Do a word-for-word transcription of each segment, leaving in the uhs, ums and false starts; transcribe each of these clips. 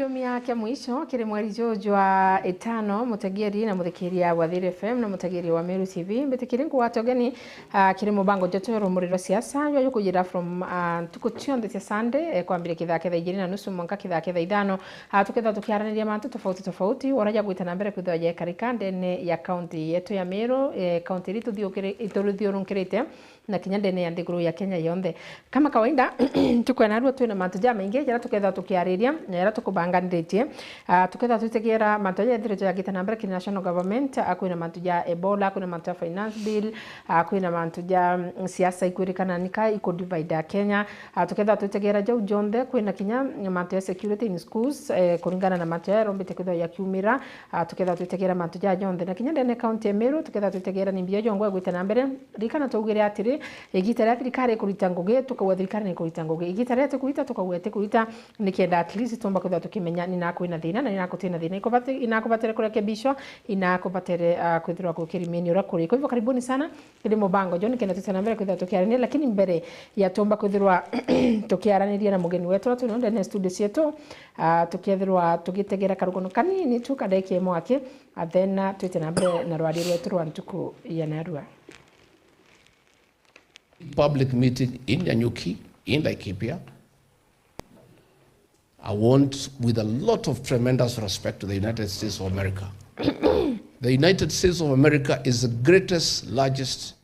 Kiumia kia mwisho kiri mweri juju jwa itano, mutegeri na muthikiria wa Thiri F M na mutegeri wa Meru T V, mbitikirie nkugwate ugeni, ah, kiri mubango jwetu jwa rumuri rwa siasa, jwa jukujira from, ah, ntuku cionthe cia Sunday, eh, kwambiria kithaa kia thaa ijiri na nusu mwanka kithaa kia thaa ithano. Ah, tukethirwa tukiaraniria mantu tofauti tofauti, uria jagwita na mbere kwithirwa jekarika ndene ya kaunti yetu ya Meru, eh, kaunti iria ituthiukiri-, ituthiurunkirite, na kinya ndene ya nthiguru ya Kenya yonthe. Kama kawaida, ntuku ya narua twina mantu jamaingi jaria tukethirwa tukiariria, na jaria tukubanganiritie. Ah, tukethirwa twitegera mantu jaria jathiritwe jagita na mbere ki national government, ah, kwina mantu ja Ebola, kwina mantu ja finance bill, ah, kwina mantu ja, mm, siasa ikwirikana nika iku divide Kenya. Ah, tukethirwa twitegera jau jonthe, kwina kinya mantu ja security in schools, eh, kuringana na mantu jaria jarombite kwithirwa jakiumira. Ah, tukethirwa twitegera mantu jaja jonthe. Na kinya ndene kaunti ya Meru, tukethirwa twitegera ni mbia jongwa igwite na mbere. Ririkana twaugire atiri, igita riria thirikari ikurita ngugi, tukauga thirikari ni ikurita ngugi. Igita riria itikurita, tukauga itikurita, nikenda at least tumba kwithirwa tukimenya ni na kwina thina, na ni na gutina thina. Ikubati-, inakubatire kurekebishwa, inakubatire, ah, kwithirwa gukiremain uria kuri. Kwa hivyo, karibuni sana. Kiri mubango juu nikenda twite na mbere kwithirwa tukiarania, lakini mbere ya tumba kwithirwa tukiaraniria na mugeni wetu uria twina ndene ya studio cietu, ah, tukethirwa tugitegera karugano kanini tu ka ndagika imwe aki, ah, then, ah, twite na mbere na rwaria rwetu rwa ntuku ya narua. Public meeting in Nanyuki, in Laikipia. I want, with a lot of tremendous respect to the United States of America. The United States of America is the greatest, largest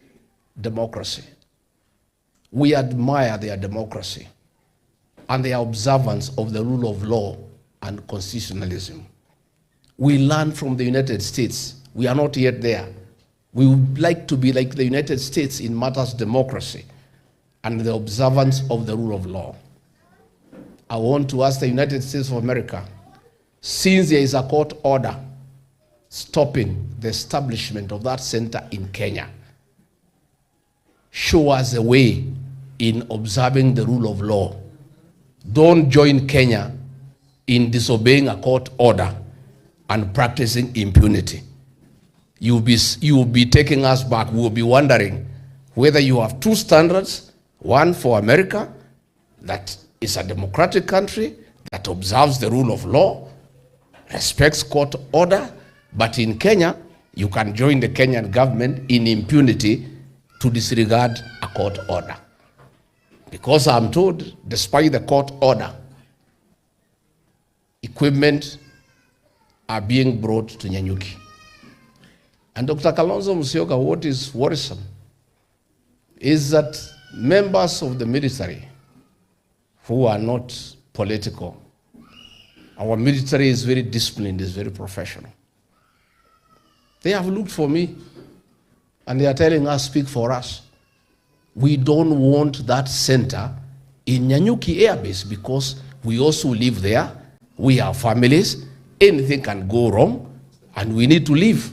democracy. We admire their democracy and their observance of the rule of law and constitutionalism. We learn from the United States. We are not yet there. We would like to be like the United States in matters democracy and the observance of the rule of law. I want to ask the United States of America, since there is a court order stopping the establishment of that center in Kenya, show us a way in observing the rule of law. Don't join Kenya in disobeying a court order and practicing impunity. You'll be s-, you'll be taking us back. We'll be wondering whether you have two standards, one for America that is a democratic country that observes the rule of law, respects court order, but in Kenya, you can join the Kenyan government in impunity to disregard a court order. Because I'm told, despite the court order, equipment are being brought to Nanyuki. And Doctor Kalonzo Musyoka, what is worrisome is that members of the military who are not political, our military is very disciplined, is very professional. They have looked for me and they are telling us, "Speak for us." We don't want that center in Nanyuki Air Base because we also live there. We have families. Anything can go wrong and we need to leave.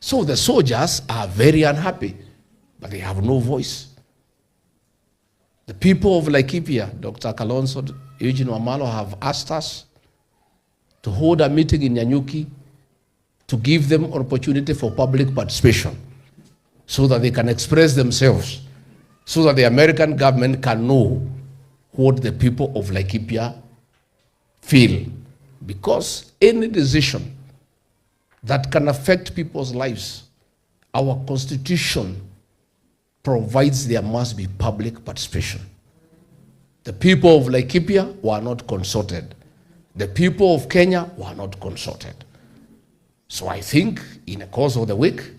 So the soldiers are very unhappy, but they have no voice. The people of Laikipia, Doctor Kalonzo, Eugene Wamalwa have asked us to hold a meeting in Nanyuki to give them an opportunity for public participation so that they can express themselves, so that the American government can know what the people of Laikipia feel. Because any decision that can affect people's lives, our constitution provides there must be public participation. The people of Laikipia were not consulted. The people of Kenya were not consulted. So I think in the course of the week,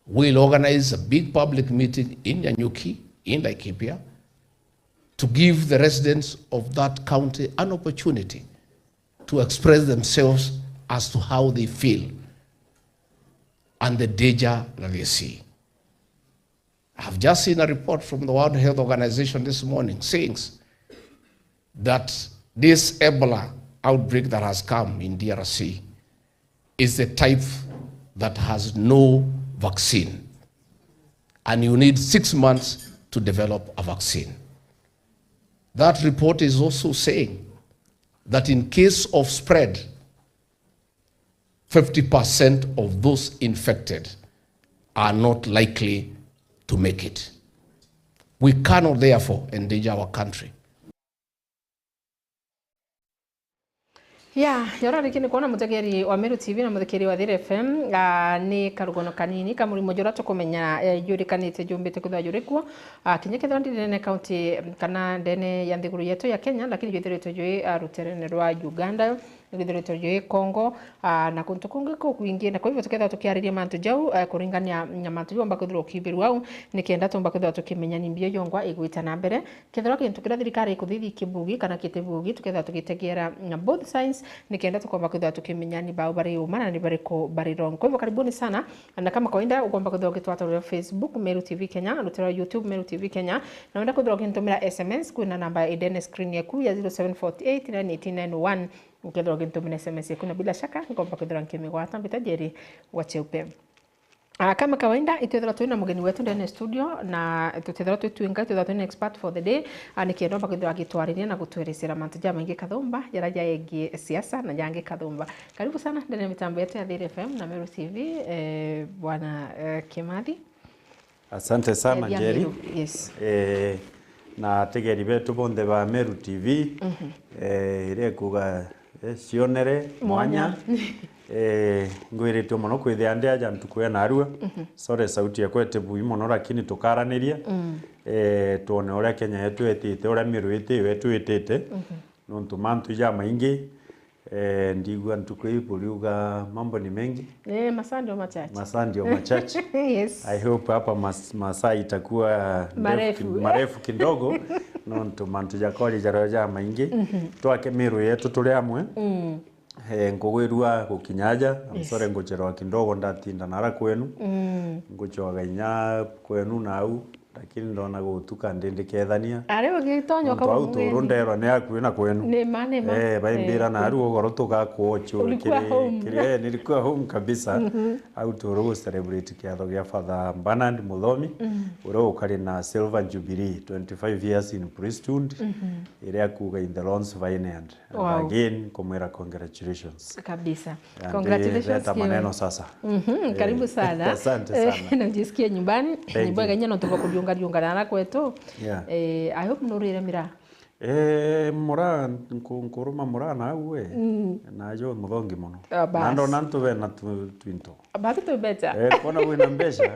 we'll organize a big public meeting in Nanyuki, in Laikipia, to give the residents of that county an opportunity to express themselves as to how they feel and the danger that they see. I've just seen a report from the World Health Organization this morning saying that this Ebola outbreak that has come in D R C is the type that has no vaccine, and you need six months to develop a vaccine. That report is also saying that in case of spread, fifty percent of those infected are not likely to make it. We cannot therefore endanger our country. Ya, yora riki ni kwona mutegeri wa Meru T V na muthikiri wa Thiri F M, ah, ni karugono kanini ka murimo jura tukumenya, eh, jurikanite jumbite kwithirwa juri kuo, ah, kinya kethirwa ndene county, mm, kana ndene ya nthiguru yetu ya Kenya, lakini jwithiritwe jwi, ah, ruterene rwa Uganda, jwithiritwe jwi Congo, ah, na kuntu kungi kukwingi, na kwa hivyo tukethirwa tukiariria mantu jau, eh, kuringania na mantu jomba kwithirwa ukiumbirwa au, nikenda tumba kwithirwa tukimenya ni mbio jongwa igwita na mbere. Kethirwa gintu kiria thirikari ikuthithia kibugi kana kitibugi, tukethirwa tugitegera na both sides, nikenda tukomba kwithirwa tukimenya ni bau bari uma na ni bariku bari wrong. Kwa hivyo karibuni sana, na kama kawaida ukomba kwithirwa ugitwata rutere Facebook Meru T V Kenya, rutere rwa YouTube Meru T V Kenya, na wenda kwithirwa ugintumira S M S kwina namba ya idene screen yaku ya zero seven four eight nine eight nine one, ukethirwa ugintumira S M S yaku, na bila shaka ngomba kwithirwa nkimigwata mbita Njeri wa Cheupe. Ah, kama kawaida, itwethirwa twina mugeni wetu ndene ya studio, na tutethirwa twi twinga, itwethirwa twina expert for the day, ah, nikenda omba kwithirwa agitwariria na gutwerecera mantu jamaingi kathumba, jaria jaegie siasa na jangi kathumba. Karibu sana ndene ya mitambo yetu ya Thiri F M na Meru T V, eh, bwana, eh, Kimathi. Asante sana, eh, Njeri. Yes. Eh, na ategeri betu bonthe ba Meru T V, mhm, eh, iria ikuga, eh, cionere mwanya. Mwanya. Eh, ngwiritue mono kwithia ndi aja ntuku ya narua. Mhm. Sorry, sauti yakwa itibui mono, lakini tukaraniria. Mm. Eh, twone uria Kenya yetu itite, uria Meru iti, yetu itite. Mhm. Nontu mantu jamaingi, eh, ndigua ntuku ii buriuga mambo ni mengi. Eh, masaa ndio machache. Masaa ndio machache. Yes. I hope hapa mas-, masaa itakuwa ndefu marefu, ki-, marefu kidogo, nontu mantu jakori jario jamaingi. Mhm. Twake Meru yetu turi amwe. Mm. Eh, nkugwirua gukinya aja. I'm, yes, sorry, ngucherwa kidogo, ndatinda nara kwenu. Mm. Nguchwaga inya kwenu nau, lakini ndona gutuka ndi ndikethania. Ari ugitonya. Nontu au ukauga turu mugeni nderwa ni akui na kwenu. Ni ma, ni ma. Eh, baimbira, eh, naru ugoro tugakwo uchu ulikuwa kiri, home. Kiri, eh, nilikuwa home kabisa. Mhm. Au turu gu celebrate kiatho gia Father Bernard Muthomi, mm, uria ukari na Silver Jubilee, twenty-five years in priesthood, mhm, iria kuga in the Lord's vineyard. And, wow, again, kumwira congratulations. Kabisa. And, eh, congratulations, leta maneno sasa. Mhm, eh, karibu sana. Asante sana. Eh, na ujisikie nyumbani. Thank you. Ni bwega inya no tuba kuriunga riunga na ara kwetu. Yeah. Eh, I hope nurire miraa. Eh, muraa, nku-, nkuruma muraa nau we. Mm. Najo muthongi mono. Ah, bas. Na ndona antu bena tu-, twinto. Batu tu becha. Eh, kona wina mbeca.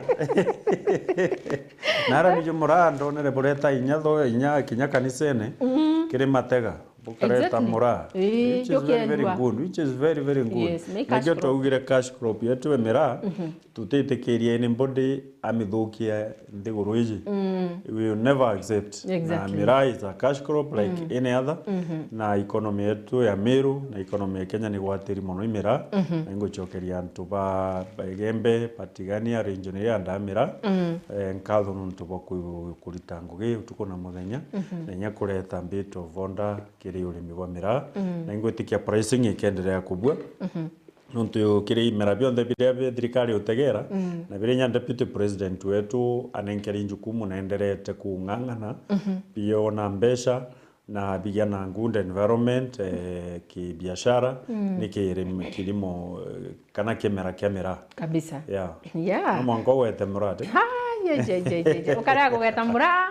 Nara nijo muraa ndonere bureta inya tho, inya kinya kanisene, mm, kiri matega. Bukareta, exactly, muraa. Eh, which is very, very good, which is very, very good. Yes, ni cash crop. Nigio twaugire cash crop yetu e miraa, mhm, tutitikirie anybody amithukia nthiguru iji. Mm. We will never accept. Exactly. Na miraa is a cash crop like, mm, any other. Mhm. Na economy yetu ya Meru, na economy ya Kenya ni gwatiri mono i miraa. Mhm. Na ingucokeria antu ba, ba Igembe, Batigania, region iria nda miraa. Mm. Eh, nkatho nontu bwa ku-, kurita ngugi utuku na muthenya, mhm, na inya kureta bit of order kiri urimi bwa miraa. Mm. Na ingwitikia pricing ikenderea kubua. Mhm. Nontu kiri imera bionthe biria bi thirikari utegera, mm, na biria inya deputy president wetu anenkeri njukumu na enderete kung'ang'ana, mhm, biona mbeca na bigia na good environment, eh, kibiashara, mm, ni kirimi-, kilimo, eh, kana kimera kia miraa. Kabisa. Yeah. Yeah. No mwanka ugwete muradi. Ha, ye, ye, ye, ye, ye. Ukarega kugweta muraa,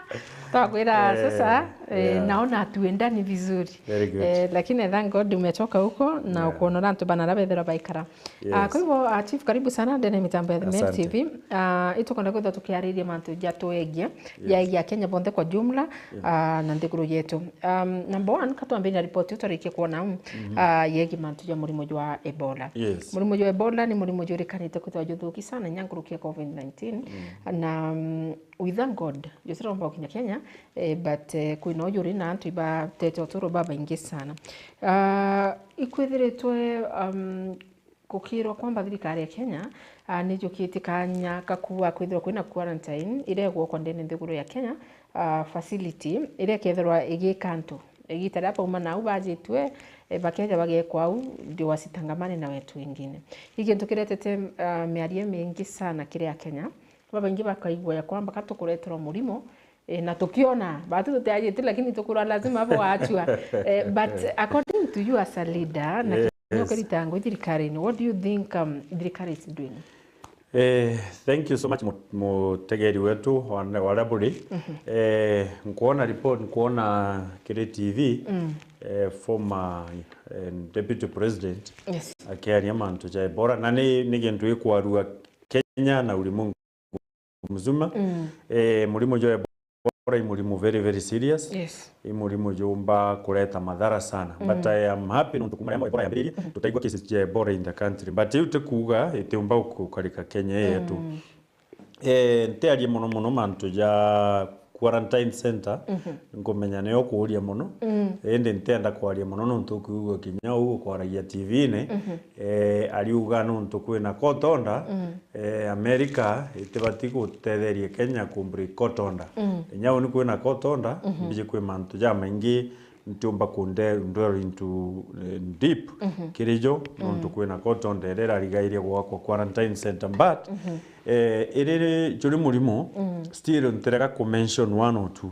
twakwira, eh, sasa, eh, yeah, naona hatuendani vizuri. Very good. Eh, lakini I thank God umetoka huko na, yeah, ukuona uria antu bana bethirwa baikara. Ah, yes. Kwa hivyo, ah, Chief, karibu sana ndene ya mitambo ya Meru, asante, T V. Ah, itukwenda kwithirwa tukiariria mantu jatwegie, yes, yegie Akenya bonthe kwa jumla, yeah, ah, na nthiguru yetu. Um, number one, katwambie na ripoti iu twarikie kwona, mhm, ah, yegie mantu ja murimo jwa Ebola. Yes. Murimo jwa Ebola ni murimo jurikanite kwithirwa juthuki sana inya nkuruki ya covid nineteen. Mm. Na, um, we thank God, jutiromba gukinya Kenya, eh, but, eh, kwina uju uri na antu ibatete uturo babaingi sana. Ah, ikwithiritwe, um, gukirwa kwamba thirikari ya Kenya, ah, nijukitie kanya kakuwa kwithirwa kwina quarantine iria igwakwa ndene nthiguru ya Kenya, ah, facility iria ikethirwa igika antu igita riria bauma nau bajitue, eh, bakeja bagekwa au ndio wasitangamane na wetu wengine. Hii kintu kiretete, ah, miario mingi sana kiri Akenya. Babaingi bakaigua ya kwamba ka tukureterwa murimo, eh, na tukiona, batu tutiajite, lakini tukurwa lazima abo waachua. Eh, but according to you as a leader, na, yes, kinya ukirita ngui thirikarini, what do you think, um, thirikari is doing? Eh, thank you so much, mu-, mutegeri wetu wa, wa Raburi. Eh, nkuona report, nkuona kiri T V, eh, former, eh, deputy president, yes, akiaria mantu ja Ebola, na ni, ni gintu gikwarua Kenya na ulimwengu mzima. Eh, murimo jwa Ebola i murimo very, very serious. Yes. I murimo jumba kureta madhara sana. But I am happy nontu kuma riria Ebola yambiririe, tutaigua cases cia Ebola in the country. But iu ti kuuga itiumba gukarika Kenya ii yetu. Eh, ntiarie mono mono mantu ja quarantine center, nkumenya nio kuuria mono. Indi ntienda kwaria mono nontu ukiigua kinya uu ukwaragia T V-ini, eh, ariuga nontu kwina court order, eh, America itibati gutetheria Kenya ku break court order. Kinya uni kwina court order, mbiji kwi mantu jamaingi ntiumba kunde dwell into, eh, deep kiri jo, nontu kwina court order iria irarigairia gwakwa quarantine center, but, eh, iriri juri murimo, still ntirega ku mention one or two.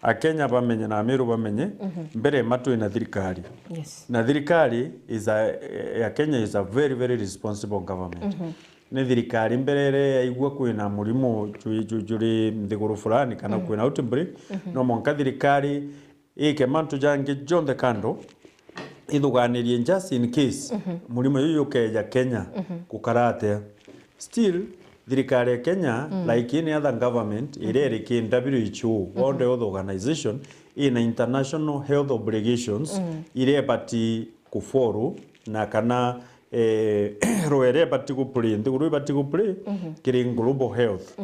Akenya bamenye na Amiru bamenye, mbere ma twina thirikari. Yes. Na thirikari is a, eh, ya Kenya is a very, very responsible government. Ni thirikari mbere iria yaigua kwina murimo ju-, ju-, juri nthiguru fulani kana kwina outbreak, no mwanka thirikari ike mantu jangi jonthe kando, ithuganirie just in case murimo juju jukeja Kenya, gukara atia. Still, thirikari ya Kenya, like any other government, iria iri ki W H O, World Health Organization, ina international health obligations iria ibati kufollow, na kana, eh, role iria ibati kuplay, nthiguru ibati kuplay kiri global health.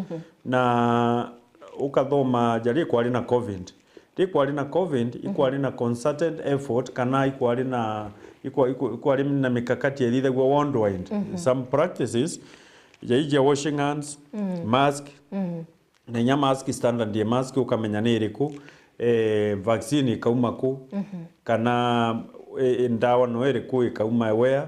Na ukathoma jari ikwari na covid. Ri ikwari na covid, ikwari na concerted effort, kana ikwari na, ikwa-, ikwa-, ikwari na mikakati ithithagua worldwide. Some practices, ja iji ja washing hands, mask, na inya mask, standard ya mask ukamenya ni iriku, eh, vaccine ikauma ku, kana, eh, ndawa no iriku ikauma where.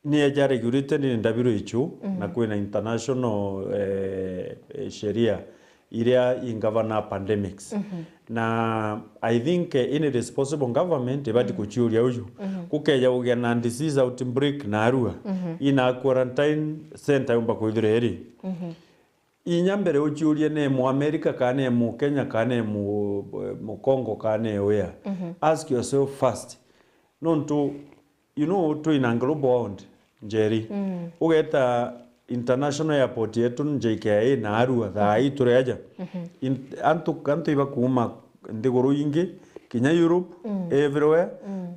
Ni eja regulated ni W H O, na kwina international, eh, eh, sheria iria ingavana pandemics. Na I think, eh, any responsible government ibati kuchiuria uju. Kukeja kugia na disease outbreak narua, ina quarantine center yumba kwithira iri? Inya mbere uchiurie ni Muamerika kana ni Mukenya kana ni Mu-, Mukongo kana ni where. Ask yourself first. Nontu, you know, twina global world, Njeri. Ugeta international airport yetu J K I narua thaa ii turi aja. In-, antu, antu iba kuuma nthiguru ingi, kinya Europe, everywhere,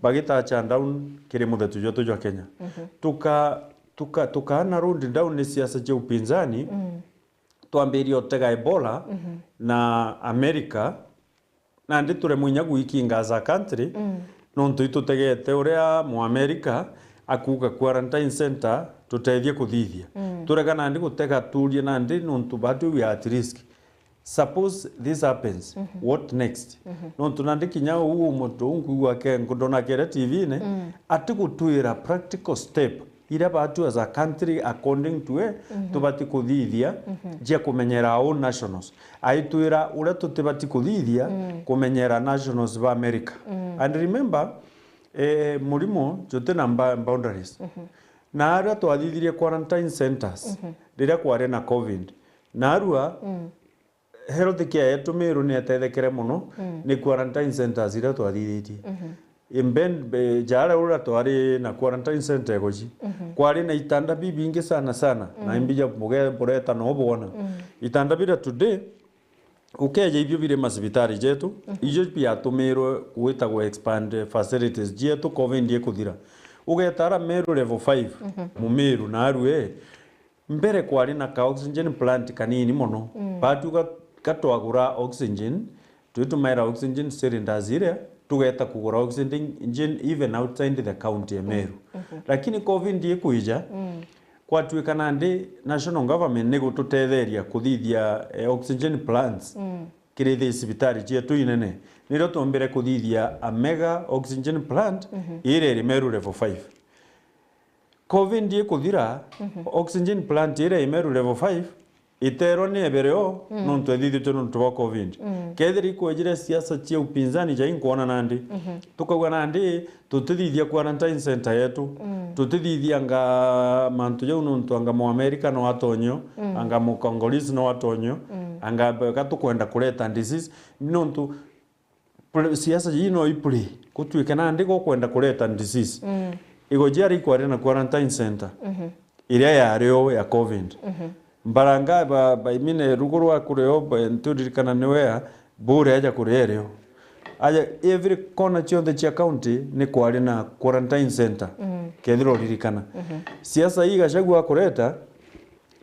bagitacha down kiri muthetu jwetu jwa Kenya. Tuka-, tuka-, tukaana road down ni siasa cia upinzani, twambirie utega Ebola na America, nandi turemwe inya gwikinga as a country, nontu itutegete uria Muamerika akuuga quarantine center tutethie kuthithia. Turega nandi gutega turie nandi nontu batu we are at risk. Suppose this happens, what next? Nontu nandi kinya uu muntu uu nkwigua ke-, ndona akere T V-ini, atigutwira practical step iria batu as a country, according to we, tubati kuthithia jia kumenyera our own nationals. Aitwira uria tutibati kuthithia kumenyera nationals ba America. And remember, eh, murimo juti na mba-, boundaries. Na aria twathithirie quarantine centers, riria kwari na covid, narua, health care yetu Meru ni etethekere mono ni quarantine centers iria twathithitie. Imben-, be-, jaria uria twari na quarantine center iguji, kwari na itanda bibingi sana sana, na imbija muge-, bureta no bwona. Itanda biria today, ukeja ibio biri macibitari jetu, ijo biatumirwe gwitagwa expand facilities jetu covid ikuthira. Ugeta ara Meru level five, Mumiru na arue, mbere kwari na ka oxygen plant kanini mono. Batu ga-, gatwagura oxygen, twitumaira oxygen cylinders iria, tugeta kugura oxygen even outside the county ya Meru. Lakini covid ikwija, kwatuika nandi national government ni gututetheria kuthithia, eh, oxygen plants kiri thi cibitari cietu inene. Nirio twombire kuthithia a mega oxygen plant iria iri Meru level five. Covid ikuthira, oxygen plant iria i Meru level five iterwa ni ebere o, mm, nontu ethithitwe nontu bwa covid. Mm. Kethira ikwejire siasa cia upinzani jai nkwona nandi, mhm, tukauga nandi tutithithia quarantine center yetu, mm, tutithithia anga mantu jau nontu anga Muamerika no atonyio, mm, anga Mukongolese no atonyio, mm, anga beka tukwenda kureta disease, nontu pl-, siasa jii no iplay, gutwike nandi gukwenda kureta disease. Mm. Igo jiari ikwari na quarantine center, mhm, iria yari o ya covid. Mhm. Mbaranga ba, ba imine rugo rwa kurio, ba, nturirikana ni wea, bure aja kuria irio. Aja, every corner cionthe cia county ni kwari na quarantine center, mm, kethira uririkana. Mhm. Siasa ii Gachagua akureta,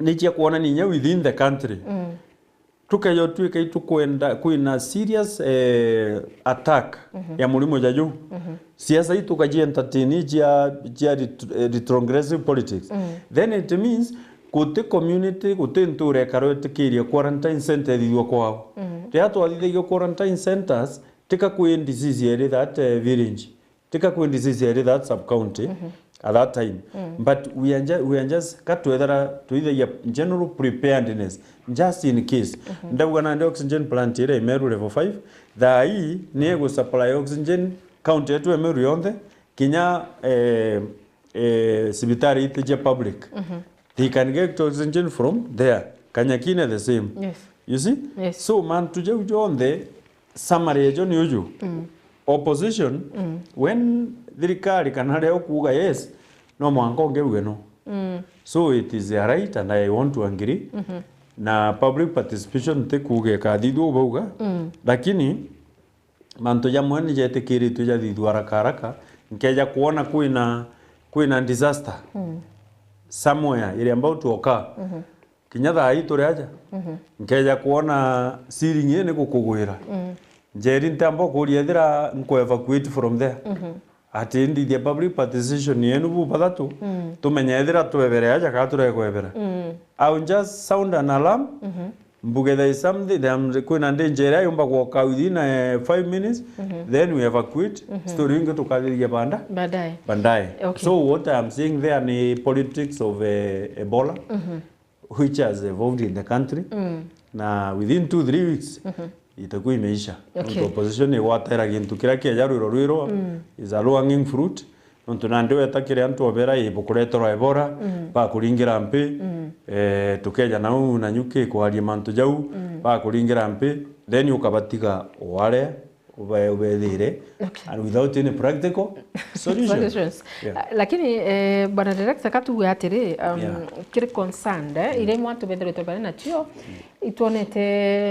ni cia kwonania inya within the country. Mm. Tukeja utwika itukwenda kwina serious, eh, attack, mhm, ya murimo jaju. Mhm. Siasa ii tukaji entertain cia, cia ret-, eh, retrogressive politics. Mm. Then it means guti community, guti ntura ikarwa itikiria quarantine center ithithua kwao. Mm. Riria twathithagia quarantine centers, tika kwi disease yari that, eh, village. Tika kwi disease yari that sub county, mhm, at that time. Mm. But we are ju-, we are just, ka twethera twithagia general preparedness, just in case. Mhm. Ndauga nandi oxygen plant iria Imeru level five, thaa ii ni igusupply oxygen county yetu Imeru yonthe, kinya, eh, eh, cibitari iti cia public. Mhm. They can get oxygen from there. Kanyakine the same. Yes. You see? Yes. So, mantu jau jonthe, summary ejo ni uju. Mm. Opposition, mm, when thirikari kana ria ukuuga yes, no mwanka ungi uge no. Mm. So it is a right and I want to agree. Mhm. Na public participation ti kuuga ikathithua u bauga. Mm. Lakini mantu jamwe ni jetikiritue jathithua haraka haraka, nkeja kwona kwina, kwina disaster, mm, somewhere iri about to occur. Mhm. Kinya thaa ii turi aja, mhm, nkeja kwona ceiling ii ni gukugwira. Mm. Njeri ntamba ukuria ethira nku evacuate from there. Mhm. Ati ndithia public participation yenu bu bathatu, mm, tumenye ethira twebere aja kana turekwebera. Mm. I will just sound an alarm, mhm, mbuge there is something, there am-, kwina danger iria yumba gwoka within, eh, five minutes, mhm, then we evacuate, mhm, story ingi tukathithia banda-, baadaye. Baadaye. Okay. So what I am saying there ni politics of, eh, Ebola. Mhm. Which has evolved in the country, mm, na within two, three weeks, mhm, itakuwa imeisha. Okay. Nontu opposition igwatera gintu kiria kieja rwiro rwirwa, mm, is a low hanging fruit. Nontu nandi weta kiri antu obera, ii, bukureterwa Ebola, mm, bakuringira mpi, mm, eh, tukeja nau na nyuki kwaria mantu jau, mm, bakuringira mpi, then ukabatiga warea. Ube-, ubethire, okay, and without any practical solution. Solutions. Yeah. Ah, lakini, eh, Bwana Director, ka tuge atiri, um, yeah, kiri concerned, eh, mm, iria imwe antu bethiritwe bari nacio, mm, itwonete,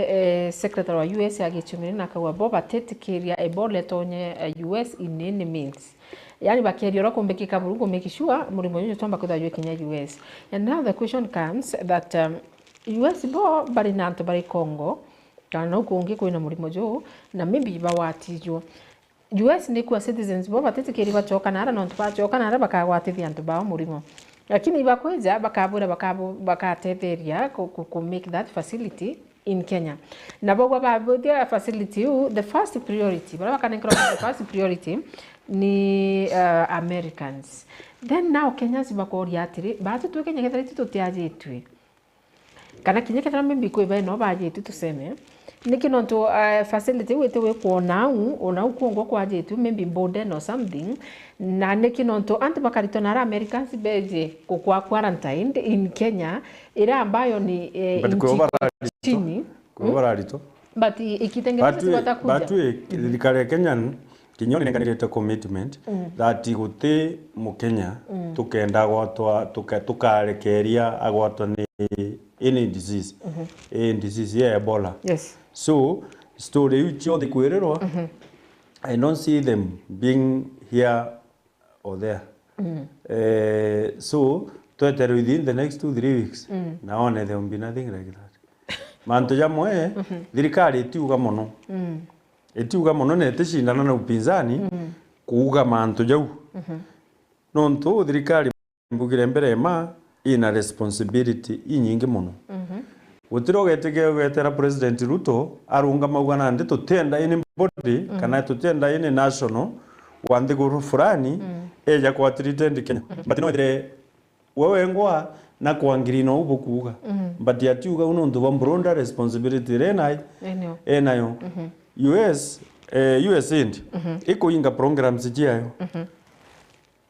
eh, Secretary wa U S agichumire na akauga bo batetikiria Ebola itonye, eh, U S in any means. Yani bakeria uria kumbikika buru ku make sure murimo juju twamba kwithirwa jwikinya U S. And now the question comes that, um, U S bo bari na antu bari Congo, kana nau kungi kwina murimo juu, na maybe bawatijwe. U S ni kwa citizens bo batitikiri bacoka nara, nontu bacoka nara bakagwatithia antu bao murimo. Lakini ibakwija, bakabwira bakabu-, bakatetheria ku, ku, ku make that facility in Kenya. Na bagwa babwithia facility iu, the first priority, baria bakanenkerwa the first priority ni, uh, Americans. Then now Kenyans bakoria atiri, batu twi Kenya kethira itu tutiajitwe, kana kinya kethira maybe kwi beno bajite tuseme, niki nontu, eh, facility iu iti wikwona au, ona au kwongwa kwajitwe maybe Boden or something, na niki nontu antu bakaritwa nara Americans beje kukwa quarantined in Kenya, ira ambayo ni, eh, but nchi kwi bararitwa, chini. Kwi bararitwa. But i-, ikitengeneza batwi, si watakuja. Batwi, mm, thirikari ya Kenya kinya ninenganirite commitment, mm, that guti Mukenya, mm, tukenda agwatwa, tuka-, tukarekeria agwatwa ni any disease. Mhm. Any disease ya Ebola. Yes. So, story iu cionthe kwirirwa, mhm, I don't see them being here or there. Mm. Eh, so, twetere within the next two, three weeks, mm, na one there will be nothing like that. Mantu jamwe, mhm, thirikari itiuga mono. Mm. Itiuga mono na iticindana na upinzani, mm, kuuga mantu jau. Mhm. Nontu thirikari mbugire mbere ma ina responsibility inyingi mono. Mhm. Gutiri ugetikia gwetera President Ruto arungama uga nandi tutienda anybody, mm, kana tutienda any national wa nthiguru fulani, mm, eja kwa treated Kenya. Mhm. But no ethire we wengwa na kwa ngiri no bukuuga. Mm. But atiuga u nontu bwa broader responsibility iria enayo. Enayo. Enayo. Mhm. U S, eh, U S aid, mhm, ikuinga programs ciayo. Mhm.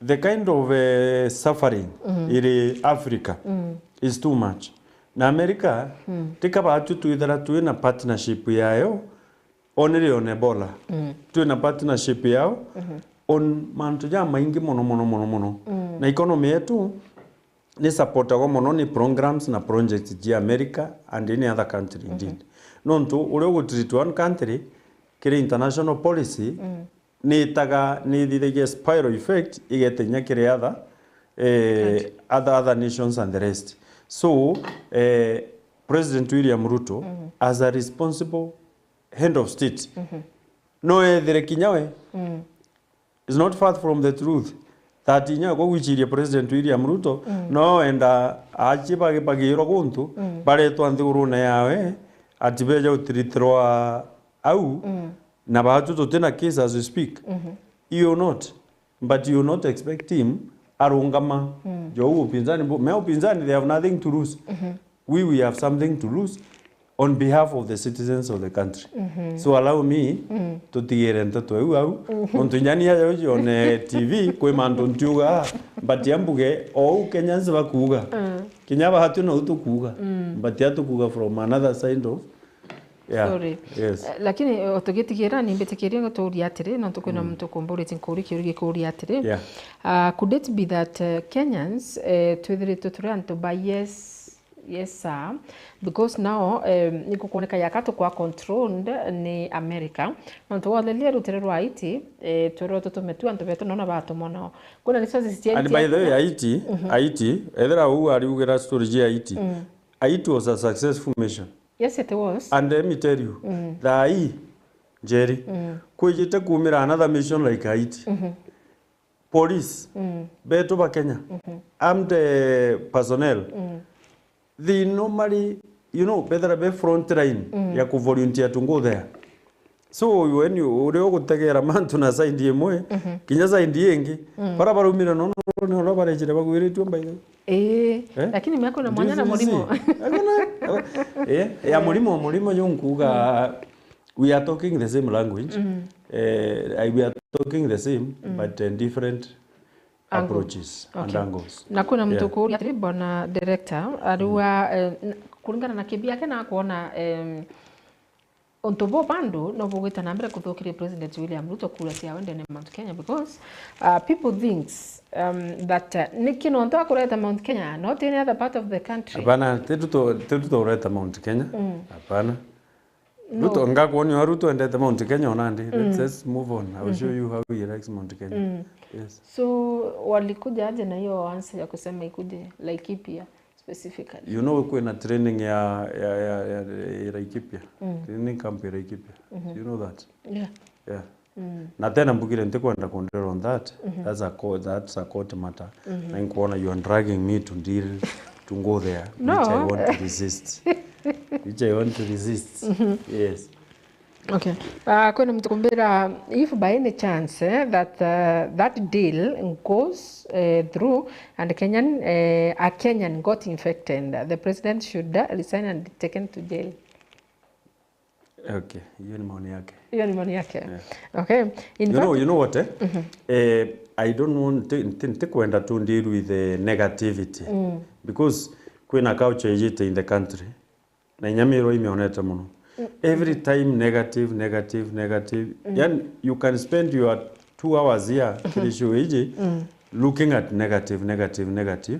The kind of, eh, suffering, mhm, iri Africa, mm, is too much. Na America, mm, tika batu twithira twina partnership yayo, onere on Ebola. Mm. Twina partnership yao, mhm, on mantu jamaingi mono, mono, mono, mono. Mm. Na economy yetu ni supportagwa mono ni programs na projects cia America and any other country indeed. Mhm. Nontu uria ugutreat one country kiri international policy, mm, nitaga, nithithagia spiral effect igete inya kiri other, eh, country, other, other nations and the rest. So, eh, President William Ruto, mhm, as a responsible head of state, mhm, no ethire kinya we, mm, is not far from the truth that inya kwa gwichiria President William Ruto, mm, no enda achi bagi-, bagirwa guntu, mm, baretwa nthigurune yawe, ati beja utiritirwa au, mm, na batu tutina case as we speak. Mhm. You not, but you not expect him arungama. Mm. Jo upinzani, bu-, me upinzani, they have nothing to lose. Mhm. We, we have something to lose on behalf of the citizens of the country. Mhm. So allow me, mm, tutigire nteto iu au. Mhm. Nontu inya ni aja ujione T V, kwi mantu ntiuga, but ambuge, ou Kenyans bakuuga. Mm. Kinya batu nou tukuuga. Mm. But atukuuga from another side of, yeah. Sorry. Yes. Eh, lakini, eh, tugitigira, ni mbitikirie ngutuuria atiri, nontu kwina, mm, muntu ukumburitie nkuuria kiuria gikuuria atiri, yeah, ah, could it be that, eh, Kenyans, eh, twithiritwe turi antu ba yes, yes sir, because now, eh, ni gukwoneka yaka tukwa controlled ni America, nontu waleria rutere rwa Haiti, eh, twerwa tutume tu antu betu nona batumwa nao. Kwina resources cia And Haiti by the way, ya Haiti, mhm, Haiti, ethira uu ariugira story cia Haiti, mm, Haiti was a successful mission. Yes, it was. And let me tell you, mm, thaa ii, Njeri, mm, kwijite kumira another mission like Haiti. Mhm. Police, mm, betu ba Kenya, mhm, armed, eh, personnel, mm, they normally, you know, bethira be front line, mm, ya kuvolunteer to go there. So, when you, uria ugutegera mantu na side imwe, mhm, kinya side ingi, mm, bara baraumire nono ni uria barejire bagwiritue, by the way. Ii, eh? Lakini miaka na mwanya na murimo. Hakuna. Eh, ya murimo, murimo yo nkuuga, mm, we are talking the same language. Mm. Eh, we are talking the same, mm, but, eh, different approaches and angles. Okay. Na kwina muntu, yeah, ukuuria atiri, bwana director, ariuga, mm, eh, n-, kuringana na kimbi yake na kuona, em, untu buu bandu no bugwita na mbere kuthukiria President William Ruto kura ciawe ndene ya Mount Kenya because, uh, people thinks, um, that, uh, niki nontu akureta Mount Kenya, not any other part of the country. Hapana, ti Ruto, ti Ruto ureta Mount Kenya. Mm. Hapana. No. Ruto, ngakwoni wa Ruto endete Mount Kenya o nandi. Let's, mm, just move on. I will show, mhm, you how he likes Mount Kenya. Mm. Yes. So, walikuja aje na hiyo answer ya kusema ikuje Laikipia specifically? You know, kwina training ya, ya, ya, ya, ya Laikipia. Mm. Training camp ya Laikipia. Mhm. You know that? Yeah. Yeah. Mm. Na tena mbugire ntikwenda kundwira on that. Mhm. That's a co-, that's a court matter. Mhm. Na nkwona you are dragging me to deal, to go there, which I, no, want to resist. Which I want to resist. Mhm. Yes. Okay. Uh, kwina muntu kumbira, if by any chance, eh, that, uh, that deal goes, uh, through and Kenyan, uh, a Kenyan got infected, the president should, uh, resign and be taken to jail. Okay, hiyo ni maoni yake. Hiyo ni maoni yake. Yeah. Okay. In fact, you know, you know what, eh? Mhm. Eh, I don't want to, nti-, ntikwenda to deal with the negativity. Mm. Because kwina culture ijite in the country. Na inya Miru imionete mono. Mm. Every time negative, negative, negative. Mm. Yani, you can spend your two hours here, mhm, kiri show iji, mm, looking at negative, negative, negative.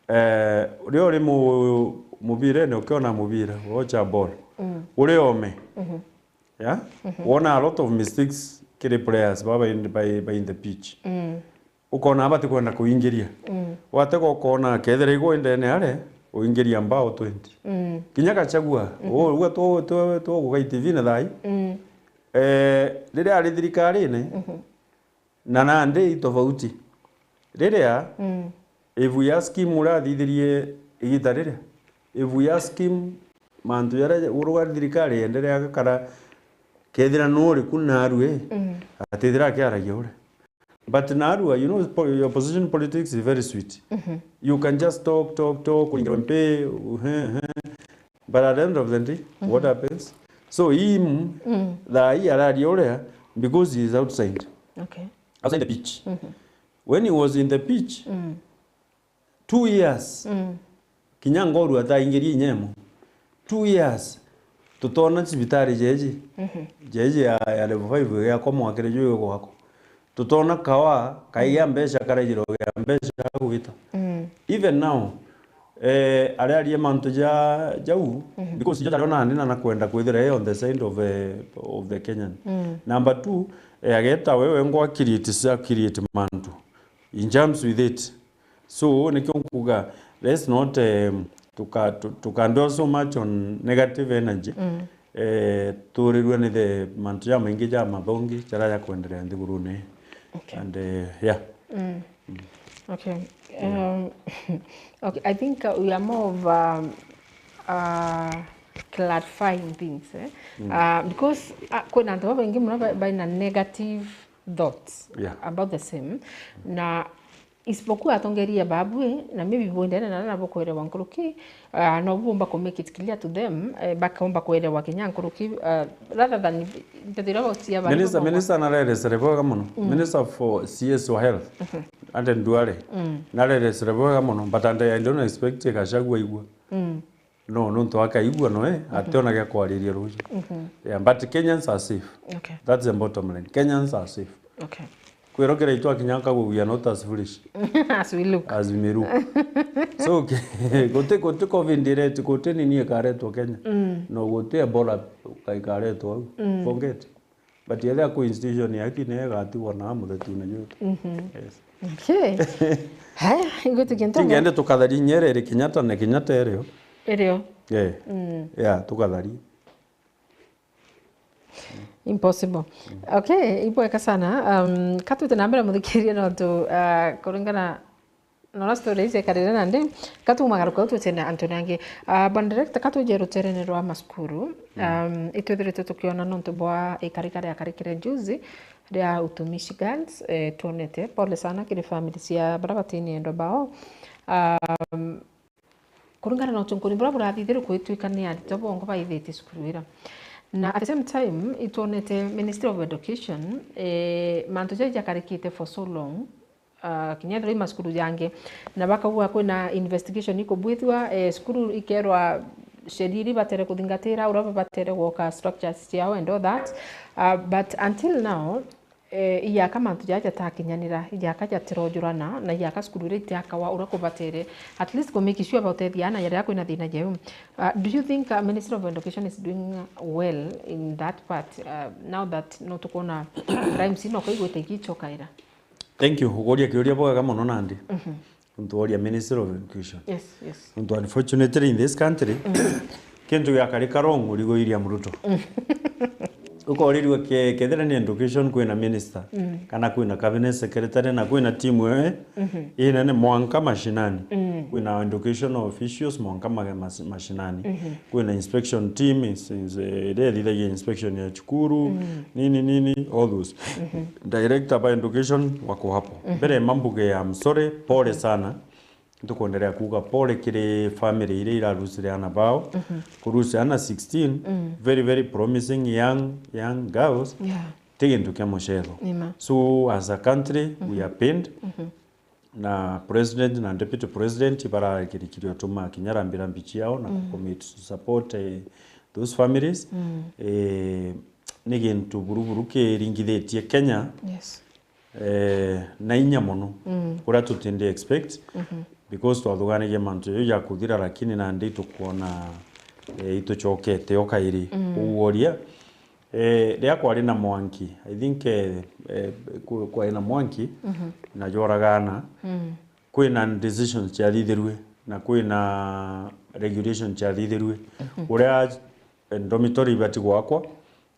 Eh, uria uri mu-, mubirene, ukiona mubira, watch a ball. Mm. Uri ome. Mhm. Yeah? Mhm. Wona a lot of mistakes kiri players baba in, by, by in the pitch. Mm. Ukona batikwenda kuingiria. Mm. Watega ukona kethira igwe ndene are, uingiria mbao twenty. Mm. Kinya Gachagua, mhm, u-, uga tu-, tu-, tuguka T V na thai. Mm. Eh, riria ari thirikarine, mhm, na nandi i tofauti. Riria, mm, if we ask him uria athithirie igita riria, if we ask him mantu jaria uruga thirikari yenderea gukara, kethira no uriku narue, mm, atithira akiaragia uria. But narua, you know, po- your opposition politics is very sweet. You can just talk, talk, talk, kuringirwa mpi, uhe, he. But at the end of the day, what happens? So him, thaa hii araria uria, because he is outside, Okay. outside the pitch. When he was in the pitch, two years, kinya ngoru ataingirie inyemo. Two years, tutona cibitari jeji, jeji ya, ya level five igiakwa mwakire juu igwakwa. Tutona kawa kaigia mbeca karejirwo gia mbeca agwita. Even now, eh, aria arie mantu ja, jau, because jo jariona nandi na nakwenda kwithira e on the side of, eh, of the Kenyan. Number two, eh, ageta wewe ngwa create sa create mantu in terms with it. So nikio nkuga, let's not, um, tuka, tu- tuka dwell so much on negative energy. Eh, turirwe ni the mantu jamaingi ja mathongi jaria jakwenderea nthigurune. Okay. And, eh, yeah. Okay. Um, okay. I think, uh, we are more of, um, uh, clarifying things, eh? Uh, because, uh, kwina antu babaingi muno ba- baina negative thoughts Yeah. about the same. Na isipokuwa atongeria babwe, na maybe bwendene na nabo kwerewa nkuruki, uh, no bumba ku make it clear to them, eh, bakomba kwerewa kinya nkuruki, uh, rather than ntathira bautia bari Minister, bamwe. Minister nareresere bwega muno. Minister for C S wa health, Aden Duale, nareresere bwega muno, but and I don't expect Gachagua aigua. No, nontu akaigua noe, ationa gia kwariria ruuji. Yeah, but Kenyans are safe. Okay. That's the bottom line. Kenyans are safe. Okay. Kwirokera itwakinya nkagugia not as foolish As we look. as we may look. So, okay, guti, guti covid iret-, guti nini ikaretwo Kenya. No guti Ebola ikaretwo au. Forget. But ethira ku institution yaki ni igatigwo na muthetune jutu. Yes. Okay. Haya, igwitikia ntomo. Tingende tukatharia Nyerere Kenyatta na Kenyatta erio. Erio. Yeah. Yeah, tukatharia. Impossible. Okay, ibweka sana. Um, katwite na mbere muthikiria nontu, uh, kuringana na uria story ici ekarire nandi, katumagaruka u twite na antu nangi. Uh, bwana director, katuje ruterene rwa masukuru. Um, itwithirite tukiona nontu bwa ikarika riakarikire juzi ria Utumishi Girls, eh, twonete. Pole sana kiri family cia baria batini endwa bao. Um, Kuringana na uchunkuni buria burathithirwe, kwitwika ni aritwa bongo baithitie cukuru ira. Na at the same time, itwonete Ministry of Education, eh, mantu jau jakarikite for so long, ah, kinya ethirwa i macukuru jangi, na bakauga kwina investigation ikubwithua, eh, cukuru ikerwa sheria iria ibatere kuthingatira, uria babatere gwoka structures ciao and all that. Ah, but until now, Eh, iyaka mantu jaja jatakinyanira, iyaka jatirojurana, na iyaka cukuru iria itiakawa uria kubatere, at least ku make sure bautethia ana jaria kwina thina jau. Uh, do you think, uh, Ministry of Education is doing well in that part, uh, now that no tukwona crimes ino kaigwite igicokaira? Thank you. Uguria kiuria bwega muno nandi. Nontu woria Ministry of Education. Yes, yes. Nontu unfortunately in this country, kintu giakari karong urigo William Ruto. Ukorirua ke-, kethira ni education kwina minister, kana kwina cabinet secretary, na kwina timu ii inene mwanka mashinani. Kwina educational officials mwanka ma-, mas-, mashinani. Kwina inspection team, is-, is-, iria ithithagia inspection ya cukuru, nini, nini, all those. Director ba education wako hapo. Mbere ma mbuge, I'm sorry, pole sana. Ntukwenderea kuuga pole kiri family iria irarusire ana bao. Kurusia ana sixteen, very, very promising young, young girls, ti gintu kia mucetho. So, as a country, we are pained. Na president na deputy president ibararikirikirio tuma kinya rambirambi ciao na commit to support, eh, those families. Eh, ni gintu buruburu kiringithitie Kenya. Eh, na inya mono, kuria tutindi expect, because twathuganirie mantu jau ja kuthira, lakini nandi tukwona, eh, itucokete o kairi. Uguoria, eh, riria kwari na mwanki, I think, eh, eh, ku-, kwari na mwanki, na jworagana, kwina decisions ciathithirue, na kwina regulation ciathithirue, uria, eh, dormitory ibati gwakwa,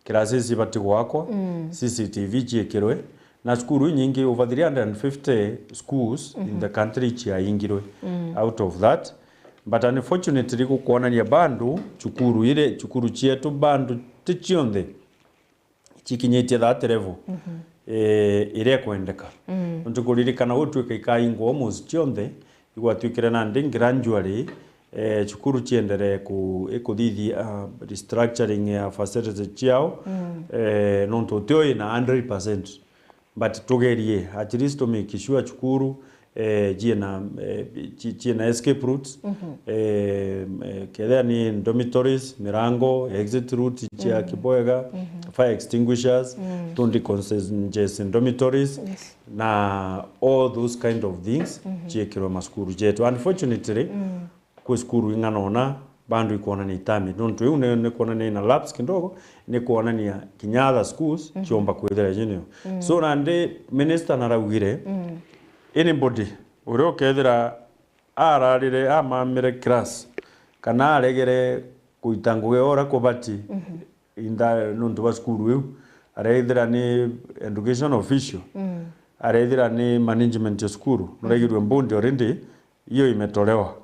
classes ibati gwakwa, C C T V ciikirwe, na cukuru inyingi, over three hundred and fifty schools in the country ciaingirwe. Out of that, but unfortunately, gukwonania bado cukuru iri, cukuru cietu bado ti cionthe cikinyitie that level. eh, iria ikwendeka. Mm. Nontu kuririkana gutwika ikaingwa almost cionthe, igwatwikire nandi gradually, eh, cukuru cienderee ku-, ikuthithia, ah, restructuring ya facilities ciao, mm, eh, nontu utio ina hundred percent. But tugerie, at least to make sure cukuru, eh, ciina, eh, ci-, ciina escape routes, mhm, eh, eh, kethira ni dormitories, mirango, exit route cia, mhm, kibwega, mhm, fire extinguishers, mm, tundi congestion dormitories, yes, na all those kind of things, mhm, ciikirwe macukuru jetu. Unfortunately, mm, kwi cukuru ing'ana ona bado ikwonania itami. Nontu iu ni, ni kwonania ina lapse kidogo, ni kwonania kinya other schools, mhm, ciomba kwithira jinio. Mm. So nandi minister naraugire, mm, anybody uria ukethira ararire, amamire class, kana aregere kuita ngugi ora kubati, mhm, inda nontu bwa cukuru iu, arethira ni education official, mm, arethira ni management ya cukuru, mm, nuraigirwe mbundi already, hiyo imetolewa.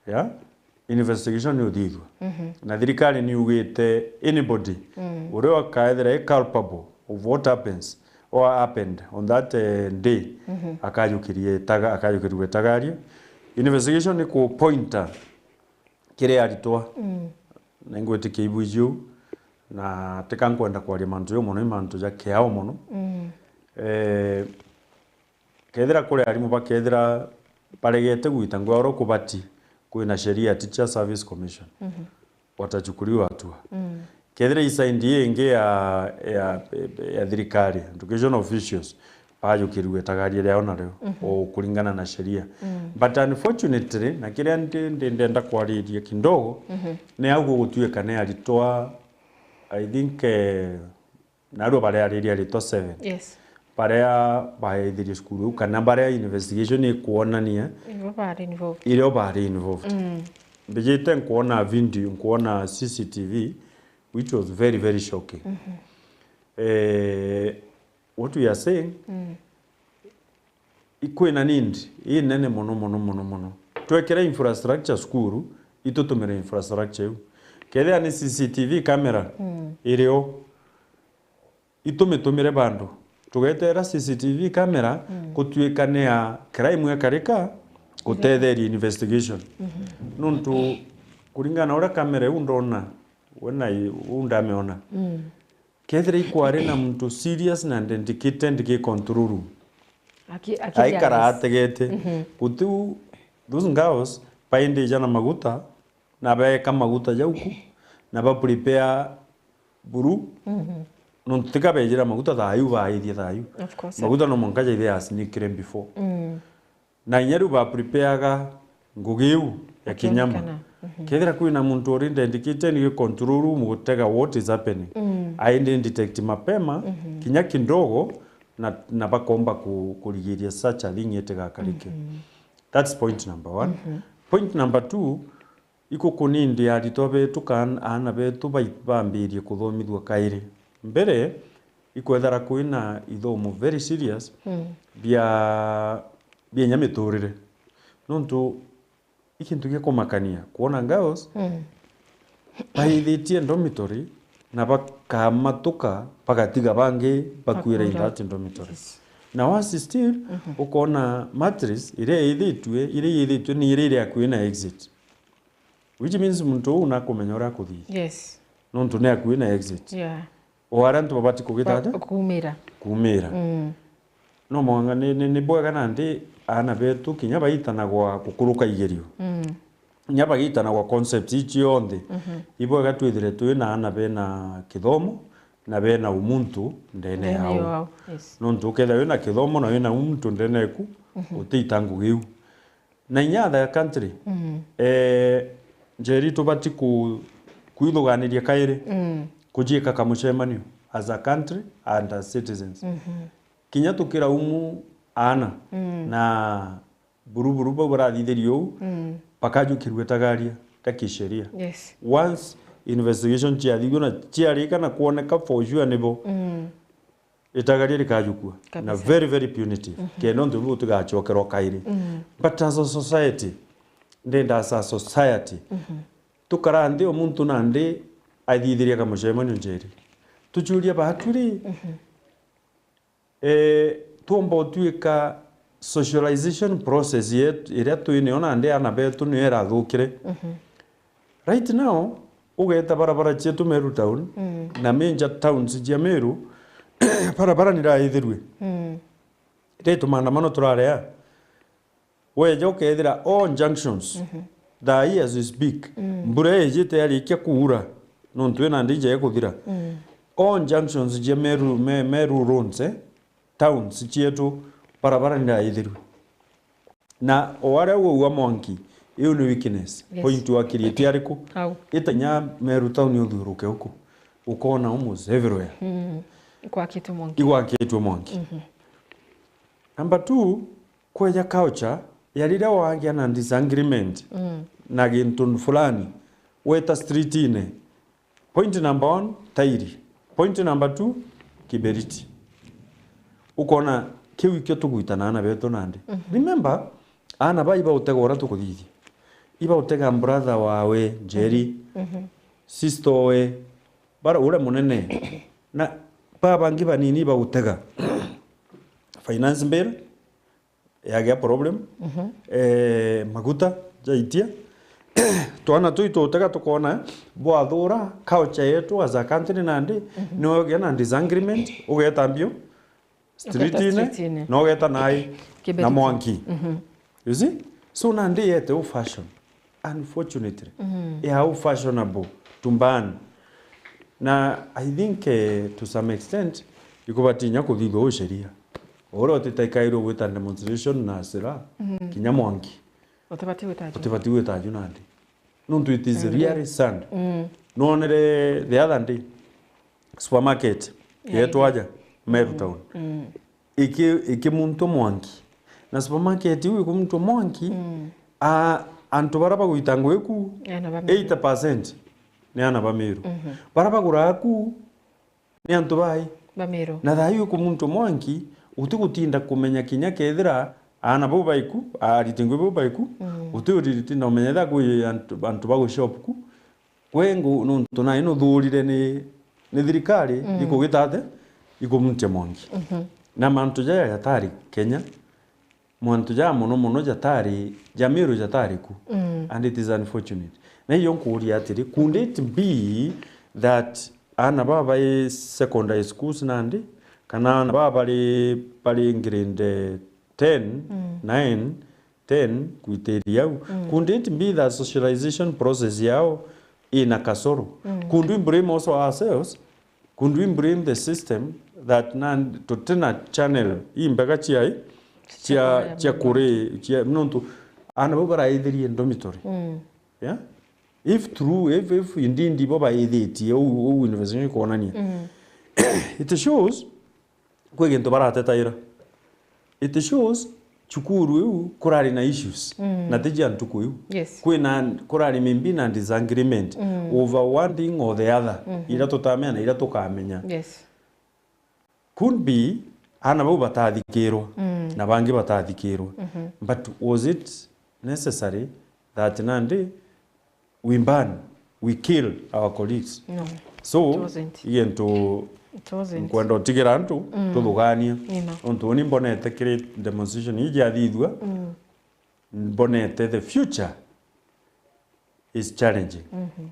Ya? Investigation ni uthithua. Mhm. Na thirikari ni yugite anybody, mm, uria akaethira e culpable of what happens or happened on that, eh, day, mhm, akajukirie itaga-, akajukirirwe itagario. Investigation ni kupointa kiri aritwa. Mm. Na ingwitikia ibwiji uu, na tika nkwenda kwaria mantu jau mono, i mantu ja kiao mono. Mm. Eh, kethira kuri arimu bakethira baregete gwita ngugi uria kubati, kwina sheria ya Teacher Service Commission. Mhm. Watachukuliwa hatua. Mm. Kethira i side ii ingi ya, ya, ya thirikari, education officials, bajukirue itagaria riao nario, mhm, o kuringana na sheria. Mm. But unfortunately, na kiria ndi, ndi, ndenda kwariria kidogo, mhm, ni au gugutuika ni aritwa, I think, eh, narua bareariria aritwa seven. Yes. Baria baithirie cukuru iu, kana baria investigation ikwonania irio bari involved. Irio bari involved. Mm. Mbijite nkwona video, nkwona C C T V, which was very, very shocking. Mhm. Eh, what we are saying, mm, ikwina need inene mono, mono, mono, mono. Twekere infrastructure cukuru, itutumire infrastructure iu. Kethira ni C C T V camera, mm, irio, itumitumire bandu. Tugetera C C T V camera, mm, gutuika ni ya crime ekarika, gutetheria investigation. Mhm. Nontu, kuringana na uria camera iu ndona, we na i-, u ndamiona. Mm. Kethira ikwari na muntu serious na dedicated gi control room. Aki-, akiri aikara honest. Ategete. Mhm. Gutiu, those girls, baindija na maguta, na beeka maguta jau ku, na ba prepare buru. Mhm. Nontu tika bejira maguta thaa iu, baithie thaa iu. Of course. Maguta no mwanka jaithie yasinikire before. Mm. Na inya riu ba prepareaga ngugi iu ya kinyama. Akionekana. Mhm. Kethira kwina muntu uri dedicated ni control room gutega what is happening. Mm. Aende detect mapema, mhm, kinya kidogo, na, na bakomba ku-, kurigiria such a thing itigakarike. Mhm. That's point number one. Mhm. Point number two, ikukunindi aritwa betu kana aana betu bai-, bambirie kuthomithua kairi. Mbere, ikwethera kwina ithomo very serious, mm, bia, bia inya miturire. Nontu i kintu gia kumakania kwona girls, mm, baithitie dormitory na bakamatuka bagatiga bangi bakwira in that dormitory. Yes. Na worse still, mhm, ukona mattress iria ithitue, iria ithitue ni iria iri akui na exit. Which means muntu uu nakumenya uria akuthithia. Yes. Nontu ni akui na exit. Yeah. O aria antu babati kugita atia? Kumira. Kumira. Mm. No mwanga ni, ni, ni bwega nandi aana betu kinya baitanagwa gukuruka igerio. Mm. Kinya bagitanagwa concepts ici cionthe. Mhm. Ibwega twithire twina aana bena kithomo na bena umuntu ndene yao. Yes. Nontu ukethira wina kithomo na wina umuntu ndene eku, mhm, utita ngugi iu. Na inya other country, mm, eh, Njeri tubati ku-, kwithuganiria kairi, mm, kujiika kamucemanio as a country and as citizens. Mhm. Kinya tukira umu aana, mm, na buruburu bau barathithirio uu, mm, bakajukirua itagaria ta kisheria. Yes. Once investigation ciathithua na ciarika na kwoneka for sure nibo, mm, itagaria rikajukua. Kabisa. Na very, very punitive. Mhm. Kenda untu buu utigacokerwa kairi. Mm. But as a society, ndenda as a society, mhm, tukara nthi o muntu nandi athithiria kamucemanio Njeri. Tucuria baatu ri, mhm, Eh, twomba utwika socialization process yetu, iria twi nio nandi ana betu nio irathukire. Mhm. Right now, ugeeta barabara cietu Meru town, mm, na major towns cia Meru, barabara niraithirue. Mm. Ritu maandamano turarea, weja ukethira all junctions, mhm, thaa hii as we speak, mm, mbura ijite yarikia kuura, nontu ina ndija ikuthira. Mm. All junctions cia Meru, Me-, Meru roads, eh, towns cietu, barabara niraithirue. Na o aria uguo mwanki, iu ni weakness. Yes. Point wa create ariku? Au. Ita kinya Meru town uthiuruke uku, ukona almost everywhere. Mm. Ikwakitwe mwanki. Igwakitwe mwanki. Mhm. Number two, kweja culture ya riria wagia na disagreement, mm, na gintu fulani, weta street-ine, point number one, tairi. Point number two, kiberiti. Ukona kiu ikio tugwita na ana betu nandi. Mhm. Remember, ana ba iba utega uria tukuthithia. Iba utega brother wawe, Njeri, mhm, sister owe, bara uria munene. Na ba bangi banini iba utega. Finance bill, yagia problem, mhm, eh, maguta jaitia. Twana tui tutega tukona bwathura culture yetu as a country nandi, mhm, ni ugia na disagreement, ugeta mbio street-ine, street-ine, na ugeta nai na kiberiti, mwanki. Mhm. You see? So nandi yete u fashion. Unfortunately, mhm, ya u fashionable to ban. Na I think, eh, to some extent, ikubatinya kuthithwa u sheria. Uria utitaikairwe gwita demonstration na silaha, mhm, kinya mwanki. Utibati gwita ju. Utibati gwita ju nandi. Nontu it is, mm, really sad. Mm. Nonere the other day, supermarket, yeah, yetwa aja, Meru town. Mm. Iki-, ikimuntwa mwanki. Na supermarket iu ikimuntwa mwanki, mm, a-, antu baria bagwita ngugi ku, ana ba Meru, eighty percent ni ana ba Meru. Mhm. Baria baguraa ku, ni antu bai? Ba Meru. Na thaa iu ikumuntwa mwanki, utigutinda kumenya kinya kethira ana bau baiku, ariti ngugi bau baiku, mm, utiutinda kumenya ethira kwi antu, antu ba gushop ku. Gwe ngu-, nontu nai nuthurire ni, ni thirikari, mm, ikugita ate? Ikumuntia mwanki. Mhm. Na mantu jaya jatari Kenya, mantu jaa mono mono jatari, ja Meru jatari ku. Mm. And it is unfortunate. Na iyo nkuuria atiri, could it be that ana baa bai secondary schools nandi, kana ana baa bari, bari grade ten, mm, nine, ten kwitiria au, mm, could it be that socialization process yao ina kasoro? Mm. Could we blame also ourselves? Could we blame the system that na tutina channel imbega cia, cia, cia kuri, cia, nontu ana bau baraithirie dormitory. Mm. Yeah? If true, if, if indeed bo baithitie, ou, ou investigation ikwonania. Mm. It shows kwi gintu baratetaira. It shows cukuru iu kurari na issues, mm, na ti cia ntuku iu. Yes. Kwina, kurari maybe na disagreement, mm, over one thing or the other, mhm, iria tutamenya na iria tukamenya. Yes. Could be ana bau batathikirwa, mm, na bangi batathikirwa. Mhm. But was it necessary that nandi we ban, we kill our colleagues? No. So, it wasn't. I gintu, it wasn't, nkwenda utigira antu, mm, tuthugania. Ino. Nontu uni mbonete kiri demonstration iji athithua, mm, mbonete the future is challenging. Mhm.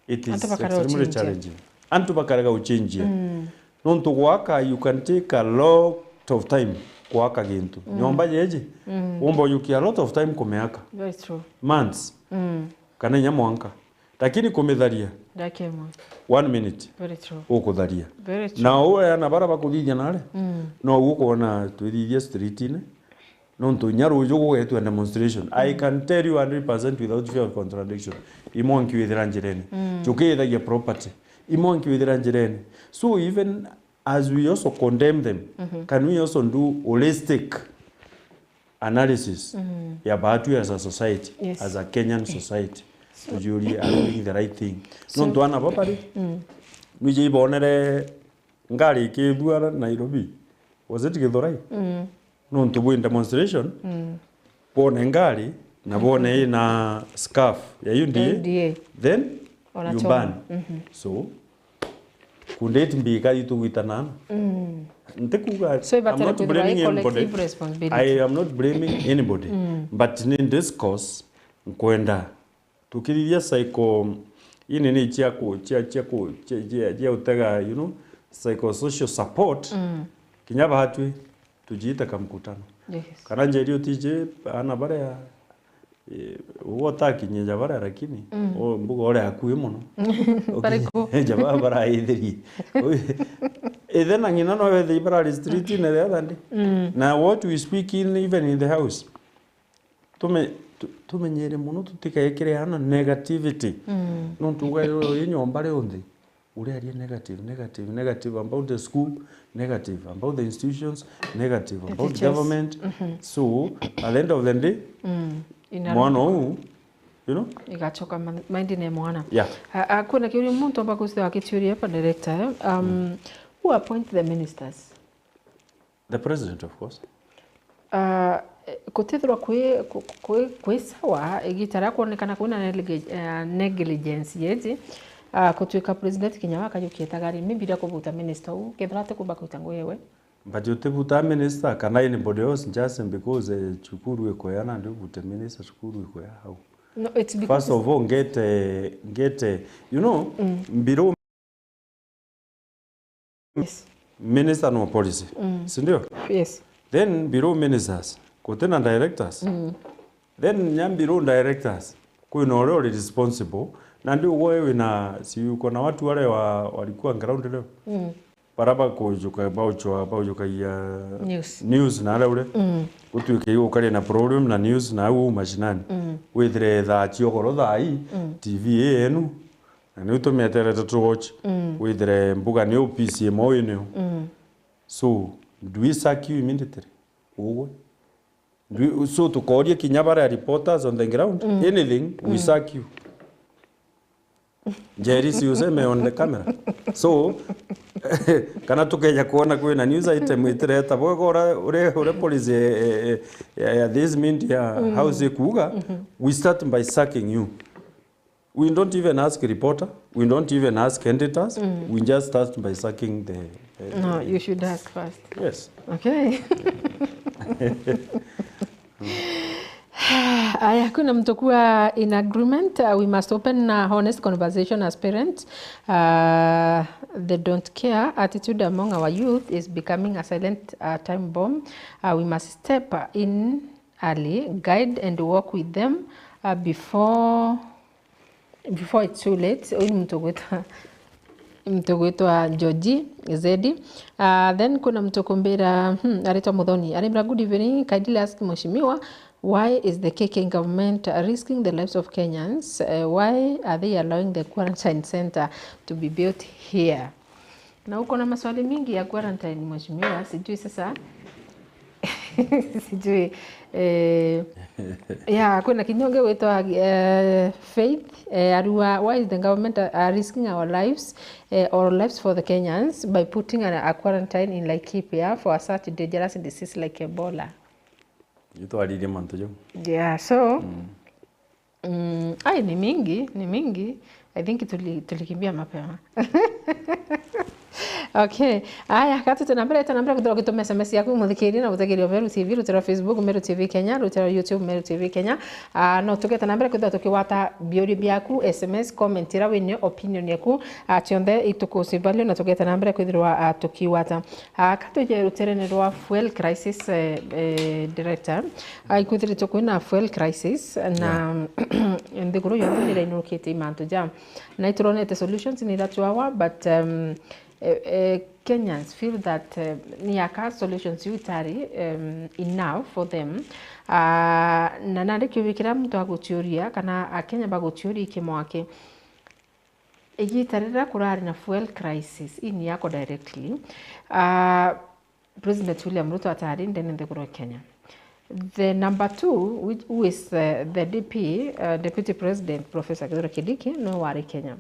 It is extremely challenging. Antu bakarega guchenjia. Antu bakarega guchenjia. Mm. Nontu gwaka, you can take a lot of time gwaka gintu. Mm. Nyomba jeji, mm, umba ujukia a lot of time kumiaka. Very true. Months. Mm. Kana inya mwanka. Lakini kumitharia, ndaka imwe, one minute. Very true. Ukutharia. Very true. Na uwe ana bara bakuthithia nare, mm, no ukwona twithithia street-ine. Nontu inya ruju gugetwa demonstration. I, mm, can tell you hundred percent without fear of contradiction. I mwanki withira njirene. Mm. Njuki ithagia property. I mwanki withira njirene. So even as we also condemn them, mhm, can we also do holistic analysis, mm, ya baatu as a society, yes, as a Kenyan society? So tujurie, are we doing the right thing? So nontu ana babari, mm, nwije ibonere ngari ikithuara Nairobi. Was it Githurai? Mm. Nontu bwi demonstration, mm, bone ngari na bone ina scarf ya U D A, U D A, then you ban. Mhm. So, Kunditi mbika itugwitana ana. Mm. Ntikuga, so, I'm not blaming anybody. I am not blaming anybody. Mm. But ni discourse nkwenda tukiriria cycle ini ni cia ku-, cia, cia ku-, cia, cia, cia utega, you know, psychosocial support. Mm. Kinya batwi tujiite kamkutano. Yes. Kana njeri utiji ana baria, eh, ugo utakinyia ja baria, lakini, mm, o mbuga uria akui muno. Bariku? Ukinyia ja baria baraithirie. Ithe na ng'ina no wethei barari street-ini the other day. Mm. Na what we speak in, even in the house, tume-, tu-, tumenyere mono tutikekire ana negativity. Mm. Nontu ugairwe wi nyomba ri unthi, uriaria negative, negative, negative about the school, negative about the institutions, negative about government. Mm-hmm. So, at the end of the day, mm, mwana uu, you know? Igachoka ma-, mind-ini ya mwana. Yeah. A, a, kwina kiuria muntu amba kwithirwa akitiuria hapa director, eh? Um, mm, who appoint the ministers? The president, of course. Ah, eh, kutithirwa kwi, ku-, kwi, kwi sawa, igita ria kwonekana kwina nelige-, eh, negligence yeji, ah, kutwika president kinya wakajukia itagari, maybe ria kubuta minister uu, kethira atikumba kuruta ngugi ewe. But utibuta minister kana anybody else just because, eh, cukuru ikuya, nandi ubute minister cukuru ikuya how? No, it's because first of all, ngete, ngete, you know, mm, mbiro Yes. Minister no policy. Mm. Si ndio? Yes. Then below ministers, kutina directors. Mm. Then nya below directors, kwina uria uri responsible. Na ndi ugwe wina, si uko na watu wale wa, walikuwa ground leo? Mm. Bara bakujuka, bauchwa, baujukagia news. News na aria uri. Mm. Gutwike ukaria na problem na news na au mashinani. Mm. Withire thaa ciogoro thaa ii, mm, T V yenu. Na niu tumeterete tu watch, mm, withire mbuga ni office imwe ino. Mm. So, do we sack you immediately? Ugwe. Do we, so tukoria kinya baria reporters on the ground, mm, anything, we, mm, sack you. Njeri, si useme on the camera. So, kana tukeja kuona kwina news item itireta, bwega ura, ure, ure policy, eh, eh, eh, ya, ya this media, mm, house ikuuga, mm-hmm, we start by sacking you. We don't even ask reporter, we don't even ask editors, mm, we just start by sacking the, the, no, the, you should ask first. Yes. Okay. Aya, kuna mtu kuwa in agreement, uh, we must open a honest conversation as parents. Uh, the don't care attitude among our youth is becoming a silent, uh, time bomb. Uh, we must step in early, guide and walk with them, uh, before before it's too late. Uyu ni muntu ugwitwa, muntu ugwitwa Georgie Zedi. Ah, then kuna muntu ukumbira, hmm, aritwa Muthoni. Arimbira, "Good evening, kindly ask Mheshimiwa, why is the K K government risking the lives of Kenyans? Eh, why are they allowing the quarantine center to be built here?" Na uko na maswali mingi ya quarantine, mheshimiwa, sijui sasa. Sijui. Eh, ya, kwina kinya ungi witwa, eh, Faith, eh, arua, "Why is the government, uh, risking our lives, eh, or lives for the Kenyans by putting a, a quarantine in Laikipia for a such dangerous disease like Ebola?" Itwaririe mantu jau. Yeah, so, mm. Mm, ai, ni mingi, ni mingi. I think tuli-, tulikimbia mapema. Okay. Aya, ka tuite na mbere, tuite na mbere kwithirwa ugitumia S M S yaku, muthikiria na muthikiria wa Meru T V, rutira rwa Facebook, Meru T V Kenya, rutira rwa YouTube, Meru T V Kenya. Ah, no tugete na mbere kwithirwa tukiwata biuria biaku, S M S, comment, ira wina opinion yaku, ah, cionthe itukucivalia na tugete na mbere kwithirwa, ah, tukiwata. Ah, ka tuje ruterene rwa fuel crisis, eh, eh, director. Ah, ikwithiritwe kwina fuel crisis na, yeah, nthiguru yonthe nirainurukite i mantu ja. Na ituronete solutions ni that hour, but, um, eh, eh, Kenyans feel that, eh, ni aka solutions iu itari, um, enough for them. Ah, na nandi kiuria kiria muntu aguciuria, kana Akenya baguciuria ikimwaki. Igita riria kurari na fuel crisis, ii ni yakwa directly, ah, President William Ruto atari ndene nthiguru ya Kenya. The number two, which, who is, uh, the D P, uh, Deputy President, Professor Kithure Kindiki, niwe wari Kenya.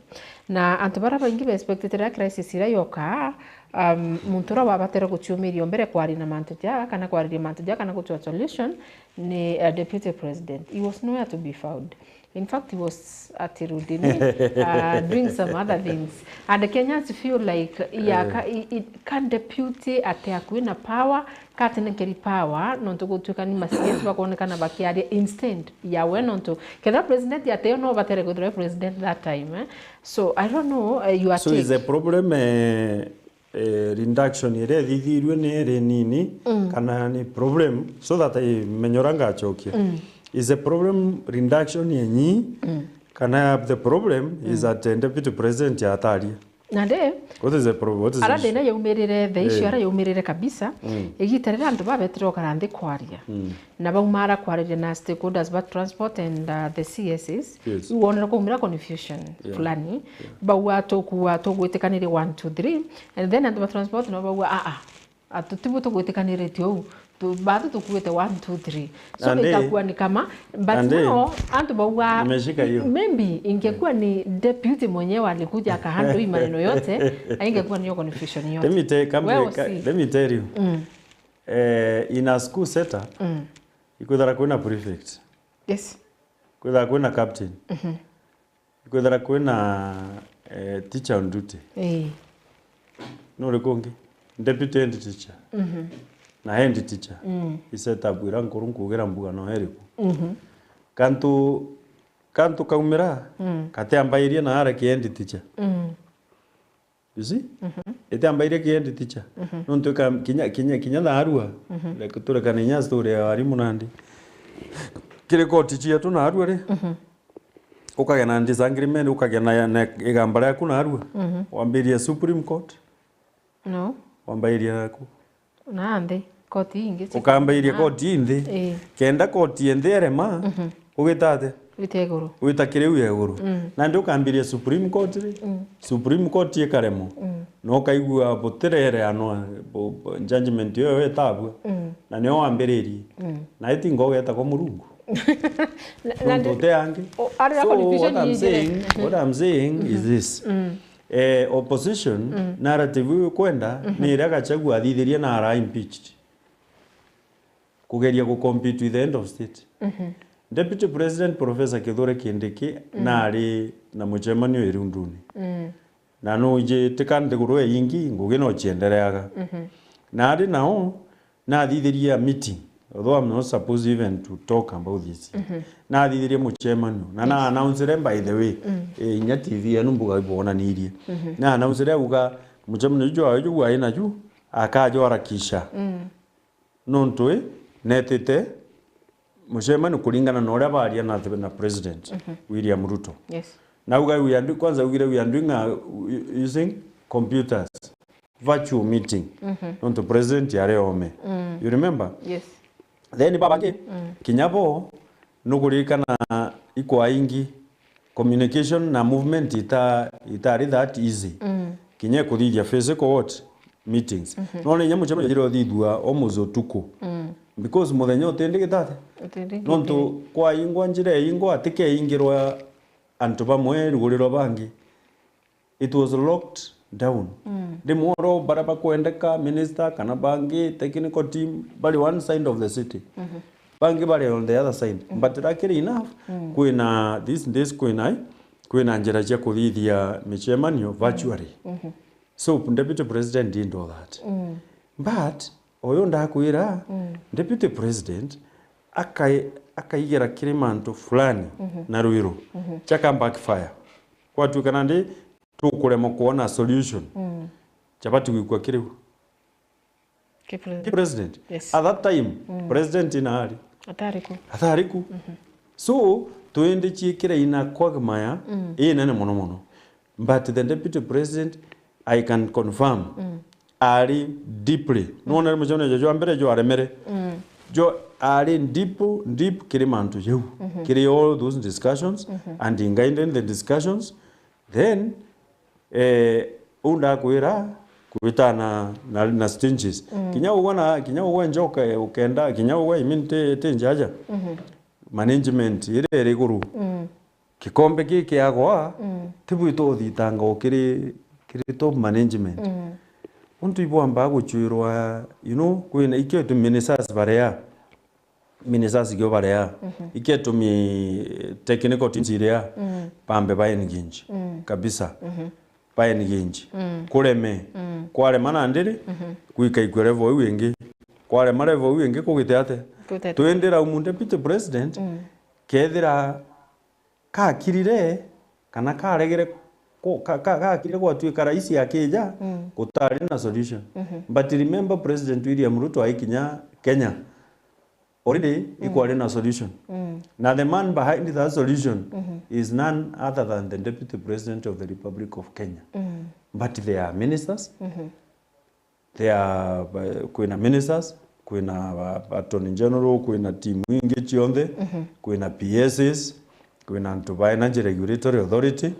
Na antu baria baingi ba expected riria crisis iria yoka, um, muntu uria wabatire guciumiria mbere kwaria na mantu ja, kana kwariria mantu ja, kana gutua solution, ni, uh, Deputy President. He was nowhere to be found. In fact, he was at Rudini, uh, doing some other things. And Kenyans feel like, yeah, ka, i, i, ka deputy ati akui na power, ka atinengeri power, nontu gutuika ni ma C S bakonekana bakiaria instead ya we, nontu kethira president ateo no batere kwithirwa president that time, eh? So, I don't know, uh, you are So is a problem, eh, eh, reduction iria ithithirue ni iri nini, kana ni problem, so that I menye uria ngacokia. Is a problem reduction yenyi, kana the problem is that, eh, deputy president ataria? Nandi, What is the problem? What is the ara issue? Thina yaumirire, the issue Eh. ara yaumirire kabisa, igita riria antu babetire gukara nthi kwaria. Na baumara kwariria na stakeholders ba transport and, uh, the C S As. Yes. Riu wonere kwaumira confusion Yeah. fulani. Yeah. Bauga tukua, tugwitikanire one, two, three. And then antu ba transport nabo bauga, "Ah, ah, atu tibu tugwitikaniritie uu. Tu-, bathu tukuite one, two, three." So Nandi, igakua ni kama, but nandi, now, antu bauga, nimeshika hiyo. Maybe ingekuwa ni deputy mwenyewe alikuja akahandle hii maneno yote, ingekuwa niyo confusion yote. Let me tell, come Wewe to, usi- let me tell you. Mm. Eh, in a school setup, Mm. ikwithira kwina prefect. Yes. Kwithira kwina captain. Mhm. Ikwithira kwina, eh, teacher on duty. Ii. Nuriku ungi? Deputy head teacher. Mhm. Na head teacher. Mm. I setup ira nkuru nkugira mbuga no iriku. Mhm. Kantu, kantu kaumira, Mm. katiambairie na ara ki head teacher. Mm. You see? Mhm. Itiambairie ki head teacher. Mhm. Nontu ika-, kinya, kinya, kinya thaarua, Mhm. like, turekane inya story ya warimu nandi. Kiri koti cietu naarua ri, Mhm. ukagea na disagreement, ukagea na, na igamba riaku naarua. Mhm. Wambiria Supreme Court. No. Wambairia naku. Na nthi, koti ingi cia Ukambairia na koti inthi. Ii. Kenda koti inthi erema, Mhm. ugita atia? Wita iguru. Wita kiriu ya iguru. Mm. Nandi ukambiria Supreme Court ri? Mm. Supreme Court ikaremwa. Mm. Na ukaigua butirereanwa, bu-, bu-, judgment iyo itabua. Mm. Na nio wambiririe. Mm. Na iti ngo ugeta kwa Murungu. Na, na Nontu ndi-, uti angi. o-, aria So, confusion what I'm ijire. saying, what I'm saying is Mhm. this. Mm. Eh, opposition, Mm. narrative iu ikwenda, Mhm. ni iria Gachagua athithirie na ara impeached. Kugeria ku compete with the head of state. Mhm. Deputy President Professor Kithure Kindiki Mm. nari na mucemanio Irunduni. Mm. Na nujitika nthiguru ya ingi, ngugi no ciendereaga. Mhm. Na ari nao, nathithirie a meeting, although I'm not supposed even to talk about this. Mhm. Nathithirie mucemanio, na Yes. na announcere, by the way, Mm. eh, inya T V yenu mbuga ibonanirie. Mhm. Na announcere auga, mucemanio jwa, jwa aina ju, akajwarakisha. Mm. Nontu i, netite mucemanio kuringana na uria baria na, na President Mhm. William Ruto. Yes. Na auga we are do-, kwanza augire we are doing a, u-, using computers, virtual meeting. Mhm. Nontu President ari ome. Mm. You remember? Yes. Then babangi, Mm. kinya bo, nukuririkana ikwa ingi, communication na movement ita-, itari that easy. Mm. Kinya ikuthithia physical what? Meetings. Mhm. Nona inya mucemanio jira uthithua almost utuku. Mm. Because muthenya utindigita atia? Utindigite. Nontu kwaingwa njira iingwa, atikeingirwa antu bamwe ruguriro bangi. It was locked down. Mm. Rimwe oro baria bakwendeka, minister kana bangi, technical team, bari one side of the city. Mhm. Bangi bari on the other side. Mhm. But luckily enough, Mm. kwina these days kwina, kwina njira cia kuthithia micemanio virtually. Mhm. So, Deputy President did all that. Mm. But, uyu ndakwira, Mm. Deputy President akai-, akaigira kiri mantu fulani Mhm. na rwiru, Mhm. jaka backfire. Kwatuika nandi tukuremwa kuona solution. Mm. Jabati gwikwa kiriu. Ki president. Ki president. Yes. At that time, Mm. president inaari. Atari ku. Atari ku. Mhm. So, twende ciikire ina quagmire Mm. inene mono mono. But the deputy president, I can confirm, Mm. ari deeply. Nwonere mucemanio jwa mbere jwaremere. Mm. Jo ari deep, deep kiri mantu jau. Mhm. Kiri all those discussions Mhm. and in guiding the discussions. Then, eh, uu ndakwira kwita na, na, na stages. Mm. Kinya ugwe na, kinya ugwe njoka ukenda, kinya ugwe, I mean, ti, ti njaja. Mhm. Management iria iri iguru. Mm. Gikombe giki kiagwa, Mm. ti bwitwa uthitanga o kiri, kiri top management. Mm. Untu ibwamba gucwirwa, you know, kwina ikio tu ministers baria. ministers ikio barea, iketumi technical teams iria, bambe ba engage kabisa, ba engage. Kureme, kwarema nandi ri, gwika ikwe level iu ingi, kwarema level iu ingi kugite ate? Kugite ate? Twindi raumu deputy president, kethira kakirire kana karegere ku-, ka-, ka-, kakirire gwatuika raisi akija, gutari na solution. But remember, President William Ruto aikinya Kenya, already ikwari na solution. Na the man behind that solution is none other than the Deputy President of the Republic of Kenya. But there are ministers, there are, uh, kwina ministers, kwina, uh, Attorney General, kwina team ingi cionthe, kwina P S Cs, kwina antu ba Energy Regulatory Authority.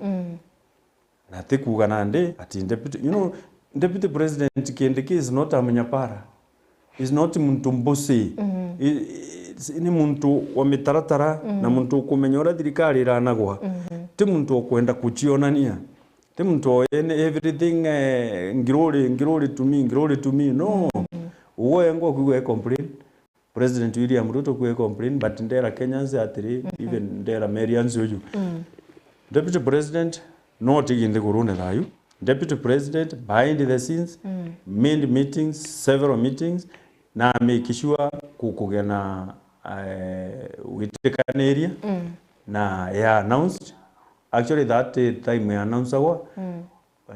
Na ti kuuga nandi ati deputy, you know, Deputy President Kindiki is not a munyapara. Is not muntu mbusi. I-, i-, ni muntu wa mitaratara na muntu ukumenya uria thirikari iranagwa. Ti muntu ukwenda kucionania. Ti muntu o ene everything, eh, ngiruri, ngiruri to me, ngiruri to me. No. Ugo engo kuigwa e complain. President William Ruto kwi complain, but ndera Kenyans atiri, even ndera Merians uyu. Deputy President, no tigi nthigurune thayu. Deputy President, behind the scenes, made meetings, several meetings, na make sure ku-, kugia na, eh, witikaniria, na ya announced. Actually, that time ya announced agwa,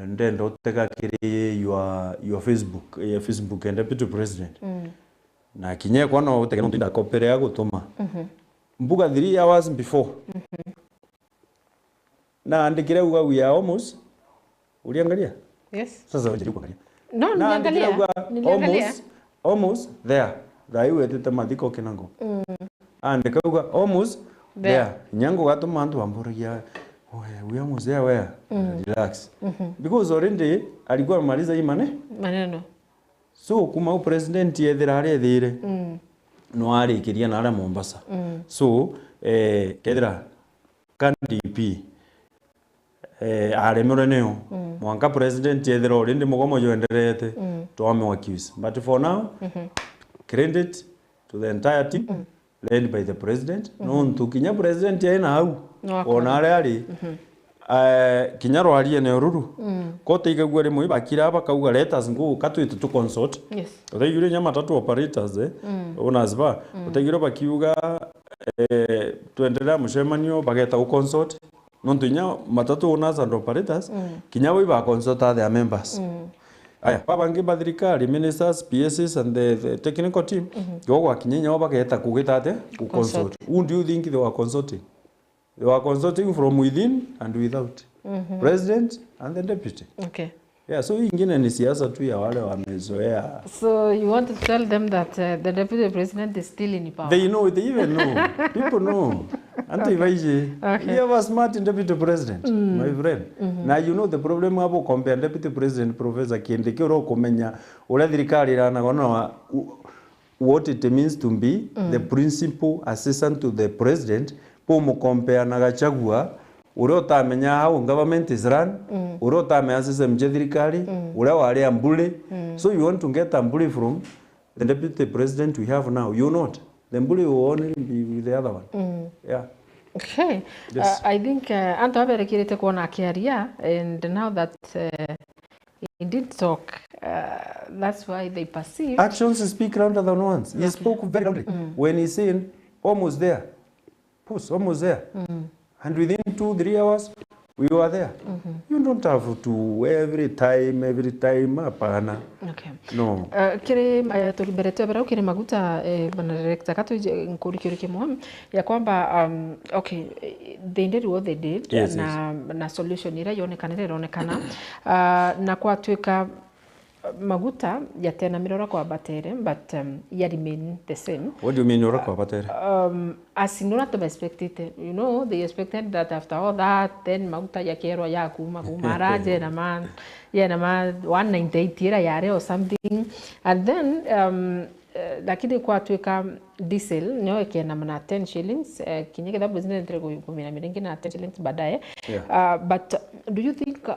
ndenda utega kiri your, your Facebook, eh, Facebook ya Deputy President. Na kinya ekwa no utege nontu indakopere agutuma. Mbuga three hours before. Naandikire uga we are almost. Uliangalia? Yes. Sasa wacha kuangalia. No, naandikire niliangalia. Uga niliangalia. Almost, almost there. Thaa iu wetite mathiko Kinango. Andika uga almost there. There. Nyango gatuma antu bamburagia, "Oh, we almost there where?" Relax. Because already alikuwa amemaliza hii mane-, maneno. So, kuma u president ethira aria ethire, no arikiria na aria Mombasa. So, eh, kethira ka D P, eh, aremerwe nio, mwanka president ethira already mugomo jwenderete, twame accuse. But for now, credit to the entire team. Led by the president. Nontu kinya president aina au, ona aria ari, eh, kinya rwari eneo ruru, ko taigagua rimwe ibakira bakauga, "Let us go, ka twite tu consult." Yes. Utaigire nya matatu operators, eh, owners ba, utaigire bakiuga, eh, "Twenderea mucemanio," bageta u consult. Nontu inya matatu owners and operators, kinya bo iba consult their members. Aya, babangi ba thirikari, ministers, P S Cs and the, the technical team, yo gwakinya inya bo bageta kugita ate? Ku consult. Consult. Who do you think they were consulting? They were consulting from within and without. President and the deputy. Okay. Yeah, so hii ingine ni siasa tu ya wale wamezoea. So you want to tell them that, uh, the deputy president is still in power? They know, they even know. People know. Anto ibaije. Okay. You have a smart deputy president, my friend. Na you know the problem abo compare deputy president Professor Kindiki, uria ukumenya uria thirikari iranagwa na wa-, u-, what it means to be the principal assistant to the president, bo umucompare na Gachagua, uria utamenya how government is run, uria utamenya system cia thirikari, uria wari a bully. So you want to get a bully from the deputy president we have now? You not. The bully will only be with the other one. Yeah. Okay. Yes. Uh, I think, uh, antu aberekirite kuona akiaria, and now that, uh, he did talk, uh, that's why they perceive. Actions speak louder than words. He spoke very loudly when he said, "Almost there." Boss, almost there. And within two, three hours, we were there. You don't have to every time, every time, hapana. Okay. No. Uh, kiri, uh, turi mbere twebera kiri Maguta, eh, bana director, ka tuje nkurikiuri kimwe ya kwamba, um, okay, eh, they did what they did, yes, na, na solution iria yonekanire ironekana. Uh, na kwatwika Maguta yatena mirora kwa batere, but, um, ya remain the same. What do you mean, ura kwa batere? Um, as in, ura tuba expected. You know, they expected that after all that, then maguta yakerwa ya kuma, kuma ara, jena ma, jena ma one ninety-eight ira yare or something. And then, um, eh, lakini kwatwika diesel, nio ikena mana ten shillings, eh, kinya kithabu zinaendelea ku-, kumina miringi na ten shillings baadaye. Yeah. Uh, but do you think, uh,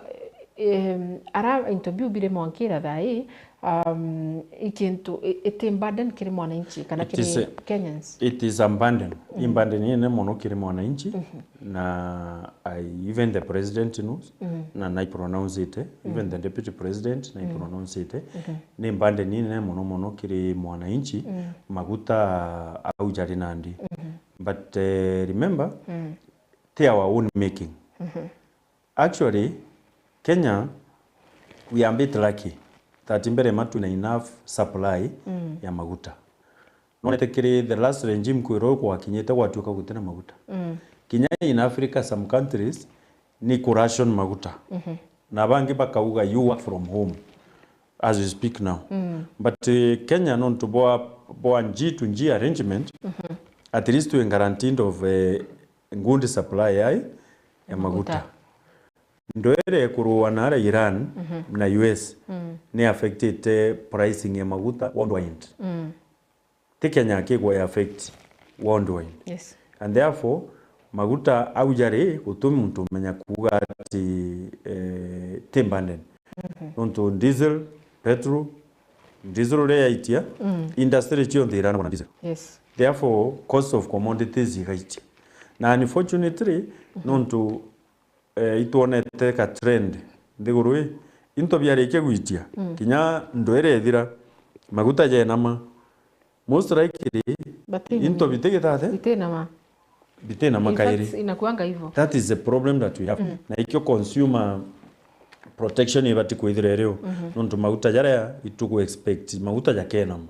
Em, ara into biu biri mwankira thaa ii, Um, i kintu i- iti burden kiri mwananchi kana It is kiri a- Kenyans. It is a burden. I burden inene mono kiri mwananchi na I, even the president knows, na nai pronounce it, even the deputy president nai pronounce it. Ni burden inene mono mono kiri mwananchi, maguta au jari nandi. But uh, remember, ti our own making. Actually, Kenya, we are a bit lucky that mbere ma twina enough supply ya maguta. Nonete kiri the last regime kwirwo kwakinyite gwatuika gutina maguta. Kinya in Africa, some countries, ni kuration maguta. Na bangi bakauga you work from home as we speak now. But uh, Kenya, nontu bwa, bwa G to G arrangement, at least we guaranteed of uh, good supply ya, ya maguta. Ndwere kurua na ara Iran na U S ni affectite pricing ya maguta worldwide. Ti Kenya kigwa ya affect worldwide. Yes. And therefore, maguta au jari, guti muntu umenya kuuga ati eh, ti burden. Nontu diesel, petrol, diesel uria yaitia, industry cionthe iranagwa na diesel. Yes. Therefore, cost of commodities igaitia. Na unfortunately, nontu eh, itwonete ka trend nthiguru ii, into biarikia gwitia, kinya ndwere ethira, maguta jenama, most likely, But in- into bitigitate, Itinama. bitinama In fact, kairi. Inakuanga hivyo. That is the problem that we have. Na ikio consumer protection ibati kwithira irio. Nontu maguta jaria itugu expect, maguta jakenama.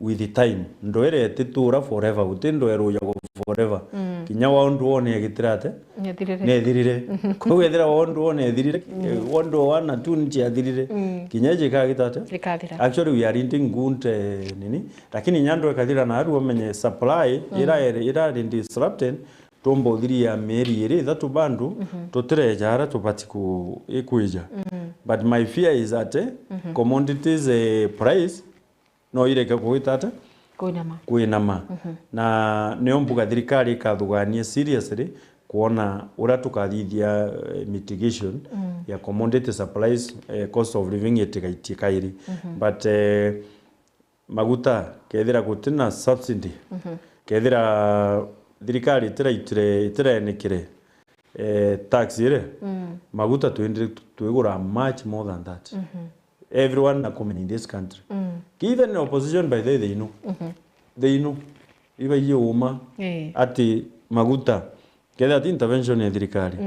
With the time, ndwere ititura forever, guti ndwere ujago forever. Kinya wa undu wone egitirate, Nethirire. Nethirire. Koguo ethira wa undu wone ethirire, eh, wa undu wana tu nchi athirire. Kinya iji ikagita atia? Ikathira. Actually, we are renting good, eh, nini? Lakini inya andu ekathira na aru amenye supply, ira, ira disrupted, tumba uthiria mieri iri ithatu bandu, tutireja ara tubati ku, ikwija. But my fear is that, eh, commodities, eh, price, no ireke kugita atia? Kwinama. Kwinama. Na nio mbuga thirikari ikathugania seriously kwona uria tukathithia, eh, mitigation ya commodity supplies, eh, cost of living itigaitie kairi. But, eh, maguta, kethira gutina subsidy, kethira thirikari itiraitire, itiraenikire, eh, tax iri, maguta twendire tu-, twigura much more than that. Everyone akumenya in this country. Even in opposition, by the way, they know. They know. Ibaiji uma, eh, ati maguta, kethira ati intervention ya thirikari,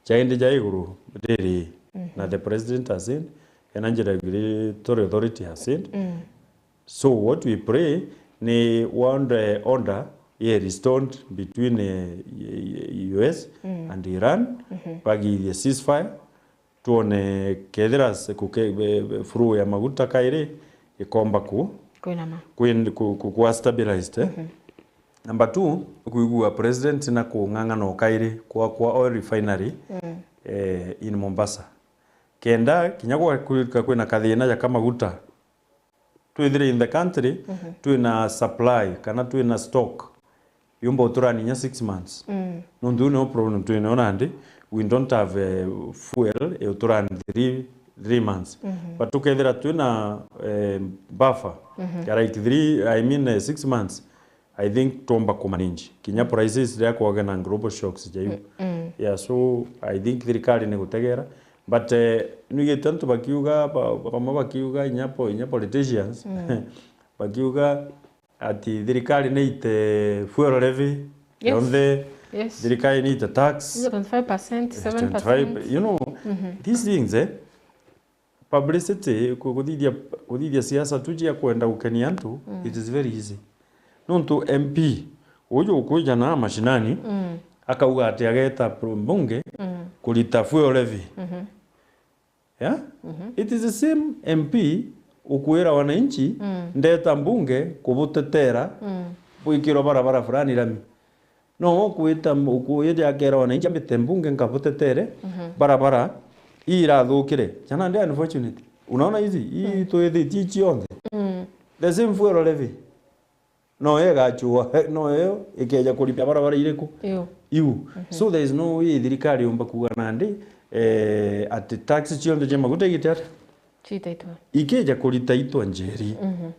jaindi ja iguru riri, na the president has said, energy regulatory authority has said. So what we pray ni world, eh, order ye restored between, eh, U S and Iran, bagithie ceasefire, twone kethira se-, kuke-, be-, be-, flow ya maguta kairi ikomba ku-, Kwinama. Kwin-, ku-, ku-, kuwa stabilized, eh? Number two, kwigua president na kung'ang'ana o kairi kwa, kwa oil refinery, eh, in Mombasa. Kenda kinya gwa kwika kwina kathina ja ka maguta, twithire in the country, twina supply kana twina stock yumba uturani inya six months. Nontu iu nio problem twinayo nandi, we don't have, eh, fuel ya uturani three, three months. But tukethira twina, eh, buffer ya like three, I mean, eh, six months, I think twomba kumanage kinya prices riria kwage na global shocks ja iu. Yeah, so I think thirikari ni gutegera. But, eh, nwigite antu bakiuga, ba-, bamwe bakiuga inya po-, inya politicians, bakiuga ati thirikari ni ite fuel levy, yes, yonthe, yes, thirikari ni ite tax. Twenty-five percent, seven percent. You know, these things, eh, publicity, ku-, kuthithia, kuthithia siasa tu cia kwenda gukenia antu, it is very easy. Nontu M P uju ukwija na mashinani, akauga ati ageta pro-, mbunge kurita fuel levy. Yeah? It is the same M P ukwira wananchi, ndeta mbunge kubutetera bwikirwa barabara fulani rami. No ukwita, ukwija akera wananchi, ambite mbunge nkabutetere barabara ii irathukire. Jana ndi unfortunate. Unaona hizi? Ii twithitie cionthe. The same fuel levy. No yo igachua, no yo ikeja kuripia barabara iriku? Iu. Iu. So there is no way thirikari yumba kuuga nandi, eh, ati tax cionthe cia maguta igite atia? Itaitwa. Ikija kuritaitwa njeri, mhm,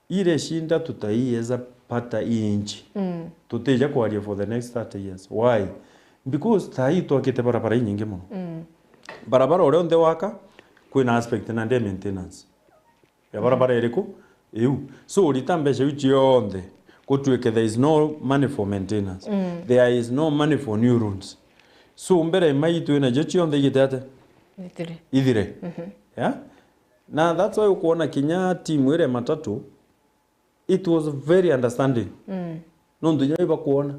ire shinda tutaieza pata inchi. Mm. Tutija kwaria for the next thirty years. Why? Because thaii twakite barabara inyingi mono. Mm. Barabara uria unthe waka, kwina aspect nandi ya maintenance. Ya barabara iriku? Iu. So, urita mbeca iu cionthe, gutwike there is no money for maintenance. Mm. There is no money for new roads. So, mbere mai twinacio cionthe igite atia? Ithire. Ithire. Mhm. Yeah? Na that's why ukwona kinya timu iria matatu, it was very understanding. Mm. Nontu inya ibakwona,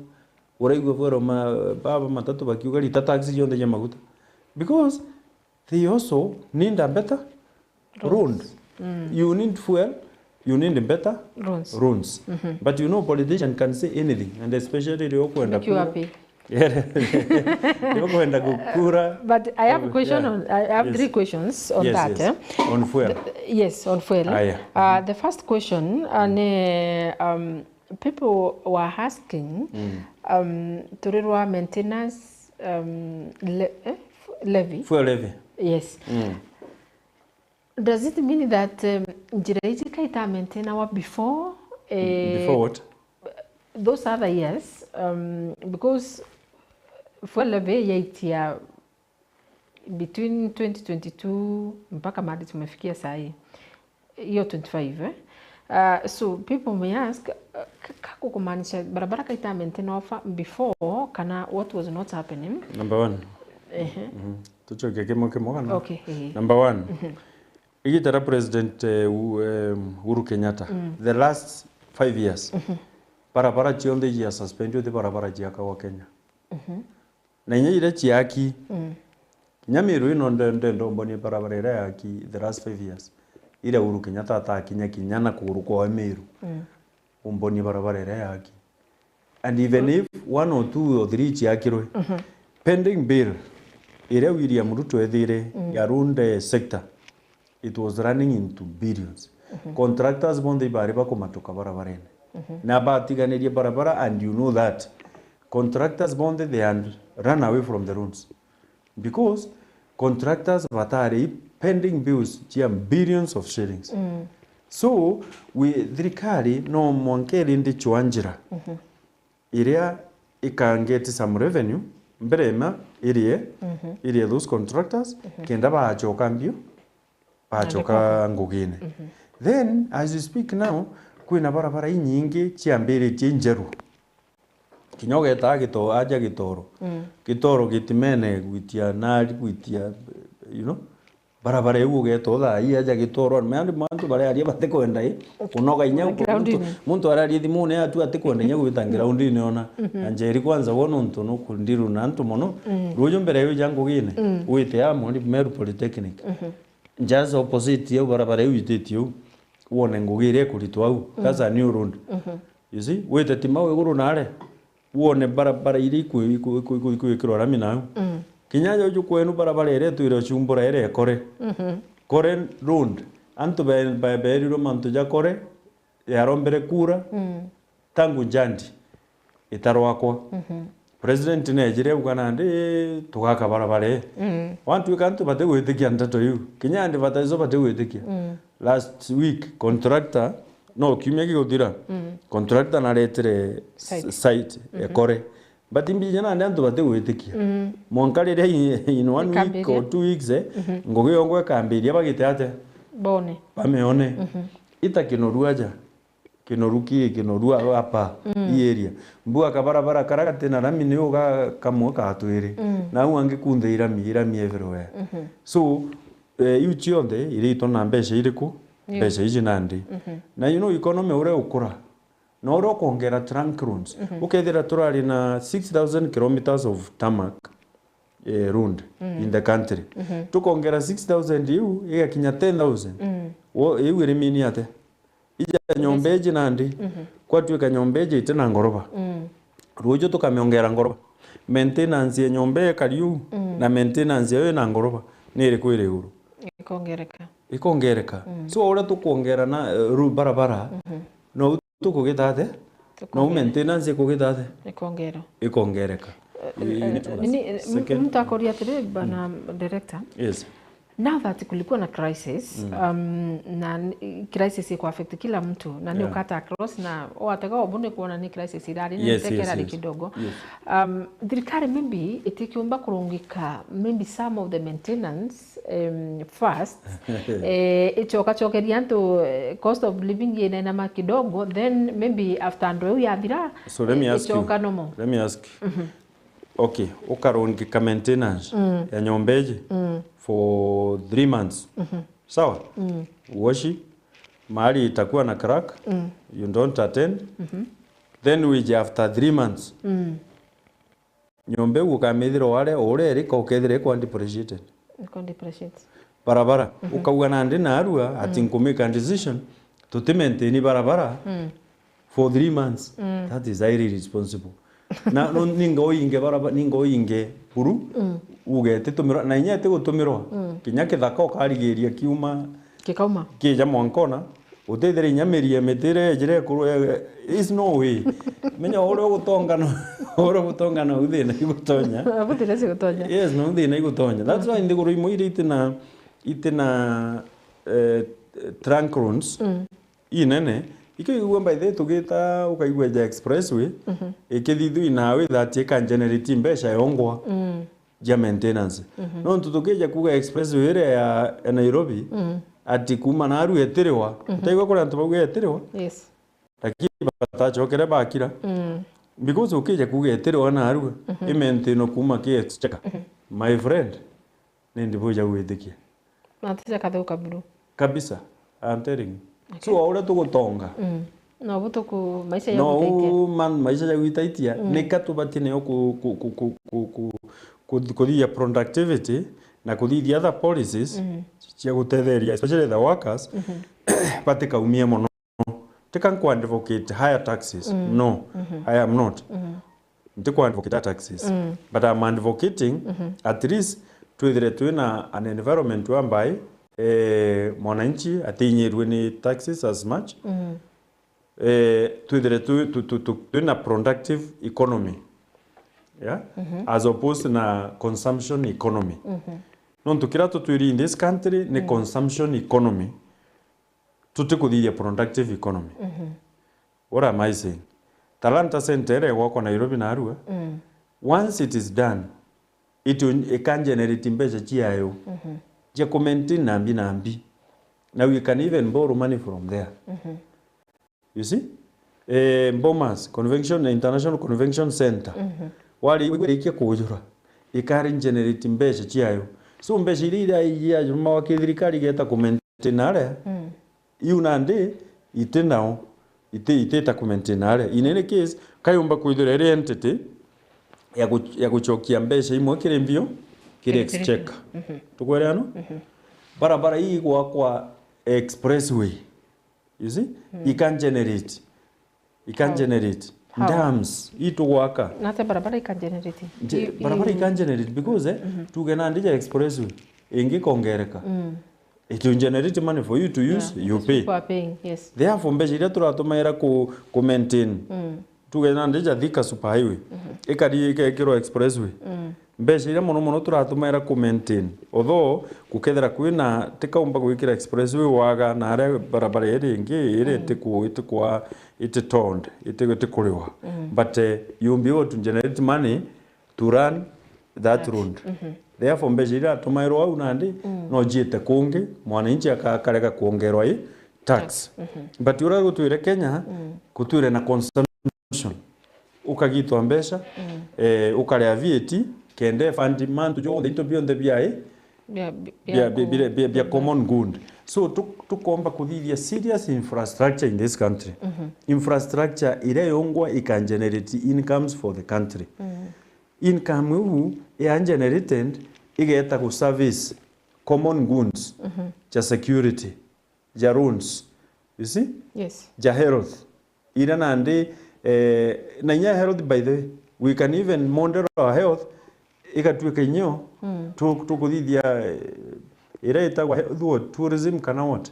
uraigua bwero ma-, baba matatu bakiuga, "Rita taxi cionthe cia maguta." Because they also need a better road. Mm. You need fuel, you need better roads. Roads. Mhm. But you know, politician can say anything, and especially riria ukwenda kura. Nikiwa wapi? Niukwenda gukura. But I have a question on, I have three questions on that, eh? On fuel. Yes, on fuel. Aya. Uh, the first question, uh, ni, um, people were asking, um, turirwa maintenance, um, le-, eh, f-, levy. Fuel levy. Yes. Mm. Does it mean that, um, njira iji ka itamaintainawa before, eh, before what? Those other years, um, because fuel levy yaitia between twenty twenty-two mpaka mahali tumefikia saa hii. Hiyo twenty-five, eh? Uh, so people may ask, uh, ka-, ka-, kumaanisha barabara ka itamaintainawa fa-, before, kana what was not happening? Number one. Ehe. Mhm. Tucoke kimwe kimwe kana? Okay, ehe. Number one. Mhm. Igita ria President, eh, U-, em, Uhuru Kenyatta, mm, the last five years, mhm, barabara cionthe cia suspendiwa ti barabara ciakagwa Kenya. Mhm. Na inya iria ciaki, mm, kinya Meru ino nde-, ndenda umbonie barabara iria yaki the last five years. Iria Uhuru Kenyatta atakinya kinya na kuguru kwawe Meru. Mm. Umbonie barabara iria yaki. And even if one or two or three ciakirwe, mhm, pending bill iria William Ruto ethire, mm, ya road, eh, sector, it was running into billions. Mhm. Contractors bonthe ibari bakumatuka barabarene. Mhm. Na batiganirie barabara, and you know that contractors bonthe, they had run away from the roads. Because contractors batari pending bills cia billions of shillings. Mm. So, we, thirikari no mwanka irinde cwa njira, mhm, iria i can get some revenue, mbere ima irie, mhm, irie those contractors, mhm, kenda bacoka mbio, bacoka ngugine. Mhm. Then, as you speak now, kwina barabara inyingi ciambiritie injeru. Kinya ugetaa Gito-, aja Gitoro. Mm. Gitoro gitimene gwitia nari gwitia, you know, barabara iu ugeeta uthaa ii aja Gitoro. Mani mantu baria aria batikwenda i, kunoga inya groundini. Muntu, muntu araria thimune atu atikwenda inya gwita groundini ona. Mhm. Na Njeri kwanza wo nontu nukundiru na antu mono. Mm. Ruju mbere yuja ngugine, mm, wite ya Mori Meru Polytechnic. Mhm. Just opposite ya barabara iu ititio u, wone ngugi iria ikuritwa au. Mm. That's a new road. Mhm. You see, wite Timau iguru nare, wone barabara iria iku-, iku-, iku-, iku-, ikwikirwa rami nau. Mm. Kinya aja uju kwenu barabara iria itwire ucumbura iria ikore. Mhm. Kore road. Antu be-, be-, berirwe mantu ja kore, yarombere kura. Mm. Tangu njandi itarwakwa. Mhm. President nejire auga nandi tugaka barabara ii. Mm. Wantwika antu batigwitikia nteto iu. Kinya advertise batigwitikia. Mm. Last week, contractor, no kiumia giguthira, mm, contractor naretire site, site, mhm, ekore. But mbija nandi antu batigwitikia. Mm. Mwanka riria in, in one week or two weeks, eh, mhm, ngugi yongwa ikambiria bagite atia? Bone. Bamione. Mhm. Ita kinoru aja. Kinoru ki, kinoru a-, apa, mm, ii area. Mbua kabarabara karia gatina rami ni uga kamwe ka twiri. Mm. Na au angi kunthe irami, irami everywhere. Mhm. So, eh, iu cionthe iritwa na mbeca iriku? Iu. Mbeca iji nandi. Mhm. Na you know economy uria ukura, na uria ukongera trunk roads. Mhm. Ukethira turari na six thousand kilometers of tarmac, eh, road, mm, in the country. Mhm. Tukongera six thousand iu, igakinya ten thousand. Mm. Wo, iu iri mean atia? Ija nyomba iji nandi, mhm, kwatwika nyomba iji iti na ngoroba. Mm. Ruju tukamiongera ngoroba. Maintenance ya nyomba ikari u, mm, na maintenance yayo ina ngoroba, ni iriku iri iguru? Ikongereka. Ikongereka. Mm. So, uria tukwongera na, eh, ru-, barabara, mhm, no tukugitha te? No maintenance ikugitha te? Ikongera. Ikongereka. Eh, eh, nini, eh, m-, second, mtu akoria atiri, bana director. Yes. Now that kulikuwa na crisis, um, na n-, crisis iko affect kila mtu, na ni ukata across, na watega obu ni kuona ni crisis irari, ni Yes, yes, ntekera ri yes. kidogo. Yes. Um, thirikari maybe itikiumba kurungika maybe some of the maintenance, um, first, eh, icokacokeria antu, eh, cost of living yenenama kidogo, then maybe after andu eu yathira, So let me eh, ask you, icoka normal. let me ask you. Okay, ukarungika maintenance ya nyomba iji for three months. Sawa? Uoshi, mahali itakuwa na crack, you don't attend. Then wije after three months. Nyomba iu ukamithira ware, uria irika ukethira ikwa depreciated. Iko depreciate. Barabara, ukauga nandi narua, ati nkumake a decision, tuti maintain barabara for three months. That is highly irresponsible. Na no, ninga uinge barabara, ninga uinge buru, uge iti tumirwa, na inya iti gutumirwa, kinya kithaka ukarigiria kiuma Kikauma. kija mwankona, utithire inya miri ya miti iria ejire ekuru ya, is no way. Menya uria ugutonga no, uria ugutonga no thina igutonya. Abu thina cigutonya. Yes, no thina igutonya. That's why nthiguru imwe iria itina, itina, eh, trunk roads inene, ikio igua by the way tugita ukaigua ja expressway, ikithithua inawe that ika generate mbeca yongwa cia maintenance. Nontu tukija kuga expressway iria ya, ya Nairobi, ati kuma naru etiriwa, utaigua kuri antu bauga etiriwa? Yes. Lakini batacokere bakira. Because ukija kuga etiriwa naru, imaintainwa kuma ki exchequer. My friend, ni ndibuja gwitikia. Na ati cia kathuka buru. Kabisa, I'm telling you. Okay. So, uria tugutonga. No bu tuku-, maisha ya no gutaitia. U man, maisha ya gwitaitia, nika tubatie nayo ku-, ku-, kuthithia productivity na kuthithia other policies cia gutetheria, especially the workers, batikaumie mono. Tika nku advocate higher taxes. No, I am not. Nti ku advocate taxes. But I'm advocating at least twithire twina an environment whereby, eh, mwananchi atinyirwe ni taxes as much. Eh, twithire twi-, tu-, tu-, tu-, twina productive economy. Yeah? As opposed na consumption economy. Nontu kira tutwiri in this country ni consumption economy. Tutikuthithia productive economy. What am I saying? Talanta Center iria igwakwa Nairobi narua, once it is done, it will, it can generate mbeca ciayo cia ku maintain nambi nambi. Na we can even borrow money from there. You see? Eh, Bomas Convention, International Convention Center. Wari-, warikia kujura, ikari generate mbeca ciayo. So mbeca iria iraijia juma wa kithirikari igeta ku maintain aria, iu nandi iti nao, iti, itita ku maintain aria. In any case, kayumba kwithira iri entity ya gu-, ya gucokia mbeca imwe kiri mbio, kiri exchequer. Tukwere ano? Barabara ii igwakwa expressway. You see? It can generate. It can generate. How? Dams. Ii tugwaka. Na ata barabara ika generate? Nje-, barabara i can generate because, eh, tuge nandi ja expressway ingikongereka. It will generate money for you to use, you pay. People are paying, yes. Therefore, mbeca iria turatumaira ku, ku maintain, tuge nandi ja Thika Super Highway, ikari ikekirwa expressway. Mbeca iria mono mono turatumaira ku maintain, although gukethira kwina, tikaumba gwikira expressway waga na aria barabara iri ingi iri itiku-, itikwa-, ititonde, iti-, itikuriwa. But, eh, you'll be able to generate money to run that road. Therefore, mbeca iria atumairwa au nandi, no ciite kungi, mwananchi aka-, akarega kuongerwa i tax. But uria gutwire Kenya, gutwire na consumption. Ukagitwa mbeca, eh, ukarea V A T, kenda fund mantu jonthe, into bionthe biai, bia, bia, bia, bia, bia, bia common good. So, tu-, tukomba kuthithia serious infrastructure in this country. Infrastructure iria yongwa i can generate incomes for the country. Income iu ya generated igeta gu service common goods, ja security, ja roads, you see? Yes. Ja health. Iria nandi, eh, na inya health, by the way, we can even model our health, igatuika inyo, tu-, tukuthithia, eh, iria itagwa health what, tourism kana what?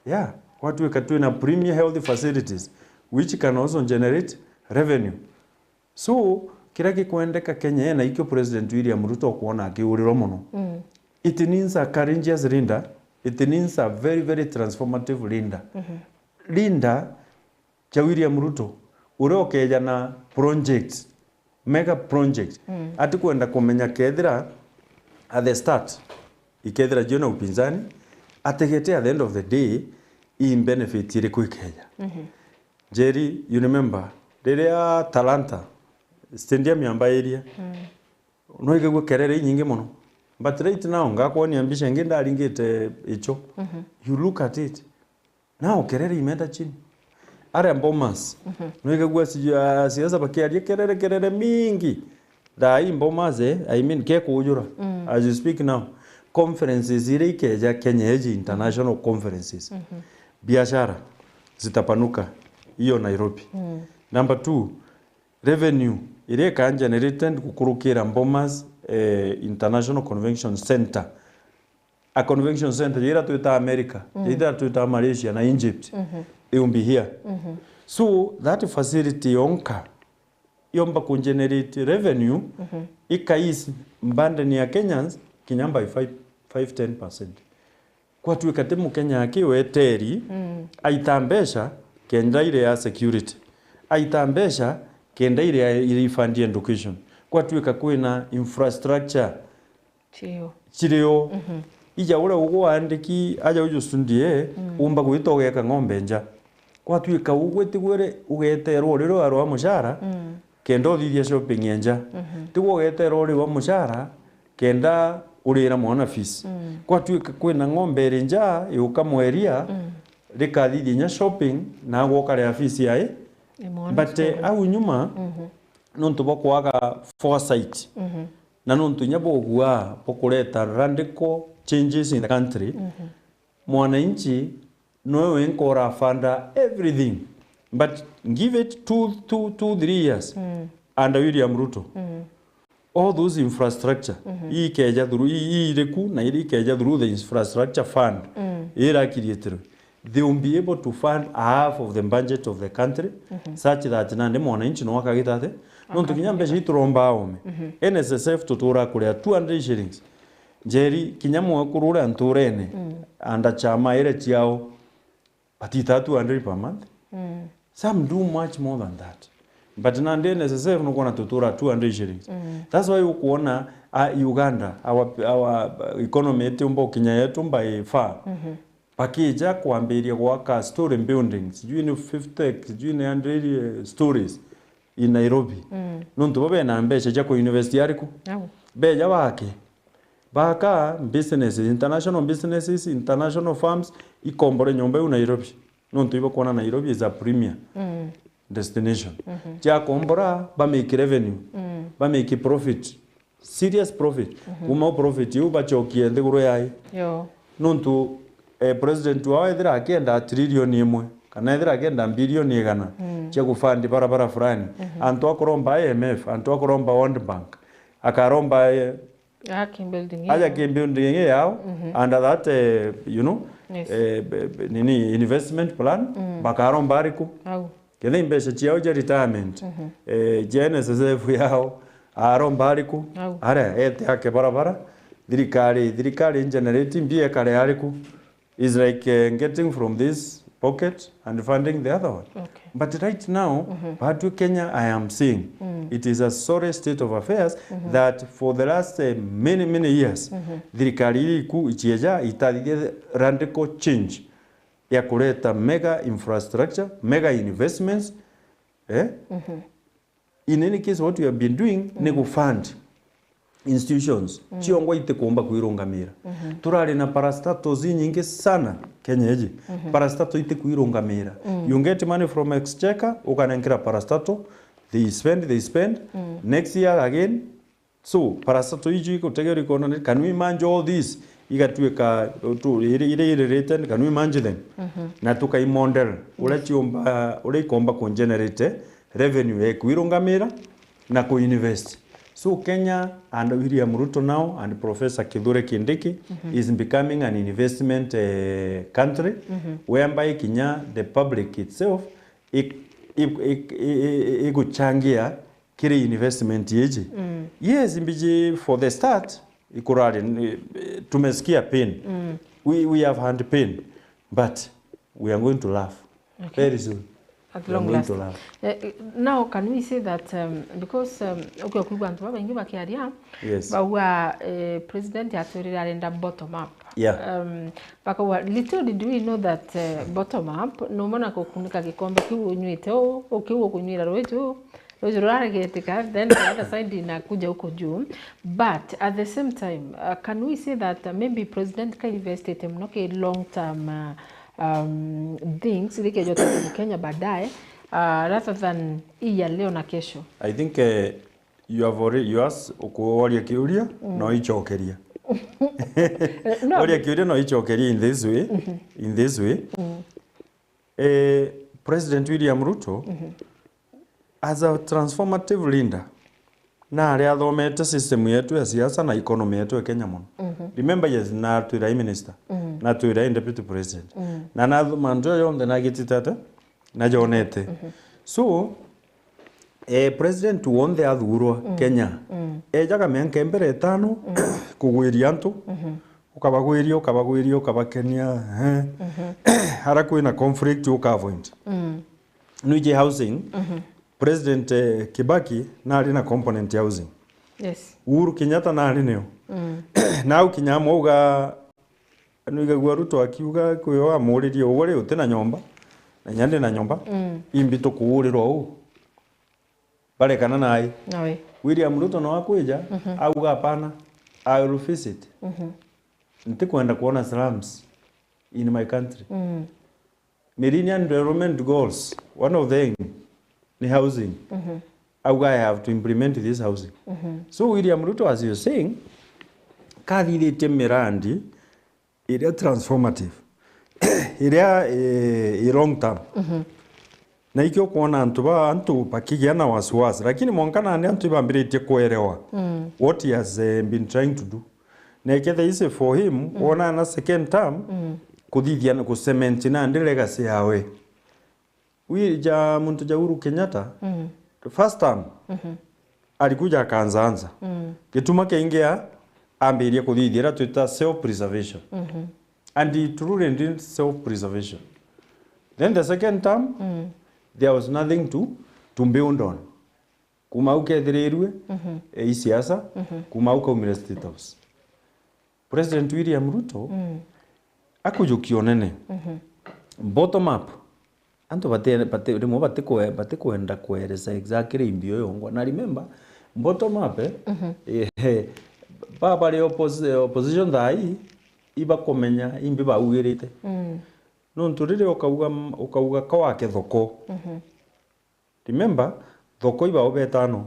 Yeah, gwatuika twina premier health facilities, which can also generate revenue. So, kiria gikwendeka Kenya ena ikio President William Ruto ukwona akiurirwa mono. It needs a courageous leader. It needs a very, very transformative leader. Mhm. Leader cha William Ruto, uria ukeja na project, mega project. Mm. Atikwenda kumenya kethira at the start, ikethira jio na upinzani, ategete at the end of the day, i benefit iriku ikeja. Mhm. Njeri, you remember, riria Talanta, stadium yambairia, mm, no ikegua kerere inyingi mono. But right now, ngakwonia mbica ingi ndaringite icho. Mhm. You look at it. Now, kerere imeenda chini. Aria Bomas, mhm, no ikegua si-, ah, siasa bakiaria kerere, kerere mingi. Thaa ii Bomas, eh, I mean, kekujura. Mm. As you speak now, conferences iria ikeja Kenya iji, international conferences. Mhm. Biashara zitapanuka. Hiyo Nairobi. Mm. Number two, revenue iria ikaa generated gukurukira Bomas, eh, International Convention Center. A convention center, ira twita America, mm, ira twita Malaysia na Egypt, mhm, it will be here. Mhm. So, that facility yonka, yomba ku generate revenue, mhm, ika ease burden ya Kenyans kinya by five, five, ten percent. Kwatuika ti Mukenya akiweteri, mm, aita mbeca kenda ire ya security, aita mbeca kenda ire ya refund ya education. Kwatuika kwina infrastructure, Chirio. Chirio. Mhm. Ija uria ugwandiki, aja ujusundie, mm, umba gwita ugeka ng'ombe nja. Gwatuika ugwitigwire ugeterwa urire warwa mushara, mm, kenda uthithia shopping ya nja. Mhm. Tigwo ugeterwa urirwa mushara, kenda urira mwana fees. Mm. Gwatuika kwina ng'ombe iri nja, yuka mweria, mm, rikathithia inya shopping, na gwokaria fees yae. Ni mwana But, eh, cukuru. Au nyuma, mhm, nontu bwa kwaga foresight. Mhm. Na nontu inya bugua bukureta radical changes in the country, mhm, mwananchi noe wenka urafanda everything. But give it two, two, two, three years, mm, under William Ruto. Mm. All those infrastructure, mhm, ii ikeja through, ii, ii iriku, na iria ikeja through the infrastructure fund, mm, irakiriitirwe. They will be able to fund half of the budget of the country, mhm, such that nandi mwananchi no akagita ati. Nontu kinya mbeca ituromba aume. Mhm. N S S F tutura kuria two hundred shillings. Njeri, kinya mwekuru uria nturene, mm, anda chama ire ciao, batita two hundred per month. Mm. Some do much more than that. But nandi N S S F nukwona tutura two hundred shillings. Mm. That's why ukuona, ah, Uganda, our, our economy itiumba ukinya yetu by far. Mhm. Bakija kwambiria gwaka story buildings, sijui ni fifty, sijui ni hundred, eh, stories in Nairobi. Mm. Nontu bo bena mbeca cia kuinvest ariku? Au. Beja bake. Baka businesses, international businesses, international firms, ikombore nyomba iu Nairobi. Nontu ibakwona Nairobi is a premier, mm, destination. Mhm. Ciakombora, ba make revenue, mm, ba make profit. Serious profit. Mhm. Kuma o profit iu bachokie nthiguru yai. Yo. Nontu, eh, president wao ethira akienda trilioni imwe, kana ethira akienda bilioni igana, mm, cia gufund barabara fulani, mhm, antu akuromba I M F, antu akuromba World Bank, akaromba, eh, Yake building aja io. Ki building ii yao, mhm, under that, eh, you know, yes, eh, b-, b-, nini, investment plan, mm, bakaromba ariku? Au. Kenda i mbeca ciao cia retirement, mhm, eh, cia N S S F yao, aromba ariku? Au. Aria ete ake barabara, thirikari, thirikari generate mbia ekare ariku? Is like, eh, getting from this pocket and funding the other one. Okay. But right now, mhm, batwi Kenya, I am seeing, mm, it is a sorry state of affairs, mhm, that for the last, eh, many, many years, mhm, thirikari iri iku ichieja itathithia radical change ya kureta mega infrastructure, mega investments, eh? Mhm. In any case, what we have been doing ni, mm, gufund institutions, mm, ciongwa itikumba kwirungamira. Mhm. Turari na parastatals inyingi sana Kenya iji. Mhm. Parastatal itikwirungamira. Mm. You get money from exchequer, ukanenkera parastatal, they spend, they spend. Mm. Next year again, so parastatal iju igutegerwa ikona ni, can we manage all this? Igatuika tu, iri, iri, iri written, can we manage them? Mhm. Na tukai model uria, yes, ciumba, uria ikomba ku generate revenue ya kwirungamira na ku invest. So Kenya under William Ruto now and Professor Kithure Kindiki, mhm, is becoming an investment, eh, country, mhm, whereby kinya the public itself i-, i-, i-, i-, iguchangia kiri investment iji. Mm. Yes, mbiji for the start, ikurari, ni, tumesikia pain. Mm. We, we have had pain, but we are going to laugh. Okay. Very soon. At long last. We are going to laugh. Eh, eh, now, can we say that, um, because, um, ukia kwigua antu babaingi bakiaria, yes, bauga, eh, president atwirire arenda bottom up. Yeah. Um, bakauga, little did we know that, eh, bottom up, numona gukunika gikombe kiu unywite uu, uu kiu ukunywira ruuji uu, ruuji ruraregetika, then the other side inakuja huko juu. But at the same time, uh, can we say that, uh, maybe president ka investite muno ki long term, uh, um, things, iria ikeja uteithia Kenya baadaye, uh, rather than hii ya leo na kesho? I think, eh, you have already, you ask, ukuoria kiuria, mm, no icokeria. Eh, no. Oria kiuria no icokeria in this way, mm-hmm, in this way. Mm. Eh, President William Ruto, mm-hmm, as a transformative leader, na aria athomete system yetu ya siasa na economy yetu ya Kenya mono. Mhm. Remember, yes, natwira i minister, mhm, natwira i deputy president. Mhm. Na na mantu jonthe nagitite ate, najonete. Mhm. So, eh, president wonthe athurwa, mhm, Kenya, mhm, ejaga mianka mbere itano, mhm, kugwiria antu, mhm, ukabagwiria, ukabagwiria, ukabakenia, eh. Mhm. Ara kwina conflict uka avoid. Mhm. Nwiji housing, mhm, President, eh, Kibaki nari na component ya housing. Yes. Uhuru Kenyatta nari nio. Mm. Nau kinya amwe uga, nwigagua Ruto akiuga kwi o amuririe, "Uwe ri uti na nyomba, na inya ndi na nyomba, mm, imbi tukuurirwa uu?" Barekana nai. Nawe. William Ruto no akwija, mhm, auga, "Hapana, I will visit. Mhm. Ntikwenda kuona slums in my country." Mm. Millennium Development Goals, one of them ni housing. Mhm. Auga, "I have to implement this housing." Mhm. So William Ruto, as you're saying, kathithitie mirandi iria transformative, iria, eh, i long term. Mhm. Na ikio kwona antu ba, antu bakigia na wasiwasi, lakini mwanka nandi antu ibambiritie kuerewa, mm, what he has, eh, been trying to do. Na ikethira isi for him, mm, wona na second term, mm, kuthithia na kucement nandi legacy yawe. Wi ja muntu ja Uhuru Kenyatta, mm, first term, mhm, alikuja akaanzaanza. Mm. Gituma kiingi a-, ambiria kuthithia iria twita self preservation. Mhm. And he truly did self preservation. Then the second term, mm, there was nothing to, to build on. Kuma au kethirirue, mhm, eh, i siasa, mhm, kuma au kaumire State House. President William Ruto, mm, akujukia unene. Mhm. Bottom up. Antu bati-, bati-, rimwe batikwe-, batikwenda kweresa exactly imbi yo yongwa. Na remember, bottom up, eh, mhm, eh, eh, ba bari oppos-, opposition thaa ii, ibakumenya imbi baugirite. Mm. Nontu riria ukauga, ukauga ka wake thoko, mhm. Remember, thoko iba obe etano.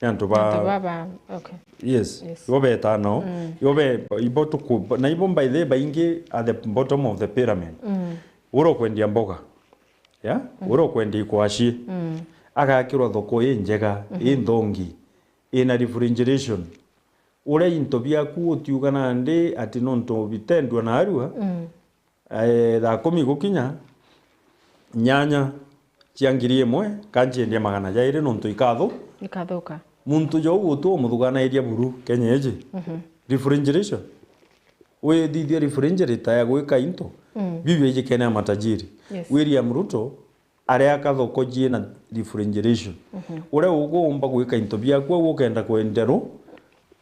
Ni antu ba, antu baba, okay. Yes. Yes. Ibo betano. Mm. Ibo be, ibo tuku, na ibo by the way baingi at the bottom of the pyramid. Mm. Ura ukwendia mboga. Ya? Mm. Ura ukwendia ikwashi. Mm. Agakirwa thoko i njega, mhm, i nthongi, ina refrigeration. Uria into biaku utiuga nandi ati nontu bitendua narua, mm. Eh, thaa kumi gukinya, nyanya cia ngiri imwe, ka nciendia magana jairi nontu ikathu-, ikathuka. Muntu jou utu umuthuganairia buru Kenya iji. Mhm. Refrigeration. Withithia refrigerator ya gwika into. Mm. Biu ijikene ya matajiri. Yes. William Ruto areaka thoko ciina refrigeration. Mhm. Uria ugumba gwika into biaku au ukenda kwenderwo.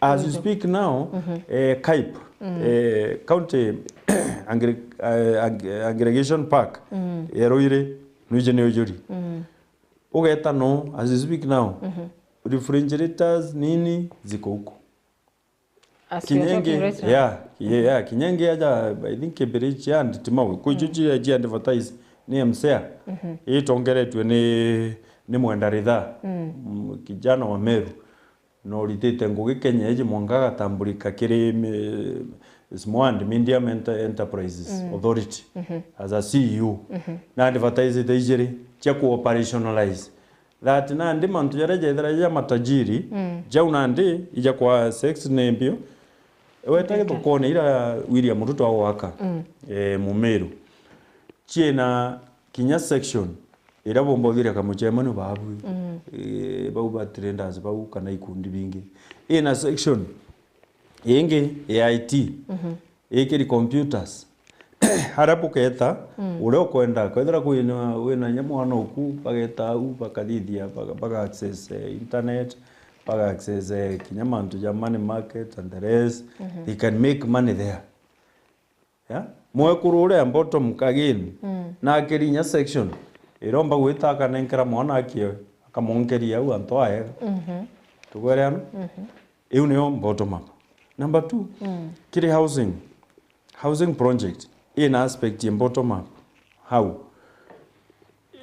As you, mhm, speak now, mhm, eh, KAIP, mm, eh, County Agri-, eh, Ag-, Aggregation Park, mm, ya Ruiri, nwiji ni ujuri. Mm. Ugeta no, as you speak now, mhm, refrigerators nini ziko huko. As we are talking right now. Kinyenge, yeah, yeah, yeah, Kinyenge aja, I think Kibirichi and Timau, kwi icio, mm, cia, cia advertise ni M C A, mhm, itongeretue ni, ni Mwenda Ridhaa, mm, mm, kijana wa Meru. Na uritite ngugi Kenya iji mwanka agatambulika kiri mi-, Small and Medium Enter-, Enterprises, mm, Authority, mhm, as a C E O. Mhm. Na advertisite ijiri cia ku operationalize that nandi mantu jaria jethira ja matajiri, mm, jau nandi ija kwa sex ni mbio. Weta, okay, githokone ira William Ruto agwaka, mm, eh, Mumiru. Ciina kinya section iria bomba uthiria kamucemanio baabui. Mm. Eh, bau ba traders bau kana ikundi bingi. Ina section, Ingi A I T, ikiri computers. Aria buketa, uria ukwenda, kwethira kwina, wina nya mwana uku, bageta au, bakathithia, baga, baga access, eh, internet, baga access, eh, kinya mantu ja money market and the rest. They can make money there. Yeah? Mwekuru uria bottom again, na akiri inya section, iromba gwita akanenkera mwana akioe, akamonkeria au antu aega. Tugwereana? Iu niyo bottom up. Number two, kiri housing, housing project ina aspect ya bottom up. How?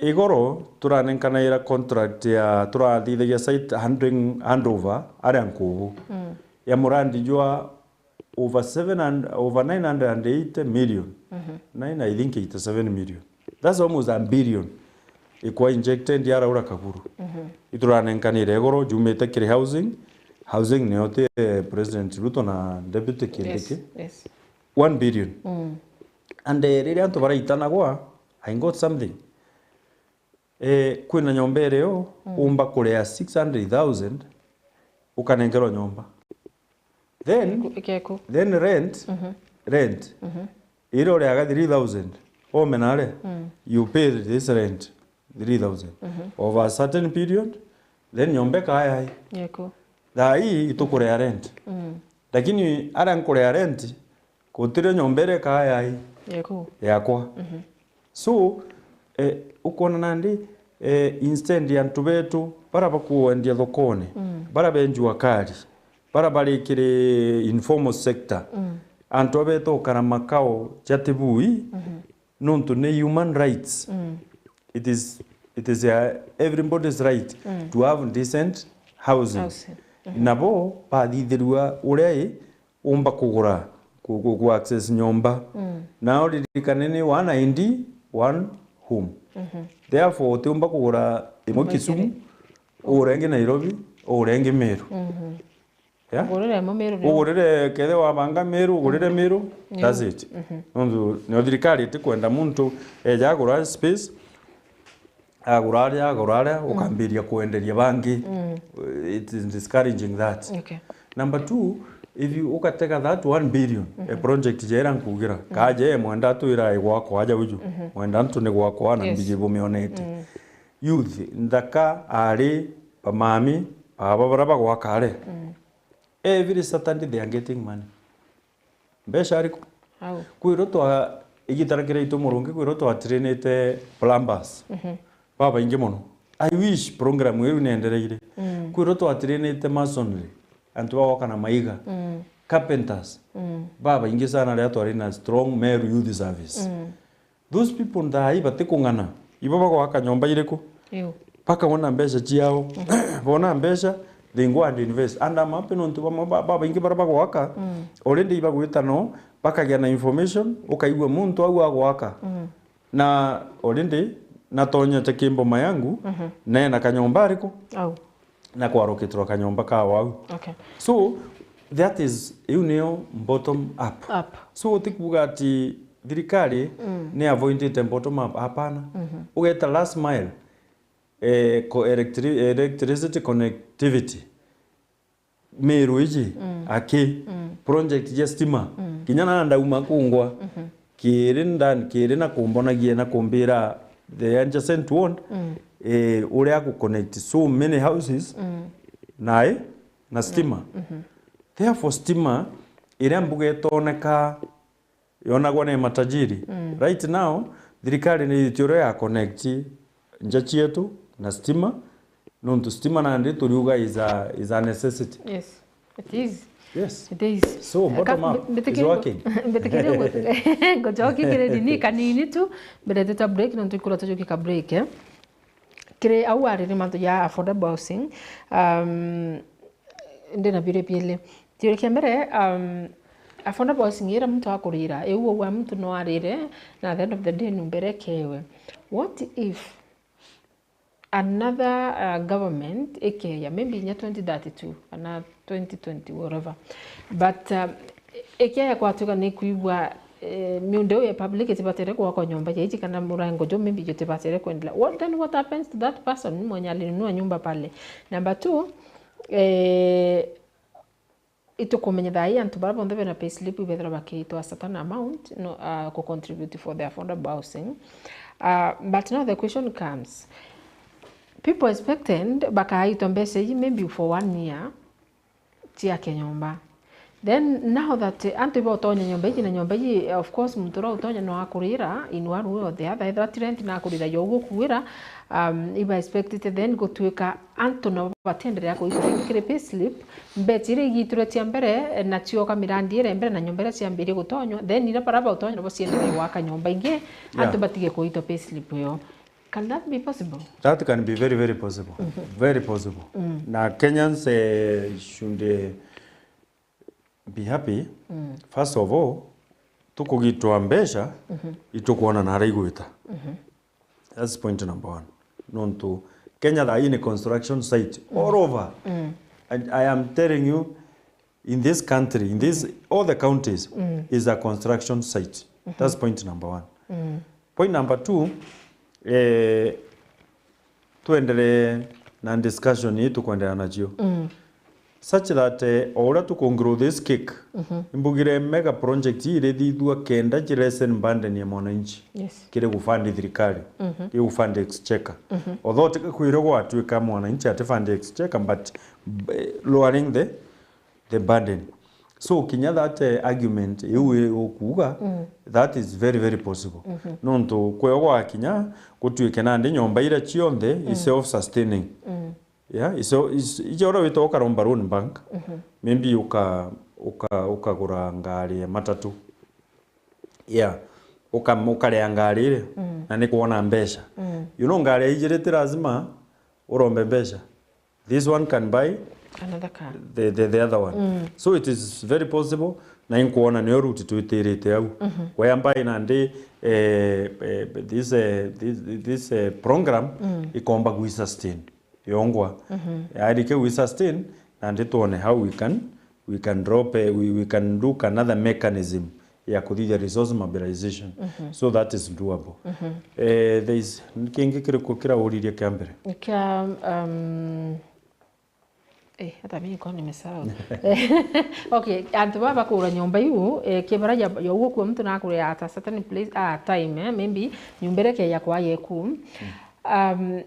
Igoro turanenkanaira contract ya, turathithagia site handing, handover aria nkubu ya murandi jwa over seven hundred, over nine hundred and eighty million. Nine, I think eighty-seven million. That's almost a billion ikwa injected yaraura kaguru. Ituranenkanire igoro jumite kiri housing. Housing niyo ti, eh, President Ruto na Deputy Kindiki. Yes, yes. One billion. And, eh, riria antu baraitanagwa, I got something. Eh, kwina nyomba irio, umba kuria six hundred thousand, ukanenkerwa nyomba. Then, Iku-, ikeku. Then rent, rent, iria uriaga three thousand, omena aria, you pay this rent, three thousand. Over a certain period, then nyomba ikaya ai. Yeku. Thaa ii itukuria rent. Lakini aria nkuria rent, gutirio nyomba iria ikaya ai. Yeku. Yakwa. So, eh, ukwona nandi, eh, instead ya antu betu, bara bakwendia thokone, bara benjua kari, bara bari kiri informal sector, antu abeta ukara makao ja tibui, nontu ni human rights. It is, it is, uh, everybody's right to have decent housing. Housing. Nabo bathithirua uria i, umba kugura, ku, ku, ku access nyomba. Na uririkane ni one I D, one home. Therefore, utiumba kugura imwe Kisumu, ugure ingi Nairobi, ugure ingi Meru. Yeah? Ugurire imwe Meru, ugurire, kethe wabanga Meru, ugurire Meru, that's it. Nontu nio thirikari itikwenda muntu eja agura space, agura aria, agura aria, ukambiria kwenderia bangi. It is discouraging that. Okay. Number two, if you ugatega that one billion, a project jera nkugira, kaja e mwenda tu ira igwakwa aja uju, mwenda ntu ni gwakwa na mbiji bumionete. Youth, nthaka, ari, bamami, baba bara bagwaka are. Every Saturday they are getting money. Mbeca ariku? Au. Kwirwo twa, igita kiraitũ Murungi, kwirwo twatrainite plumbers. Babaingi mono. I wish program iu nendereire. Kwirwo twatrainite masonry. Antu bagoka na maiga. Carpenters. Babaingi sana riria twari na strong Meru Youth Service. Those people thaa ii batikung'ana. Ibo bagwaka nyomba iriku? Iu. Bakabona mbeca ciao. Bona mbeca, they go and invest. And I'm happy nontu bamwe ba, babaingi bara bagwaka, already ibagwita no, bakagia na information, ukaigua muntu au agwaka. Na already natonyete ki mboma yangu, na ena kanyomba ariku? Au. Na kwarukitwa kanyomba ka wau. Okay. So, that is, iu niyo bottom up. Up. So, utikuga ati thirikari ni avoidite bottom up, hapana. Ugeta last mile, eh, ko electri-, electricity connectivity. Meru iji, aki, project ja stima. Kinya na ndauma kungwa, kiri ndani, kiri na kumbonagia na kumbira the adjacent ward, eh, uria aku connect so many houses, nae, na stima. Therefore, stima, iria mbuga itoneka, yonagwa ni matajiri. Right now, thirikari ni iti uria ya connect nja cietu na stima, nontu stima nandi turiuga is a, is a necessity. Yes, it is. Yes. It is. So, bottom up is working. Mbitikirie ngo-, mbitikirie ngo-, ngocokia kiri nini kanini tu, mbere tuta break, nontu ikurwa tujuki ka break, eh. Kiri au ariri mantu ja affordable housing, um, ndina biuria biiri. Kiuria kia mbere, um, affordable housing iria muntu akurira, iu ugua muntu no arire, na at the end of the day, nyumba iria ikeewe. What if another, uh, government ikeeya, maybe inya twenty thirty-two, kana twenty twenty, whatever. But, um, ikeeya kwatuika ni kwigua, eh, miunda iu ya public itibatere gwakwa nyomba ja iji, kana murengo juu maybe jutibatere kwendelea. What, then what happens to that person mwenye alinunua nyumba pale? Number two, eh, itukumenya thaa ii antu baria bonthe bena payslip ibethirwa bakiitwa a certain amount, no, uh, ku contribute for the affordable housing. Uh, but now the question comes, people expected bakaitwa mbeca iji maybe for one year, ciake nyomba. Then now that, eh, antu iba utonya nyomba iji na nyomba iji, of course, muntu uria utonya no akurira in one way or the other, ethira ti rent na akurira yo uguo kuira, um, iba expected then gutuika antu nabo batienderea kuitwa kiri payslip, mbeca iria igiitirwe cia mbere, eh, na cioka mirandi iria mbere na nyomba iria ciambirie gutonywa, then iria baria bautonya nabo cienderea gwaka nyomba ingi, antu batige kuitwa payslip iyo. Can that be possible? That can be very, very possible. Very possible. Na Kenyans, eh, should, eh, be happy. First of all, tukugitwa mbeca, itukwona nara igwita. That's point number one. Nontu Kenya thaa ii ni construction site all over. And I am telling you, in this country, in this, all the counties, is a construction site. That's point number one. Point number two, eh, twenderee na discussion ii tukwenderea nacio. Such that, eh, o uria tuku grow this cake, imbugire mega project ii irithithua kenda ci lessen burden ya mwananchi. Yes. Kiri gufund thirikari, kiri gufund exchequer. Although tiga kwirwo gwatuika mwananchi ati fund exchequer, but, eh, lowering the the burden. So kinya that, eh, argument iu i-, ukuuga, that is very, very possible. Nontu kweo gwakinya gutuike nandi nyomba iria cionthe i self sustaining. Yeah, icio, icio, icio uria wita ukaromba loan bank, maybe uka-, uka-, ukagura ngari ya matatu. Yeah, uka-, ukaria ngari iria, na ni kwona mbeca. You know, ngari ya ijiri ti lazima urombe mbeca. This one can buy another car, the, the, the other one. So it is very possible, na inkwona niyo route twitirite au. Wea mbai nandi, eh, eh, this, eh, this, this, eh, program ikomba gwi sustain yongwa. Yaani ke gwi sustain, nandi twone how we can, we can drop, eh, we, we can look another mechanism ya kuthithia resource mobilization. So that is doable. Eh, there is kingi kiriku kirauririe kia mbere? Kia, um, eh, hata mimi nilikuwa nimesahau. Okay, antu baba bakura nyomba iu, eh, kibara ya, ya uguo kwa mtu na akure at a certain place, ah, time, eh, maybe nyumba iria ke ya kwa yeku. Um,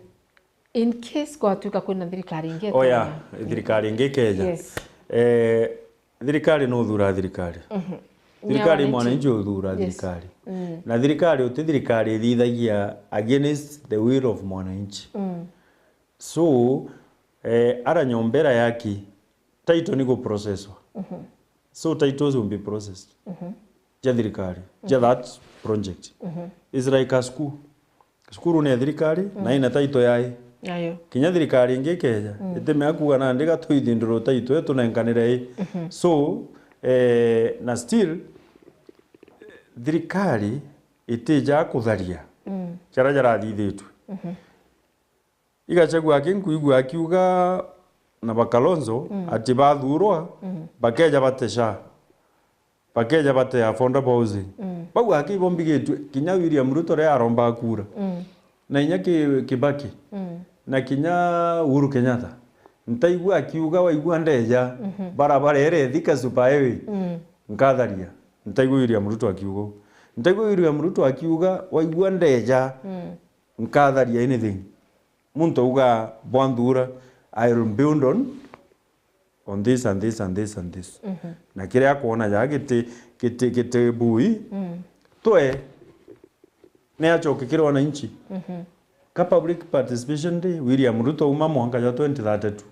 In case gwatuika kwina thirikari ingi, oya, itonya, thirikari ingi ikeja. Yes. Eh, thirikari no uthura thirikari. Ni ya thirikari wananchi. Mwananchi uthura, yes, thirikari. Na thirikari uti thirikari ithithagia against the will of mwananchi. So, eh, ara nyomba ira yaki, title ni guprocesswa. So titles will be processed. Cia thirikari, cia that project. It's like a school. Cukuru ni ya thirikari, na ina title yayo. Yayo. Kinya thirikari ingi ikeja, itimea kuuga nandi ga tuithindurwe title, itunenkanire i. So, eh, na still, thirikari itija kutharia jaria jarathithitue. Igachagua aki nkuigua akiuga na ba Kalonzo ati bathurwa, bakeja bate SHA, bakeja bate affordable housing. Bau aki ibo mbigitue, kinya William Ruto riria arombaga kura. Na inya Ki-, Kibaki. Na kinya Uhuru Kenyatta. Ntaigua akiuga, waigua ndeja, barabara iria ithika super highway. Nkatharia. Ntaigua William Ruto akiuga uu. Ntaigua William Ruto akiuga, waigua ndeja, nkatharia anything. Muntu auga, bwanthura, I will build on, on this and this and this and this. Na kiria akwona ja giti, giti, giti bui, twe, ni acoke kiri wananchi. Ka public participation day, William Ruto auma mwanka jwa twenty thirty-two.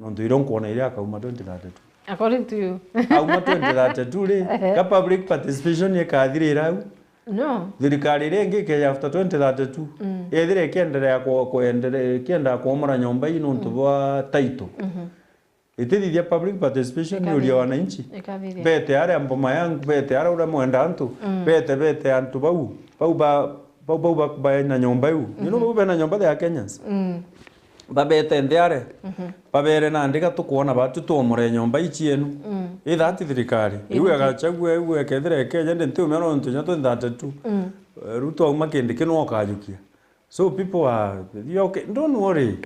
Nontu irio nkwona iria akauma twenty thirty-two. According to you. Auma twenty thirty-two ri, ka public participation ikathirira au? No. Thirikari iria ingi ikeja after twenty thirty-two. Ethira ikienderea ku-, kuendere-, ikiendaa kuomora nyomba ii nontu bwa title. Itithithia public participation, ni uria wananchi. Ikathithia. Bete aria mboma yangu, bete aria uria mwenda antu, bete, bete antu bau, bau ba, bau, bau ba, baina nyomba iu. You know, bau bena nyomba, they are Kenyans. Babete nthi aria. Babere nandi ga tukwona batu tuomore nyomba ii cienu. Itha ati thirikari. Iu egachagua iu ekethira ekeja ndi ntiumia nontu nya twenty thirty-two. Eh, Ruto auma kindi kinu okajukia. So people are, okay, don't worry.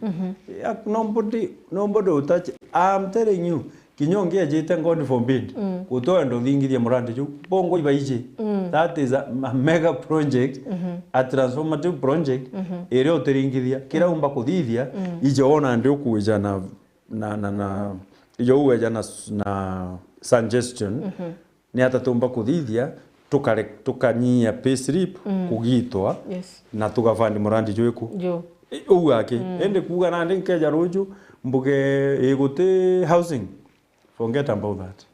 Nobody, nobody will touch. I'm telling you, Kinya ungi ejite, God forbid, mm, gutwenda uthingithia murandi juu. Bongo ibaiji. Mm. That is a, a mega project, mm-hmm, a transformative project, mm-hmm, iria utiringithia. Kiria, mm, umba kuthithia, mm, ije wona ndi ukuija na, na, na, na, ije uweja na s-, na suggestion, mm-hmm, ni ata tumba kuthithia, tukare-, tukanyia payslip, mm, kugitwa, yes, na tugafund murandi jwiku. Juu. I-, uu aki. Mm. Indi kuuga nandi nkeja ruju, mbuge, i, guti housing. Forget about that.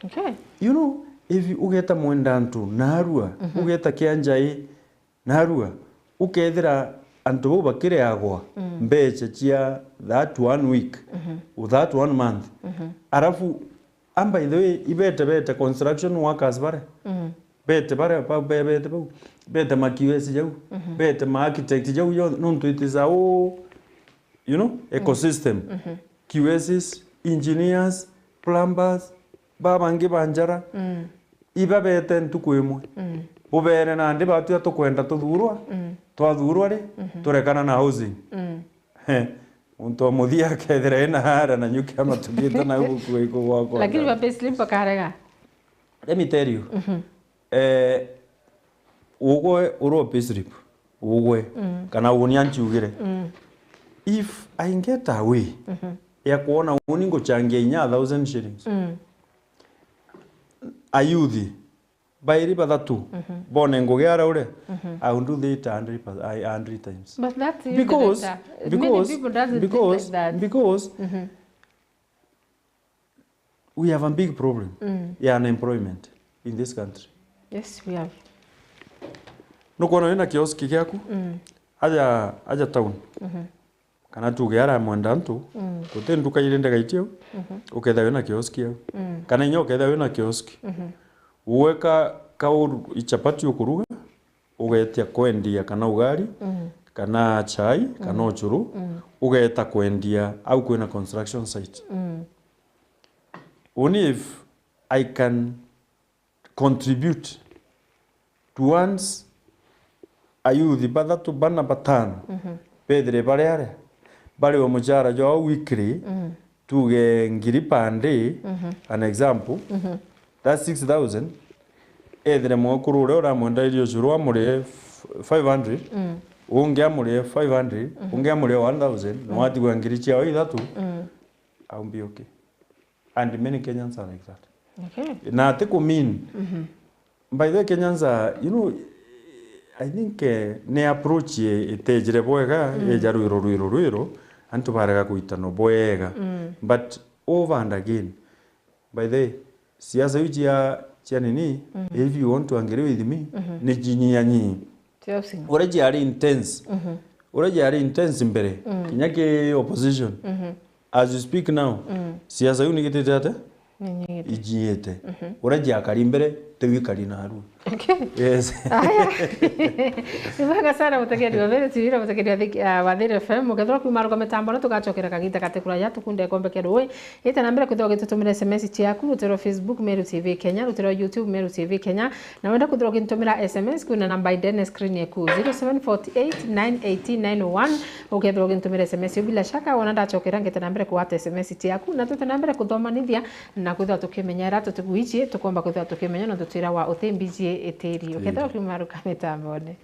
Okay. You know, if you, ugeta Mwendantu, narua, mhm, ugeta Kianjai, narua, ukethira antu bau bakireagwa, mm, mbecha cia that one week, mhm, or that one month. Mhm. Arafu, and by the way, ibete, bete construction workers bare. Mhm. Bete bare, ba-, be-, bete bau. Bete ma Q S jau. Mhm. Bete ma architect jau, yo, nontu it is a whole, you know, ecosystem. Mhm. Q Ss, engineers, plumbers, babangi ba njara, mm, ibabete ntuku imwe. Mm. Bubere nandi batwia tukwenda tuthurwa, mm, twathurwa ri, mhm, turekana na housing. Mm. He, muntu wa muthia akethira ena hara na nyuki amatukite na guku iko gwakwa. Lakini ba payslip bakarega. Let me tell you. Mhm. Eh, ugwe urwa payslip, ugwe, mm, kana uni anchiugire. Mm. If I get a way, mhm, ya kuona uni nguchangia inya a thousand shillings. Mm. A youth, bairi bathatu, mhm, bone ngugi ara ure, mhm, I will do that a hundred per-, a hundred times. But that's you, because, director. Many because, people doesn't think because, like that. Because, mhm, we have a big problem, mm, ya unemployment in this country. Yes, we have. Nukwona wina kioski giaku, mm, aja, aja town. Mhm. Kana tuge ara Mwendantu, mm, guti nduka iri ndegaitie au, mhm, ukethira wina kioski au. Mm. Kana inya ukethira wina kioski. Mhm. Ugweka ka uru-, ichapati ukuruga, ugetia kwendia kana ugari, mm, kana chai, kana, mm, uchuru, mm, ugeta kwendia au kwina construction site. Mm. Only if I can contribute to once a youth bathatu, bana, batano, mhm, bethire bari aria, bariwe muchara jwao weekly, mm, tuge ngiri per day, mhm, an example, mhm, that's six thousand. Ethire mwekuru uria uramwendairie ucuru amurie f-, five hundred, mm, ungi amurie five hundred, mhm, ungi amurie one thousand, mm, na watigwa ngiri ciao ithatu, mm, I'll be okay. And many Kenyans are like that. Okay. Na ati ku mean. Mhm. By the way, Kenyans are, you know, I think, eh, ni approach ye-, itejire bwega, mm, eja rwiro, rwiro, rwiro, antu barega kuitana bwega. Mm. But over and again, by the way, siasa iu cia, cia nini, mm, if you want to agree with me, mhm, ni cinyia nyii. Cia housing. Uria ciari intense. Mhm. Uria ciari intense mbere, mm, kinya ki opposition. Mhm. As you speak now, mm, siasa iu nigitite atia? Ninyigite. Ijiite. Mhm. Uria ciakari mbere, tiu ikari narua. Okay. Yes. Aya. Ni bwega sana, mutegeri wa Meru T V na mutegeri wa Thik-, ah, wa Thiru F M. Ukethirwa kuuma ruga mitambo, na tugacokera kagiita gati kuraya, tukunde kombe kia ruui. Ita na mbere kwithirwa ugitutumira S M S ciaku, rutere rwa Facebook, Meru T V Kenya, rutere rwa YouTube, Meru T V Kenya, na wenda kwithirwa ugintumira S M S, kwina namba indene screen yaku, zero seven forty eight nine eighteen nine oh one. Ukethirwa ugintumira S M S iu, bila shaka, wona ndacokera, ngete na mbere kugwata S M S ciaku, na tute na mbere kuthomanithia, na kwithirwa tukimenya ira tutigwici, tukomba kwithirwa tukimenya, nontu twirawa uti mbiji itiri. Ukethirwa, iri, ukiuma ruga mitambone.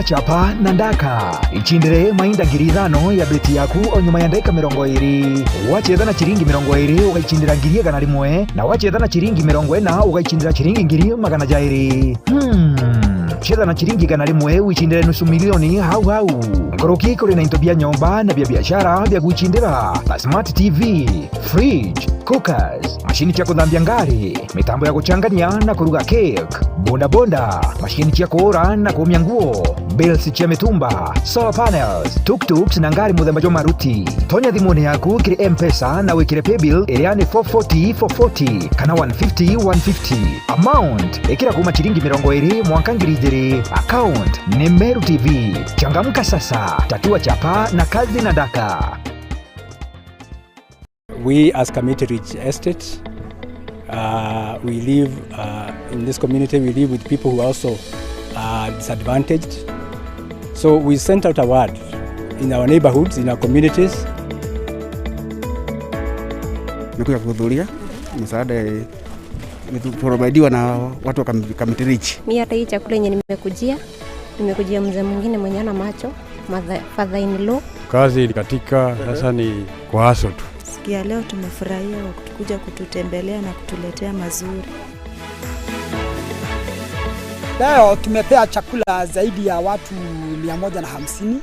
Chapa na ndaka. Ichindire mainda ngiri ithano ya beti yaku o nyuma ya ndagika mirongo iri. Wacheza na chiringi mirongo iri, ugaicindira ngiri igana rimwe, na wacheza na chiringi mirongo ina, ugaicindira chiringi ngiri magana jairi. Hmm. Cheza na chiringi igana rimwe, wichindire nusu milioni hau hau. Nkuruki kuri na into bia nyomba na bia biashara bia gwichindira, ta smart T V, fridge, cookers, mashini cia kuthambia ngari, mitambo ya guchangania na kuruga cake, bodaboda, mashini cia kuura na kuumia nguo, bills cia mitumba, solar panels, tuk-tuks na ngari muthemba jwa Maruti. Tonya thimuni yaku kiri M-Pesa na wikire paybill iria ni four forty, four forty kana one fifty, one fifty. Amount, ikira kuma chiringi mirongo iri mwanka ngiri ijiri. Account ni Meru T V. Changamka sasa, tatua chapa na kazi na daka. We as Kamiti Ridge Estate, uh, we live, uh, in this community, we live with people who are also, uh, disadvantaged. So we sent out a word in our neighborhoods, in our communities. Nimekuja kuhudhuria msaada imeprovidiwa na watu wa Kam-, Kamiti Ridge. Mi hata hii chakula yenye nimekujia, nimekujia mzee mwingine mwenye ana macho, mother-, father in law. Kazi ilikatika, sasa ni kwa hustle tu. Siku ya leo tumefurahia kwa kutukuja kututembelea na kutuletea mazuri. Leo tumepea chakula zaidi ya watu mia moja na hamsini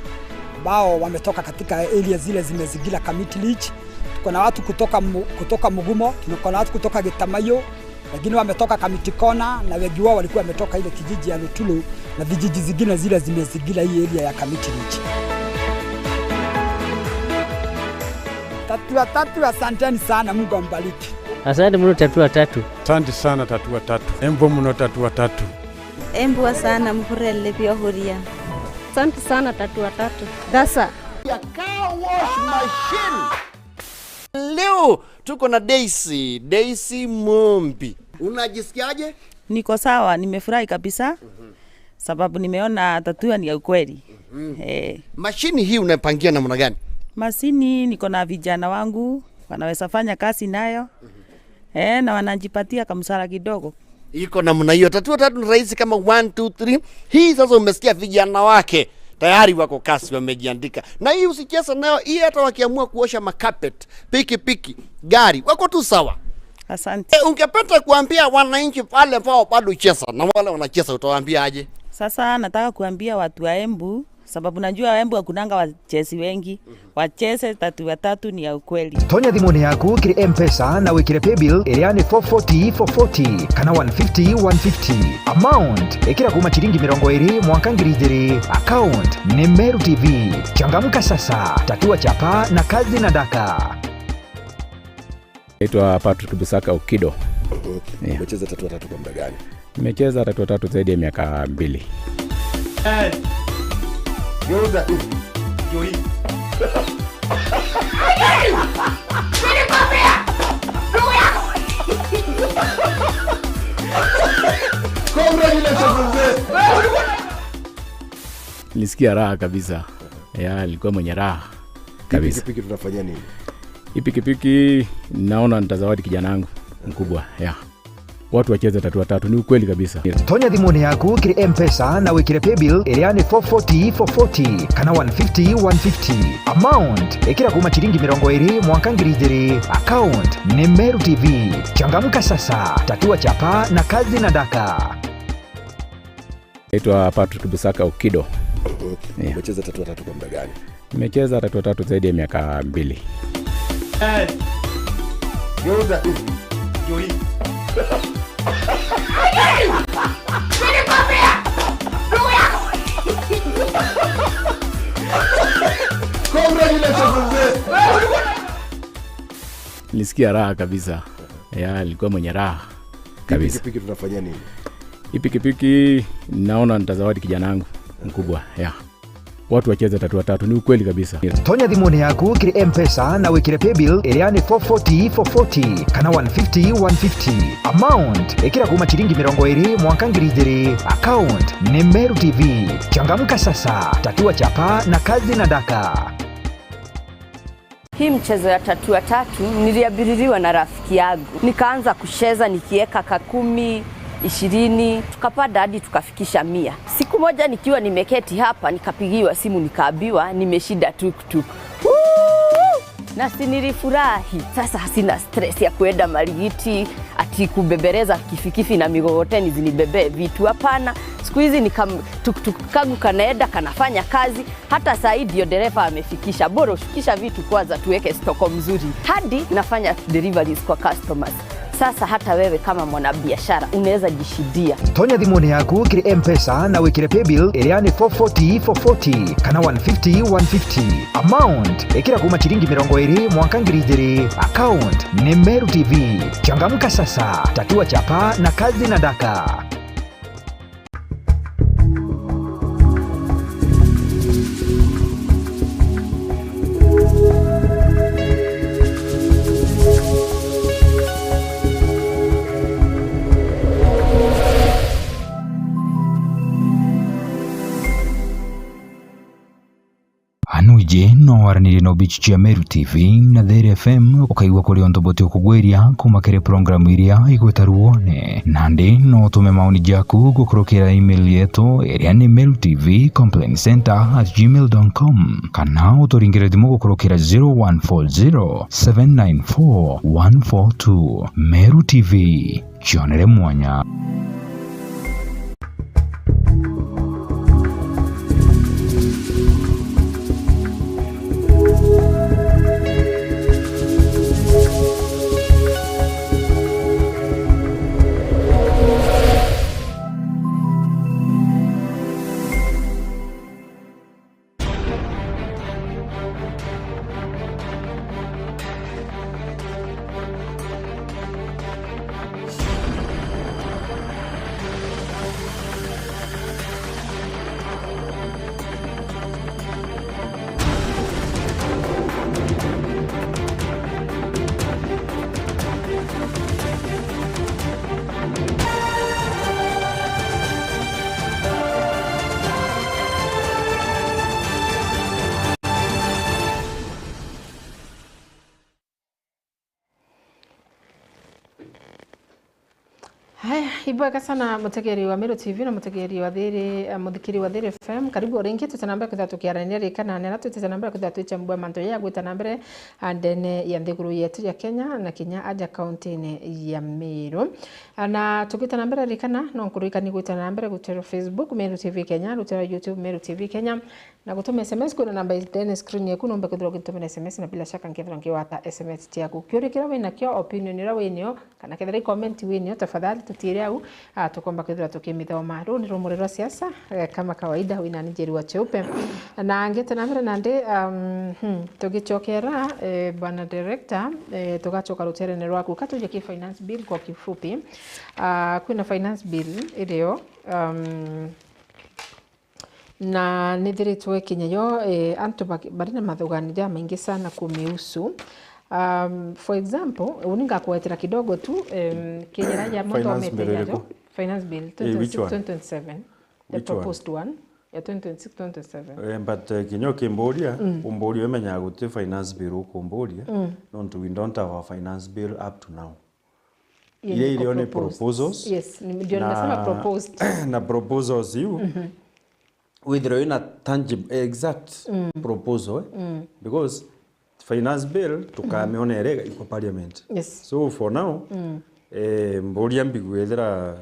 ambao wametoka katika area zile zimezingira Kamiti Ridge. Tuko na watu kutoka Mu-, kutoka Mugumo, tuko na watu kutoka Gitamayo, wengine wametoka Kamiti Kona, na wengi wao walikuwa wametoka ile kijiji ya Lutulu na vijiji zingine zile zimezingira hii area ya Kamiti Ridge. Tatua Tatu, asanteni sana, Mungu ambariki. Asante mno Tatua Tatu. Asante sana Tatua Tatu. Embu muno Tatua Tatu. Embua sana, muhurele biohuria. Asante sana Tatua Tatu. Dasa. Ya car wash machine. Leo tuko na Daisy, Daisy Mombi. Unajisikiaje? Niko sawa, nimefurahi kabisa. Mhm. Sababu nimeona Tatua ni ya ukweli. Mhm. Eh. Mashini hii unapangia namna gani? Mashini niko na vijana wangu, wanaweza fanya kazi nayo. Mhm. Eh, na wanajipatia kamsara kidogo. Iko namna hiyo. Tatua Tatu ni rahisi kama one, two, three. Hii sasa umesikia vijana wake tayari wako kazi wamejiandika. Na hii usicheze nayo, hii hata wakiamua kuosha macarpet, pikipiki, gari, wako tu sawa. Asante. Eh, ungependa kuambia wananchi wale ambao bado cheza na wale wanacheza utawaambia aje? Sasa nataka kuambia watu wa Embu, sababu najua Embu hakunanga wachezi wengi. Mhm. Wacheze Tatua Tatu ni ya ukweli. Tonya thimuni yaku kiri M-Pesa na wikire paybill iria ni four forty, four forty kana one fifty, one fifty. Amount, ikira kuma chiringi mirongo iri mwanka ngiri ijiri. Account ni Meru T V. Changamka sasa, tatua chapa na kazi na daka. Naitwa Patrick Busaka Okido. Mhm. Yeah. Umecheza Tatua Tatu kwa muda gani? Nimecheza Tatua Tatu zaidi ya miaka mbili. Eh. Geuza hivi. Ndio hii. Congratulations, mzee. Nilisikia raha kabisa. Yeah, nilikuwa mwenye raha kabisa. Hii pikipiki tunafanyia nini? Hii pikipiki naona nitazawadi kijana wangu mkubwa. Yeah. Watu wacheze Tatua Tatu, ni ukweli kabisa. Tonya thimuni yaku kiri M-Pesa na wikire paybill iria ni four forty, four forty kana one fifty, one fifty. Amount, ikira kuma chiringi mirongo iri mwanka ngiri ijiri. Account ni Meru T V. Changamka sasa, tatua chapa na kazi na daka. Naitwa Patrick Busaka Okido. Mhm. Yeah. Umecheza Tatua Tatu kwa muda gani? Nimecheza Tatua Tatu zaidi ya miaka mbili. Eh. Geuza hivi. Ndio hii. Congratulations, mzee. Nilisikia raha kabisa. Yeah, nilikuwa mwenye raha kabisa. Hii pikipiki tunafanyia nini? Hii pikipiki naona nitazawadi kijana wangu mkubwa. Yeah. Watu wacheze Tatua Tatu, ni ukweli kabisa. Tonya thimuni yaku kiri M-Pesa na wikire paybill iria ni four forty, four forty kana one fifty, one fifty. Amount, ikira kuma chiringi mirongo iri mwanka ngiri ijiri. Account ni Meru T V. Changamka sasa, tatua chapa na kazi na daka. Hii mchezo ya Tatua Tatu niliabiririwa na rafiki yangu. Nikaanza kucheza nikieka ka kumi, ishirini, tukapanda hadi tukafikisha mia. Siku Moja nikiwa nimeketi hapa, nikapigiwa simu, nikaambiwa nimeshinda tuktuk. Woo! Na si nilifurahi. Sasa sina stress ya kuenda Marigiti, ati kubebereza kifikifi na migogoteni zinibebee vitu. Hapana. Siku hizi ni kam-, tuktuk kangu kanaenda, kanafanya kazi. Hata saa hii ndio dereva amefikisha. Bora ushukisha vitu kwanza, tuweke stock mzuri. Hadi nafanya deliveries kwa customers. Sasa hata wewe kama mwanabiashara unaweza jishindia. Tonya thimuni yaku kiri M-Pesa na wikire paybill iria ni four forty, four forty kana one fifty, one fifty. Amount, ikira kuma ciringi mirongo iri mwanka ngiri ijiri. Account ni Meru T V. Changamka sasa, tatua chapa na kazi na daka. Anuji no waranirie na obichi cia Meru T V na There F M, ukaigua kuri untu buti ukugwiria kuma kiri programu iria igwita ruone. Nandi no utume maoni jaku gukurukira email yetu iria ni meru T V complaint center at gmail dot com, kana uturingire thimu gukurukira zero one four zero, seven nine four, one four two. Meru T V, cionere mwanya. Haya, ibwega sana mutegeri wa Meru T V na mutegeri wa Thiri, eh, muthikiri wa Thiri F M. Karibu o ringi, twite na mbere kwithirwa tukiaraniria rikana nera, twite na mbere kwithirwa twichambua mantu ya gwita na mbere, ah, ndene ya nthiguru yetu ya Kenya na kinya aja kaunti-ini ya Meru. Ah, na tugita na mbere rikana, no nkuririkanie gwita na mbere gutwira Facebook, Meru T V Kenya, gutwira YouTube, Meru T V Kenya, na gutuma S M S kwina namba iri ndene screen yaku, numbe kwithirwa ugintumira S M S, na bila shaka nkethirwa nkiwata S M S ciaku. Kiuria kiria winakio, opinion iria winio, kana kethira i comment winio, tafadhali tutiire au, ah, tukomba kwithirwa tukimithoma. Ruu ni rumuri rwa siasa, eh, kama kawaida, wina ni Njeri wa Cheupe. Na ngete na mbere nandi, um, hmm, tugicokera, eh, bwana director, eh, tugacoka ruterene rwaku. Ka tuje ki finance bill kwa kifupi. Ah, kwina finance bill irio, um, na nithiritwe kinya yo, eh, antu bak-, bari na mathugani jamaingi sana kumihusu. Um, for example, uni ngakugwetera kidogo tu, em, kinyira ya mwanka wa Finance bill mithenya iriku? Jo, finance bill Eh, which twenty twenty-six, one? Twenty twenty-seven, the Which one? Proposed one, ya twenty twenty-six, twenty twenty-seven. Eh, but, eh, kinya ukimburia, Mm. umburia umenyaga guti finance bill ukumburia, Mm. nontu we don't have a finance bill up to now. Yenye Iria iko irio ni proposed. Proposals. Yes, ni, ndio Na, nimesema proposed. Na proposals iu, Mhm. withirwe wina tangible, exact Mm. proposal, eh? Mm. Because finance bill, tukamiona iria iko parliament. Yes. So for now, Mm. eh, mburia mbigu ethira,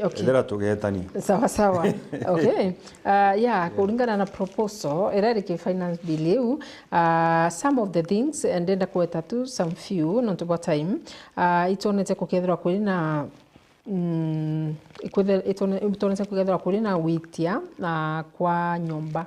Okay. ethira tugetania. Sawa, sawa. Okay. Uh, yeah, Yeah. Kuringana na proposal, iria iri ki finance bill iu, uh, some of the things, eh, ndenda kuweta tu some few, nontu bwa time. Uh, itonete kukethirwa kuri na, mm, ikwethe-, itone-, itonete kukethirwa kuri na witia, uh, kwa nyomba,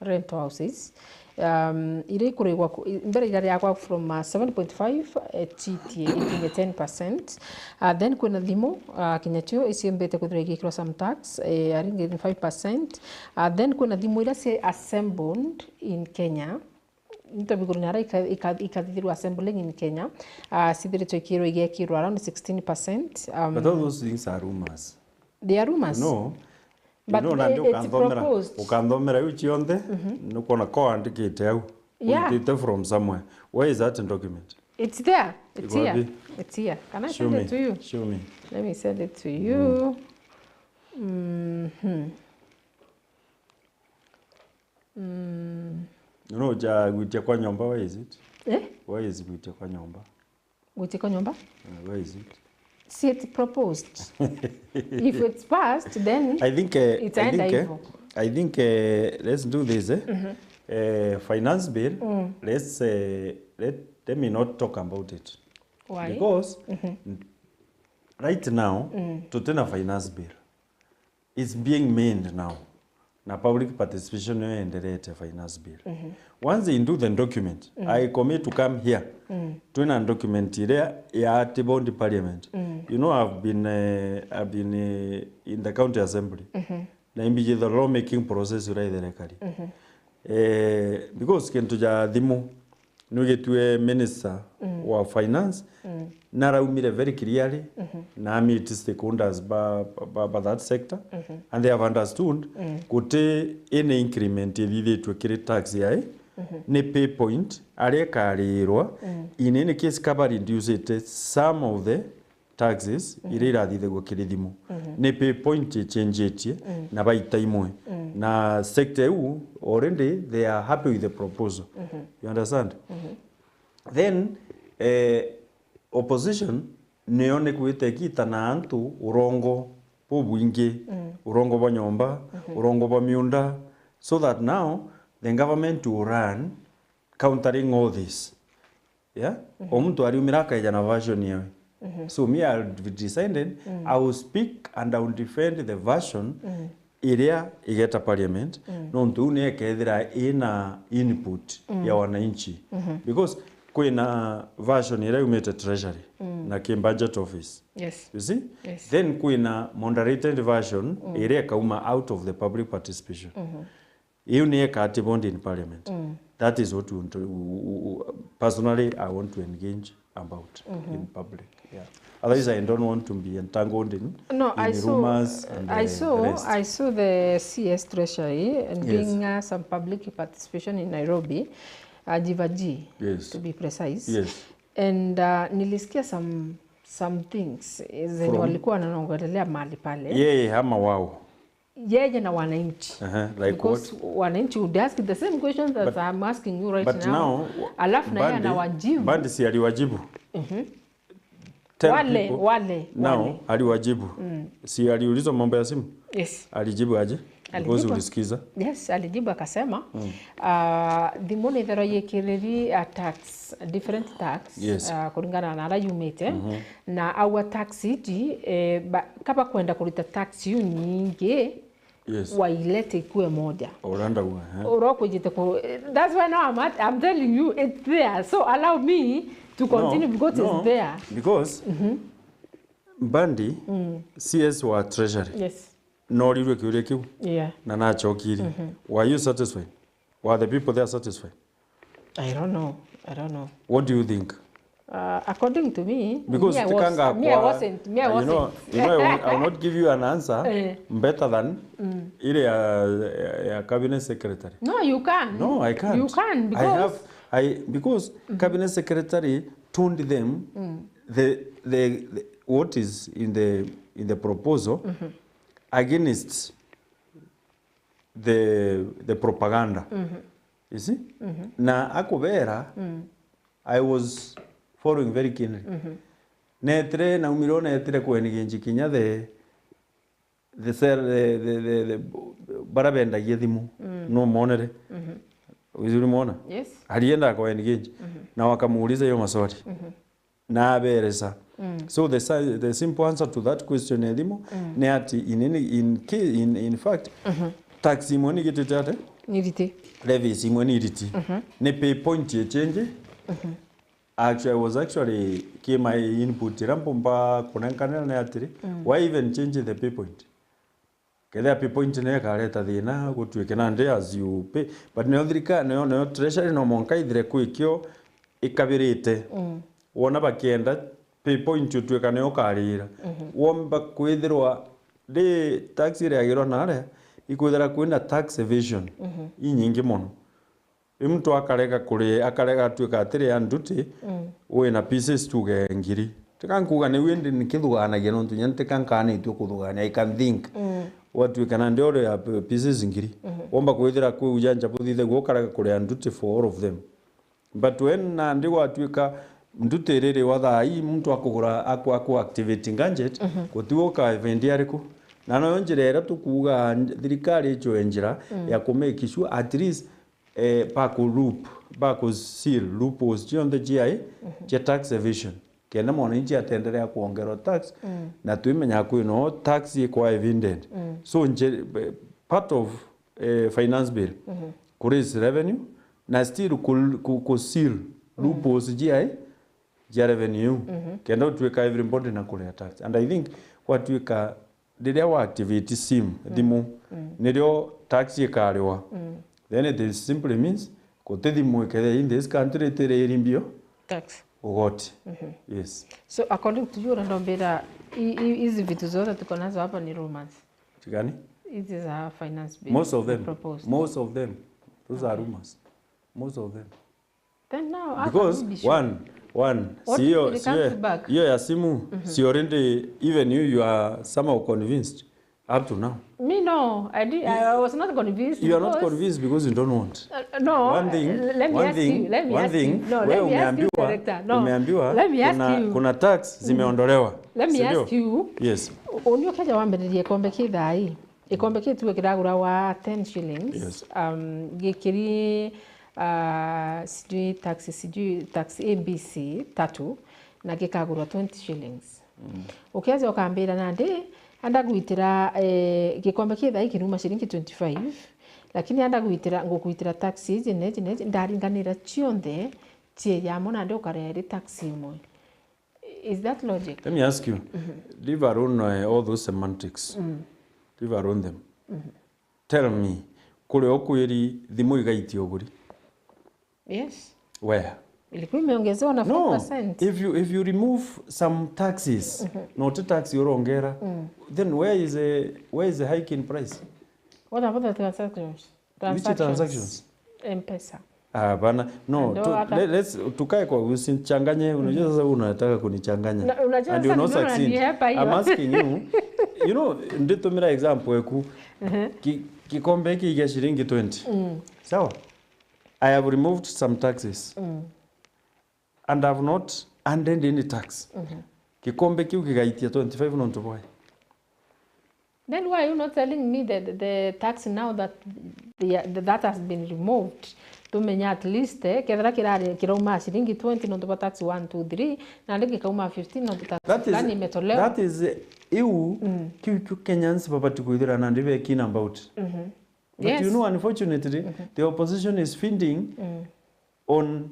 rental houses. Um, iria ikurigwa ku-, i-, mbere irariagwa from, uh, seven point five, eh, G T A ikinye ten percent. Uh, then kwina thimu, uh, kinya cio icimbite kwithirwa igikirwa some tax, eh, aringi five percent. Uh, then kwina thimu iria ci assembled in Kenya. Nto biguru nara ika-, ika-, ikathithirwa assembling in Kenya. Uh, cithiritwe ikirwa igekirwa around sixteen percent. Um, But all those things are rumors. They are rumors. No. But you know, nandi it, it's ukanthomera, proposed. Ukanthomera iu cionthe, Mhm. nukwona ko andikite au. Yeah. Witite from somewhere. Where is that document? It's there. It's Iko here. Wapi? It's here. Can I Show send me. It to you? Show me. Let me send it to you. Mm. Mm-hmm. Mm. No, ja gwitia kwa nyomba, why is it? Eh? Why is gwitia kwa nyomba? Gwitia kwa nyomba? Uh, why is it? See it proposed. If it's passed, then I think uh, I itaenda think uh, hivyo. I think uh, let's do this eh? Uh, finance bill, let's uh, let, let me not talk about it. Why? Because n- right now tutina finance bill, it's being made now, na public participation niyo enderete finance bill. Once into the document, I commit to come here, twina document iria ya ati bondi parliament. You know, I've been, uh, I've been uh, in the county assembly, na imbiji the law making process ira itherekari. Eh, because kintu ja thimu, nwigitue minister wa finance naraumire very clearly na amiti stakeholders ba, ba, ba that sector, and they have understood kuti any increment ithithitwe kiri tax yai ni pay point aria ikarirwa in any case kaba reducete some of the taxes iria irathithagua kiri thimu ni pay point ichenjetie na baita imwe, na sector iu already they are happy with the proposal. You understand? Then eh, opposition niyo ni kwita igita na antu urongo bubwingi, urongo bwa nyomba, urongo bwa miunda, so that now the government will run countering all this. Yeah? O muntu ariumira akaeja na version yawe. So me, I've decided I will speak and I will defend the version iria igeta parliament, nontu iu niyo ikethira ina input ya wananchi, because kwina version iria yumite treasury na ki budget office, Yes. you see, Yes. Then kwina moderated version iria ikauma out of the public participation. Iu ni eka ati bondi in parliament. That is what we want to, we, we, we, personally I want to engage about in public. Yeah. Otherwise I don't want to be entangled in, No, in I saw, rumors and I uh, saw, the rest. I saw the C S Treasury and Yes. being uh, some public participation in Nairobi, uh, Jivaji, Yes. to be precise. Yes. And uh, nilisikia some some things eh, zenye From? Walikuwa wanaongelelea mahali pale. Yeye ama wao. Yeye na wananchi. Uh-huh. Like Because what? Wananchi would ask the same questions that But- I'm asking you right But now. Now Alafu na yeye Mbadi, anawajibu. Mbadi si aliwajibu. Tell Wale, people. wale, Now wale. Aliwajibu. Si aliulizwa mambo ya simu? Yes. Alijibu aje? Because Alijibu. Ulisikiza. Yes, alijibu akasema uh, thimu ni ithero yikiriri a tax, different tax Yes. uh, kuringana na ara yumite na aua tax iji eh, ba- kaba kwenda kurita tax yu nyingi Yes. Wailete ikue moja. Oranda gua, eh? Urokwijite ku, that's why now I'm, at, I'm telling you it's there, so allow me to continue No, because no, it's there. Because Mbandi C S wa treasury Yes. norirwe kiuria kiu Yeah. na nachokiri. Were you satisfied? Were the people there satisfied? I don't know. I don't know. What do you think? Uh, according to me, Because me, I was, tikanga me, I kwa- wasn't. Me, I you wasn't. Know, you know, I will, I will not give you an answer Eh. Better than ile ya, ya, ya cabinet secretary. No, you can. No, I can't. You can I because have, I, because cabinet secretary told them the, the, the what is in the, in the proposal against the, the propaganda. You see? Na akubera, I was following very keenly. Netire, naumire o netire kwengenji kinya the, the sell, the, the, the, the, bara bendagia thimu. No monere. Wizuri mona? Yes. Alienda kwa engage. Na wakamuuliza hiyo maswali. Na aberesa. So the, si- the simple answer to that question ya thimu ni ati in, any, in, ca- in, in fact tax imwe ni gitite ate? Niriti. Levies imwe ni iriti. Ni pay point ye change. Actually, I was actually ki my input ira mpumba kunenkanira ni atiri, why even change the pay point? Kethira pay point niyo ikareta thina gutuike nandi as you pay, but niyo thirikari, niyo, niyo treasury no monka ithire kwikio ikabirite. Wona bakienda pay point utuika niyo ukarira. Womba kwithirwa ri tax iriagirwa naria, ikwithira kwina tax evasion inyingi mono. Riu muntu akarega kuri, akarega atuika atiri ya nduti, wina pieces tuge ngiri. Tika nkuga niu, indi nikithugaanagia nontu inya ntika nkaanitue kuthugaania. I can think. Gwatuika nandi ore ya p-, pieces ngiri. Womba kwithira kwi ujanja buthithagua ukarega kuria nduti for all of them. But when nandi gwatuika nduti iririwa thaa ii, muntu akugura, aku-, aku activate gadget, guti uka evendi ariku. Na noyo njira iria tukuuga thirikari icwe njira ya ku make sure at least, eh, baku loop, baku seal loopholes cionthe cia, cia tax evasion, kenda mwananchi atenderea kuongerwa tax, na twimenyaga kwina tax ikwa evident. So nje-, part of, eh, finance bill, ku raise revenue, na still ku, ku, ku seal loopholes cia, cia revenue iu, kenda utuika everybody na kuria tax. And I think gwatuika riria wa activate sim, thimu, nirio tax ikariwa. Then it is simply means guti thimu ikethia in this country itiri iri mbio tax. Ugoti. Yes. So according to you, urenda umbira i-, i-, hizi vitu zote tuko nazo hapa ni rumors? Tigani? Hizi za finance bill Most of them. Proposed. Most of them. Those are rumors. Most of them. Then now, how can we be sure? Because one, one, si hiyo, si hiyo, hiyo ya simu, si already, even you, you are somehow convinced up to now. Me, no, I did, I was not convinced. You are not convinced because you don't want. Uh, no, one thing, uh, let me ask you, let me ask you. No, let me ask you, director. No, let me ask you. One thing, one thing, wewe umeambiwa, umeambiwa kuna, kuna tax zimeondolewa. Let me ask you. Yes. Uni ukeja wambiririe kombe ki thaa ii? Gikombe kiu tu kiragura wa ten shillings. Yes. Um, gikiri, uh, sijui tax, sijui tax A B C tatu, na gikagurwa twenty shillings. Ukeja ukambira nandi, anda gwitira, eh, gikombe ki thaa ii kiruma shilingi twenty-five, lakini anda gwitira, ngugwitira tax iji na iji na iji, ndaringanira cionthe cii yamo nandi ukaria iri tax imwe. Is that logic? Let me ask you, leave alone, uh, all those semantics. Leave alone them. Tell me, kuria ukwiri thimu igaitia uguri? Yes. Where? Ilikuwa imeongezewa na five percent. No, if you, if you remove some taxes, not tax urongera, then where is a, where is a hike in price? What about the transactions? Which transactions? M-Pesa. Ah, bana. No, tu-, le-, let's, tukae kwa, usichanganye, unajua sasa unataka kunichanganya. Na, unajua sasa nimeona ni hepa hiyo. And you're not succeed. I'm asking you, you know, nditumira example eku. Ki-, kikombe hiki kia shilingi twenty. Sawa? I have removed some taxes. And have not added any tax. Gikombe kiu gigaitia twenty-five nontu bwae? Then why are you not telling me that the tax now that the, that has been removed, tumenya at least, eh, kethira kirari kirauma shilingi twenty nontu bwa tax one, two, three, nandi gikauma fifteen nontu tax fulani imetolewa. That is, that is, eh, iu, kiu, kiu Kenyans babati kwithira nandi be keen about. But you know, unfortunately, the opposition is feeding on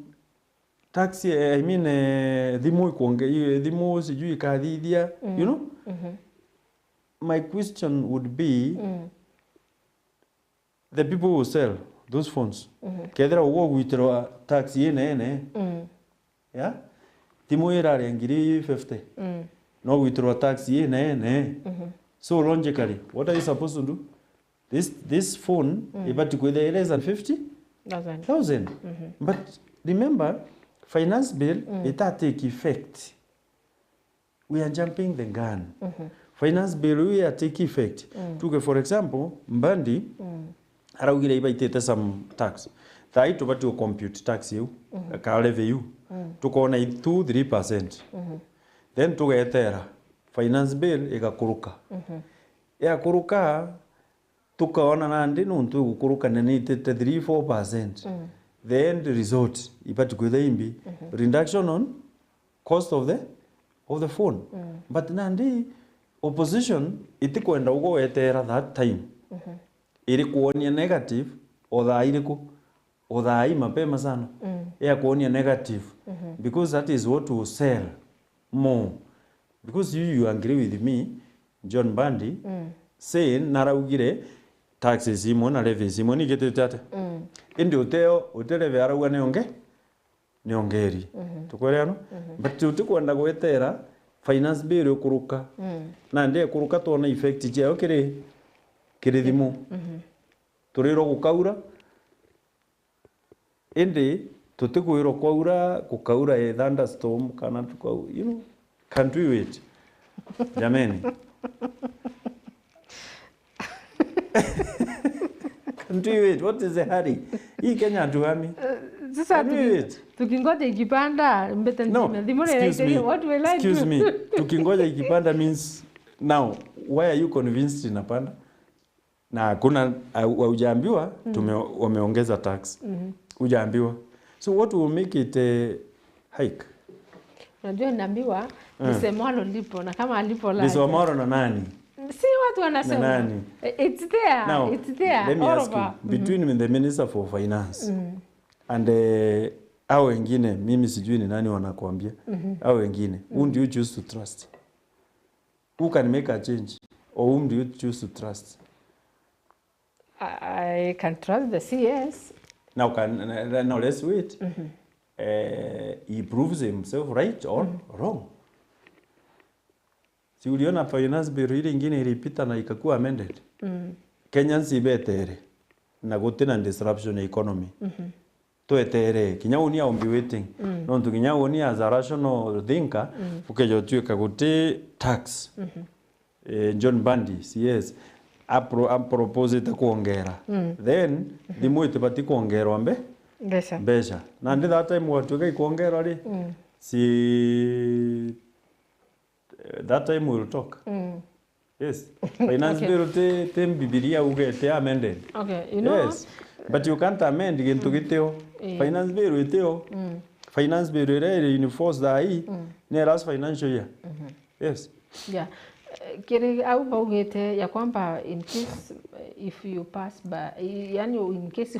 tax, eh, I mean, eh, thimu ikwonge-, i-, thimu sijui ikathithia, you know? My question would be, the people who sell those phones, kethira ugwe ugwitirwa tax inene, yeah? Thimu iraria ngiri fifty, no ugwitirwa tax inene. So logically, what are you supposed to do? This, this phone ibati kwithira less than fifty thousand. But remember, finance bill ita take effect. We are jumping the gun. Finance bill iu ya take effect. Tuge, for example, Mbadi araugire ibaitite some tax. Thaa ii tubati u compute tax iu, ka levy iu. Tukona i two, three percent. Then tugetera, finance bill igakuruka. Yakuruka, tukaona nandi nontu igukuruka na niitite three, four percent. The end result ibati kwithira imbi? Reduction on cost of the, of the phone. But nandi opposition itikwenda ugwe weteera that time. Iri kuonia negative o thaa iriku? O thaa ii mapema sana. Ya kuonia negative. Because that is what will sell more. Because you, you agree with me, John Mbadi, saying naraugire taxes imwe na levies imwe ni igitite atia? Indi uteo, uti levy arauga ni onge-, ni ongeri. Tukwelewana? But utikwenda gwetera finance bill ikuruka. Nandi ikuruka twona effect ciayo kiri, kiri thimu. Turirwa gukaura, indi tutikwirwa kwaura, gukaura a thunderstorm kana tukau-, you know, Can't we wait? Jameni. Can't we wait? What is the hurry? Hii Kenya hatuhami. Sasa Can we tuki- wait? Tukingoja ikipanda, mbete No, nzime. Thimũ excuse rĩraitĩrĩria, me. what will I Excuse do? Me. Tukingoja ikipanda means now, why are you convinced inapanda? Na hakuna, hau- haujaambiwa tume- wameongeza tax. Hujaambiwa. So what will make it eh, hike? Unajua naambiwa lisemwalo lipo, na kama alipo la Lisemwalo na nani? Si watu wanasema. Na nani? It's there. Now, It's there. Let me All ask over. You, between the Minister for Finance and eh, hao wengine, mimi sijui ni nani wanakuambia. Hao wengine, whom do you choose to trust? Who can make a change? Or whom do you choose to trust? I, I can trust the C S. Now, can, now let's wait. Eh, he proves himself right or wrong. Si uliona finance bill ile ingine ilipita na ikakuwa amended? Kenyans ibetere na gutina disruption ya economy. Twetere, kinya uni I'll be waiting. Nontu kinya uni as a rational thinker, ukeja utuika guti tax. Eh, John Mbadi, C S, apro- aproposite kuongera. Then, thimu itibati kuongerwa mbe- Mbeca. Mbeca. Nandi that time gwatuika ikwongerwa ri, si that time will talk. Yes. Finance bill ti, ti Bibilia uge ti amended. Okay, you know, Yes. But you can't amend gintu gitio. Finance bill itio. Finance bill iria iri in force thaa hii ni last financial year. Yes. Yeah. Eh, kiri au baugite ya kwamba in case, eh, if you pass by, i- yani in case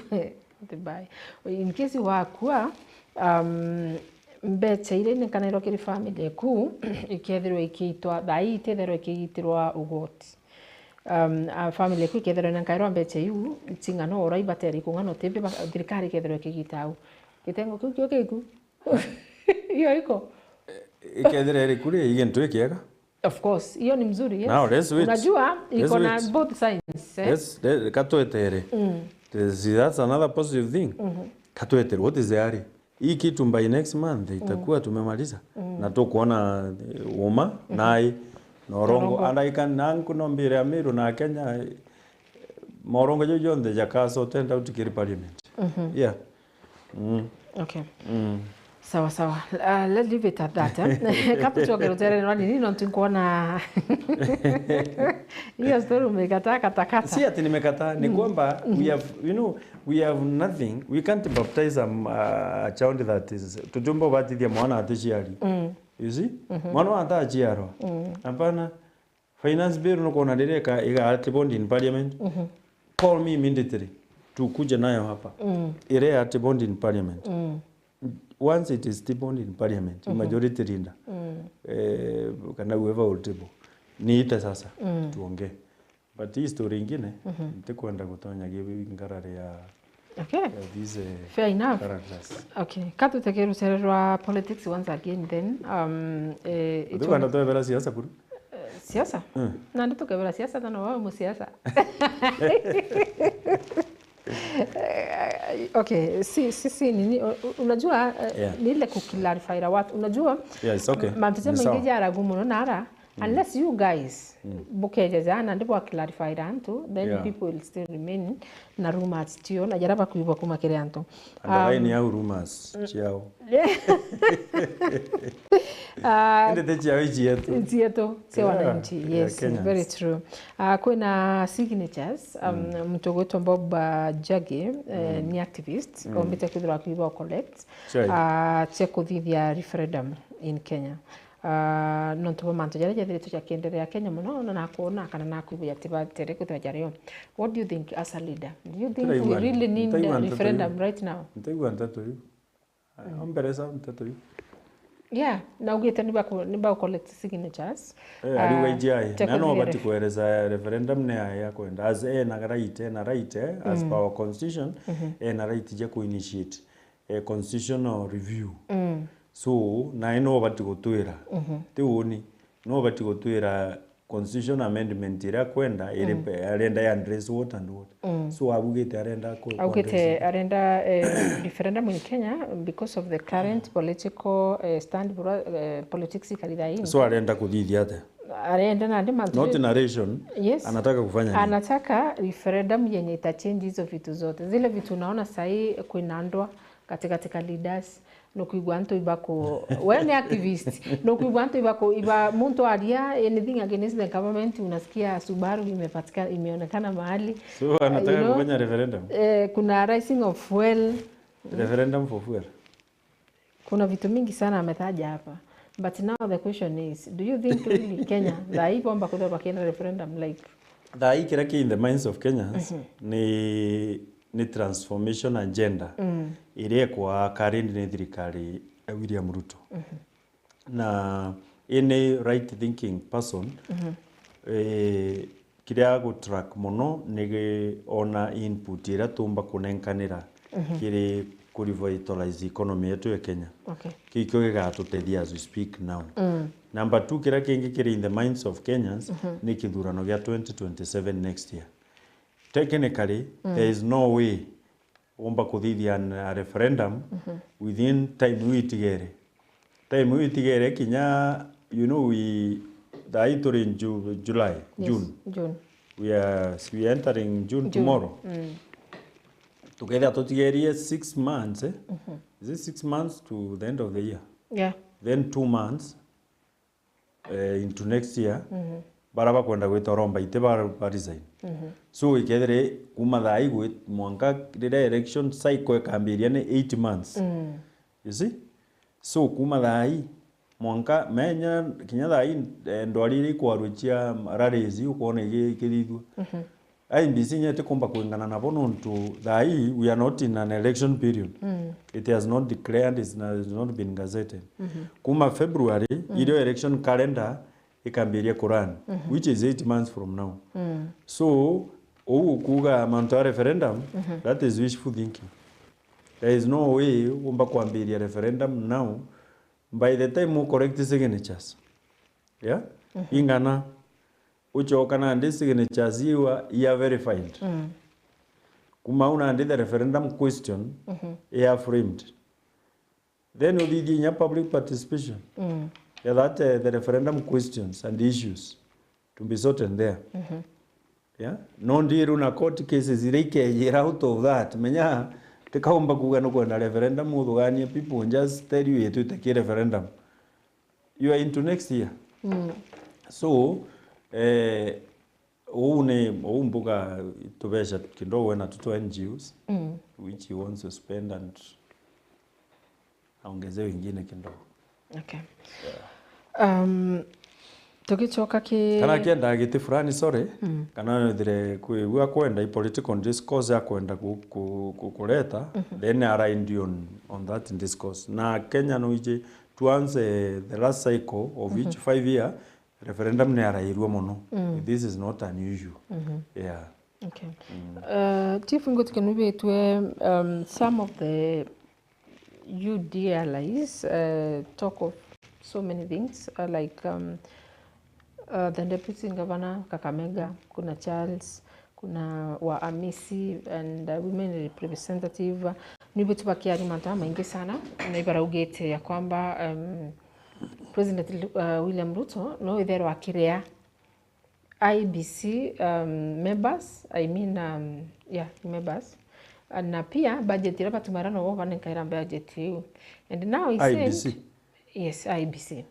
Goodbye. In case wakua, um, mbeca iria inenkanirwo kiri family eku ikethirwa ikiitwa thaa ii itethirwa ikigitirwa ugoti. Um, a family eku ikethirwa inenkairwa mbeca iu cing'ano ura ibatere kung'ana utibi ba- thirikari ikethirwa ikigita au. Gitengo kiu kio kiku. Iyo iko. Ikethira iri kuri igintu ikiega. Of course, hiyo ni mzuri, yes. Now, let's wait. Unajua Let's iko na wait. Both sides, eh? Yes, le- katwetere. See, that's another positive thing. Katwetere, what is the hurry? Hii kitu by next month itakuwa tumemaliza. Na tukuona eh, uma nai na urongo. Urongo. And I can nanku no mbire Amiru na Kenya eh, morongo jo jonthe jaka sort out kiri parliament. Yeah. Okay. Sawa sawa. Uh, let's leave it at that. Eh? Kapu tuongere utere nwa nini no nkuona. Hiyo story umekata kata kata. Si ati nimekataa, ni kwamba we have, you know, we have nothing. We can't baptize a, a child that is, tujumba ubatithia mwana aticiari. You see? Mwana wa ataciarwa. Hapana. Finance bill nukwona riria ika- iga artibond in parliament. Call me immediately. Tukuje nayo hapa. Ire artibond in parliament. Once it is tabled in parliament, majority leader, eh, kana whoever will table, niite sasa, tuongee. But hii story ingine, ntikwenda gutonya gi ngarari ya, Okay. ya these eh, Fair enough. Characters. Okay. Katutekere rutere rwa politics once again then. Um, eh, it Tukwenda twebera siasa kuru? Siasa? Nandi tukebera siasa tano wao mu siasa. Eh, okay, si si si nini u- u- unajua eh, Yeah. Ni ile kuclarify ra watu unajua Yeah, it's okay. Mantu ja Ni maingi sawa. Jaragu muno nara unless you guys bukeja jana ndi bwa clarify ra antu then Yeah. People will still remain na rumors tio na jara bakuigwa kuma kiri antu. And the line ya rumors ciao. Ah, Ende te ciao ici yetu. Nchi yetu cia Yeah, wananchi. yeah, Yes, Kenyans. Very true. Ah, kwina signatures um, mtu ugwitwa Bob uh, Jage eh, ni activist ombite kwithirwa akiuga collect Chai. ah, cia kuthithia referendum in Kenya. Ah, nontu bwa mantu jaria jathiritwe jakienderea Kenya muno na nakwona kana nakwigua jatibatere kwithirwa jario. What do you think as a leader? Do you think we Ntaigua- really need ntaigua a nteto referendum iu. Right now? Ntaigua nteto iu. Ombere sa nteto iu. Yeah, na ugite ni ba ni ba collect signatures. Eh, ariuga Ah, ijiai. cia Na no kuthithia bati kueleza referendum ne ya kwenda. As ena right, ena right, eh, as per our constitution, ena right ja ku initiate eh, constitutional review. So, nae no bati gutwira. Ti uni, no bati gutwira constitution amendment iria akwenda iri Mm. pe-, arenda ya address what and what. Mm. So abugite arenda ku-, Augite kuaddress arenda eh, referendum in Kenya because of the current political eh, stand bura- eh, politics ikari thaa hii. So arenda kuthithia atia? Arenda nandi mantu Not narration. Yes. Anataka kufanya nini? Anataka referendum yenye ita change hizo vitu zote. Zile vitu unaona sahii kwina ndwa katikati ka leaders, nukwigua antu ibaku we ni activist, nukwigua antu ibaku iba muntu aria anything against the government, unasikia Subaru imepatikana, imeonekana mahali. So anataka you know, kufanya referendum? Eh, kuna rising of fuel. Referendum for fuel. Kuna vitu mingi sana ametaja hapa, but now the question is, do you think really Kenya thaa hii bomba kwithirwa bakienda referendum like? Thaa hii kiria ki in the minds of Kenyans ni, ni transformation agenda iria ikwa carried ni thirikari ya William Ruto. Na any right thinking person eh, kiria agu track mono ni ona input iria tumba kunenkanira kiri ku revitalize economy yetu ya Kenya. Okay. Kiu kio gigatutethia as we speak now. Number two, kiria kingi kiri in the minds of Kenyans ni kithurano gia twenty twenty-seven next year. Technically, there is no way umba kuthithia a referendum within time iu itigere. Time iu itigere kinya, you know, we, thaa ii turi in Ju-, July, Yes, June. June. We are, we are entering June June. Tomorrow. Tukethira tutigerie six months, eh? Is it six months to the end of the year? Yeah. Then two months, eh, into next year, bara bakwenda gwita uromba iti ba, ba resign. So ikethire kuma thaa ii gwi-, mwanka riria election cycle ikambiria ni eight months. You see? So kuma thaa ii mwanka menya kinya thaa ii, eh, ndwari iria ikwarua cia rallies ukwona igi-, ikithithua. I E B C inya itikumba kwingana nabo nontu thaa ii we are not in an election period. It has not declared, it's not, it's not been gazetted. Kuma February, irio election calendar ikambiria kurun, which is eight months from now. So, uu ukuuga mantu a referendum, that is wishful thinking. There is no way umba kwambiria referendum now by the time u collect signatures. Yeah? Ingana, ucoka nandi signatures iwa, ia verified. Kuma au nandi the referendum question, ia framed. Then uthithie inya public participation. Ya that, eh, the referendum questions and issues to be sorted there. Yeah? No ndiru na court cases iria ikejira out of that. Menya, tikaumba kuuga nukwenda referendum, uthuganie people, just tell you, itwite ki referendum. You are into next year. So, eh, uu ni, uu mbuga tubeca kidogo na tutu N G Os, which he wants to spend and aongeze wengine kidogo. Okay. Um, tugicoka ki kana akiendaga giti fulani, sorry, kana ethire kwi u akwenda i political discourse akwenda ku, ku, ku, kureta, then align on, on that discourse. Na Kenya no iji tuanze the last cycle of each five year, referendum ni arairua mono. This is not unusual. Yeah. Okay. Uh, Chief, ngwitikia nwibitwe, um, some of the U D allies, uh, talk of so many things, uh, like, um, uh, the deputy governor Kakamega, kuna Charles, kuna wa Amisi, and, uh, women representative. Nwibitwe bakiaria mantu jamaingi sana, na ibaraugite ya kwamba, um, President, uh, William Ruto no itherwa akirea I E B C, um, members, I mean, um, yeah, members. Uh, na pia budget iria batumira no bo banenkaira budget iu. And now he said, I E B C. Yes, I E B C.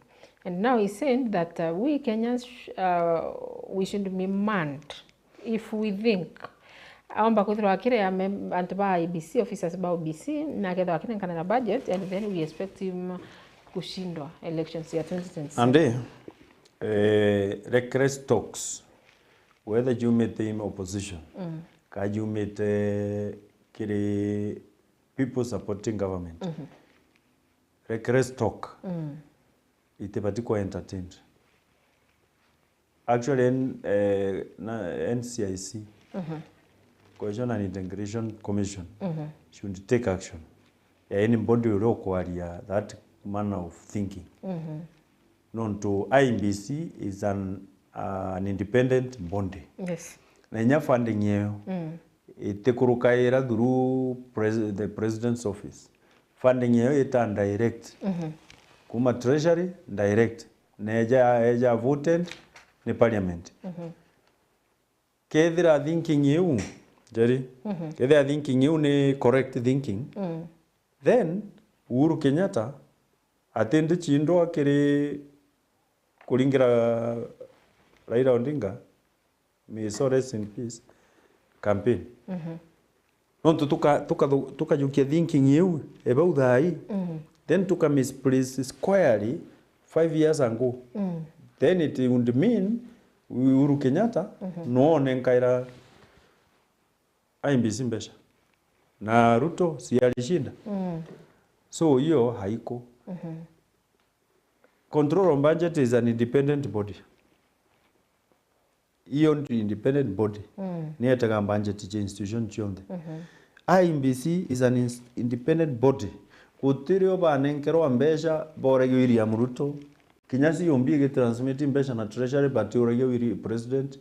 And now he said that, uh, we Kenyans, sh-, uh, we should be mad if we think aomba kwithirwa akiria mem-, antu ba I E B C, officers ba O B C, na akethirwa akinenkanira budget, and then we expect him kushindwa elections ya twenty twenty-seven. Andi, eh, reckless talks, whether jumite in opposition, ka jumite kiri people supporting government, reckless talk, itibati kuwa entertained. Actually, N-, eh, na, N C I C, Cohesion and Integration Commission, should take action ya anybody uria ukwaria that manner of thinking. Nontu I E B C is an an independent body. Yes. Na inya funding eyo, mm, itikurukaira through pres-, the president's office. Funding eyo ita direct. Mhm. Kuma treasury, direct. Na eja, eja voted ni parliament. Mhm. Kethira thinking iu, Njeri, mhm, kethira thinking iu ni correct thinking, mm, then Uhuru Kenyatta atindi chindwa kiri kuringira Raila Odinga, may he so rest in peace, campaign. Mhm. Nontu tuka-, tuka-, tukajukia thinking iu ebau thaa ii, mm, then tuka misplace squarely five years ago. Mm. Then it would mean Uhuru Kenyatta, mhm, no onenkaira I E B C mbeca. Na Ruto si alishinda. Mm. So hiyo haiko. Mhm. Control of budget is an independent body. Hiyo ni independent body. Mm. Ni etaga budget cia institution cionthe. Mhm. I E B C is an ins-, independent body. Gutirio banenkerwa mbeca boragia William Ruto. Kinya C O B igitransmit mbeca na treasury, but uragia Willi-, president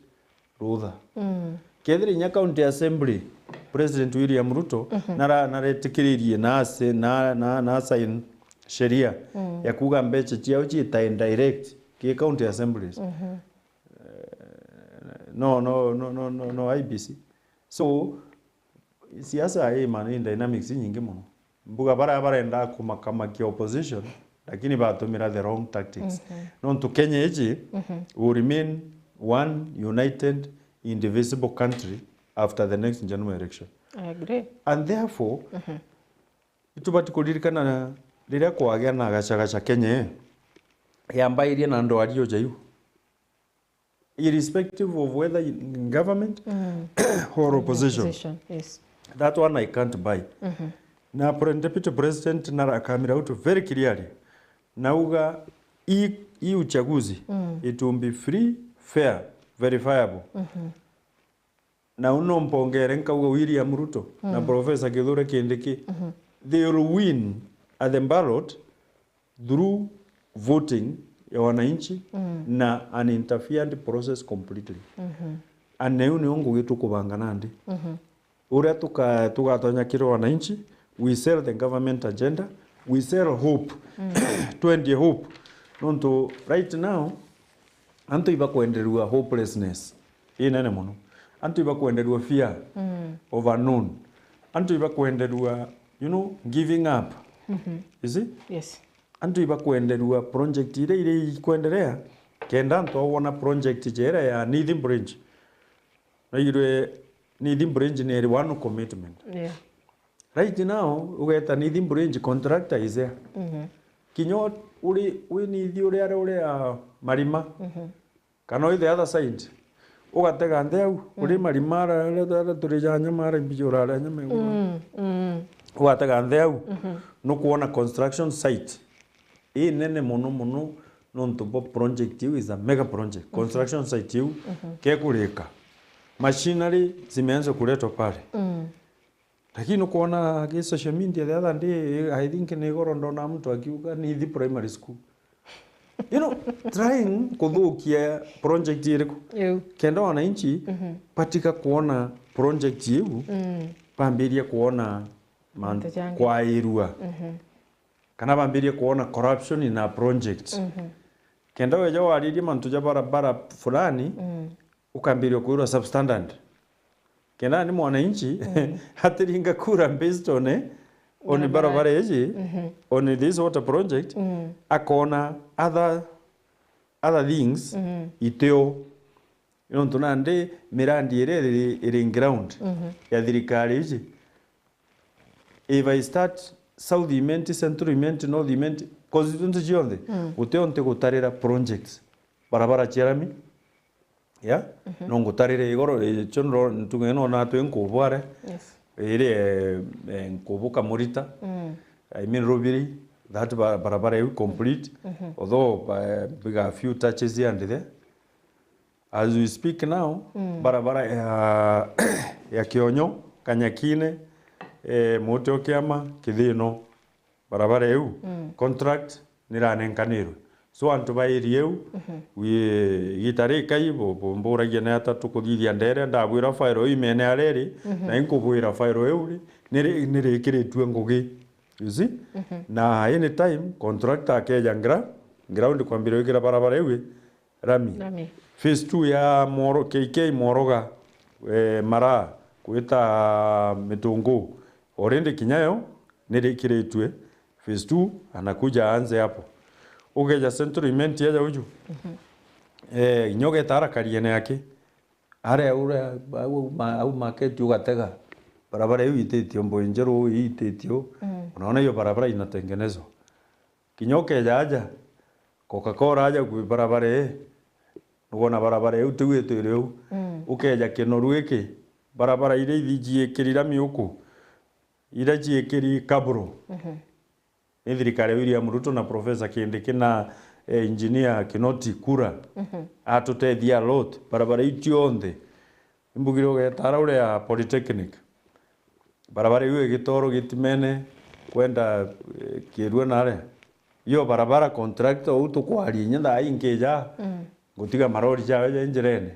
rutha. Mm. Kethira inya county assembly, President William Ruto, mhm, nara-, naretikiririe na ase-, na, na, na sign sheria, mm, ya kuuga mbeca ciao ciitae direct ki county assemblies. Mhm. Eh, no, no, no, no, no, no I E B C. So, siasa i man-, i dynamics inyingi mono. Mbuga baria barenda kumakamakia opposition, lakini batumira the wrong tactics. Mhm. Nontu Kenya iji, mhm, will remain one united, indivisible country after the next general election. I agree. And therefore, mhm, itubati kuririkana riria kwagia na gacagaca Kenya ii, yambairie na ndwari uja iu. Irrespective of whether in government, mm, or opposition. Opposition, yes. That one I can't buy. Mhm. Na pre-, Deputy President nara come out very clearly. Nauga i, i uchaguzi, mm, it will be free, fair, verifiable. Mhm. Na uno mpongere nkauga William Ruto na, mm, Professor Kithure Kindiki, mhm, they will win at the ballot through voting ya wananchi, mm, na an interfered process completely. Mhm. And na iu nio ngugi tukubanga nandi. Mhm. Uria tuka-, tugatonya kiri wananchi, we sell the government agenda, we sell hope. Mm. Twendie hope. Nontu right now, antu ibakwenderua hopelessness inene mono. Antu ibakwenderua fear, mm, of unknown. Antu ibakwenderua, you know, giving up. Mhm. You see? Yes. Antu ibakwenderua project iria, iria ikwenderea, kenda antu aona project jera ya Nithi Bridge. Nairwe Nithi Bridge ni iri one commitment. Yeah. Right now, ugeta Nithi Bridge contractor is there. Mhm. Kinya uri, wi Nithi uri aria uri a marima. Mhm. Kana wi the other side. Ugatega nthi au, uri, mm, marima ara, ara, ara turi ja nyama ara imbiji uraria nyama iguru. Mm, mm. Ugatega nthi au, mhm, nukwona construction site inene mono mono, nontu bo project iu is a mega project. Mhm. Construction site iu, mhm, kekurika. Machinery zimeanza kuletwa pale. Mm. Lakini ukwona ki social media the other day, I think ni igoro ndona mtu akiuga Nithi Primary School. You know, trying kuthukia project iriku? Iu. Kenda wananchi, mhm, batika kuona project iu, mm, bambirie kuona man-, mantu jangi, kwairua. Mhm. Kana bambirie kuona corruption in a project. Mhm. Kenda weja waririe mantu ja barabara fulani, mm, ukambiria kwirwa substandard. Kenda ni mwananchi, mm, atiringa kura based on, eh, on barabara, barabara iji, mhm, on this water project, mm, akona other, other things, mhm, itio. Nontu nandi mirandi iria iri, iri ground, mhm, ya thirikari iji, if I start South Imenti, Central Imenti, North Imenti, constituency cionthe, mm, guti o nti gutarira projects, barabara cia rami, ya, mhm, no ngutarire igoro, eh, cio nro-, ntuge no natwi Nkubu are, yes, iri, eh, eh, Nkubu Kamurita, mm, I mean Rubiri, that ba-, barabara iu complete, mhm, although, eh, big a few touches here and there. As we speak now, mm, barabara ya, ya Kionyo, Kanyakine, eh, Muti o Kiama, Kithino, barabara iu, mm, contract niranenkanirwe. So antu ba area iu, wi-, igita rikai bu-, bu-, mburagia ni ata tukuthithia ndere, ndabwira file iu imene aria iri, na inkubwira file iu ri, niri-, nirikiritue ngugi. You see? Na any time, contractor akeja gra-, ground kwambira gwikira barabara iu rami. Rami. Phase two ya Moro-, K K Moroga, eh, Mara, gwita Mitungu. Already kinya yo nirikiritue. Phase two anakuja aanze hapo. Ukeja Central Imenti aja uju. Eh, kinya ugeta ara kariene yake. Aria uria au ma-, au market ugatega. Barabara iu ititio, Mbuinjeru uu ititio. Unaona hiyo barabara inatengenezwa. Kinya ukeja aja, Coca-Cola aja kwi barabara ii, nukwona barabara iu tiu itwire uu. Ukeja Kinoru iki, barabara iria ithi ciikiri rami uku, iria ciikiri kaburo. Ni thirikari ya William Ruto na Professor Kindiki na, eh, Engineer Kinoti Kura atutethia a lot. Barabara iu cionthe, imbugire ugeta ara uria ya Polytechnic. Barabara iu igitoro gitimene kwenda, eh, Kirua na aria. Iyo barabara contractor uu tukwaria inya thaa ii nkija, ngutiga marori jawe ja njirene.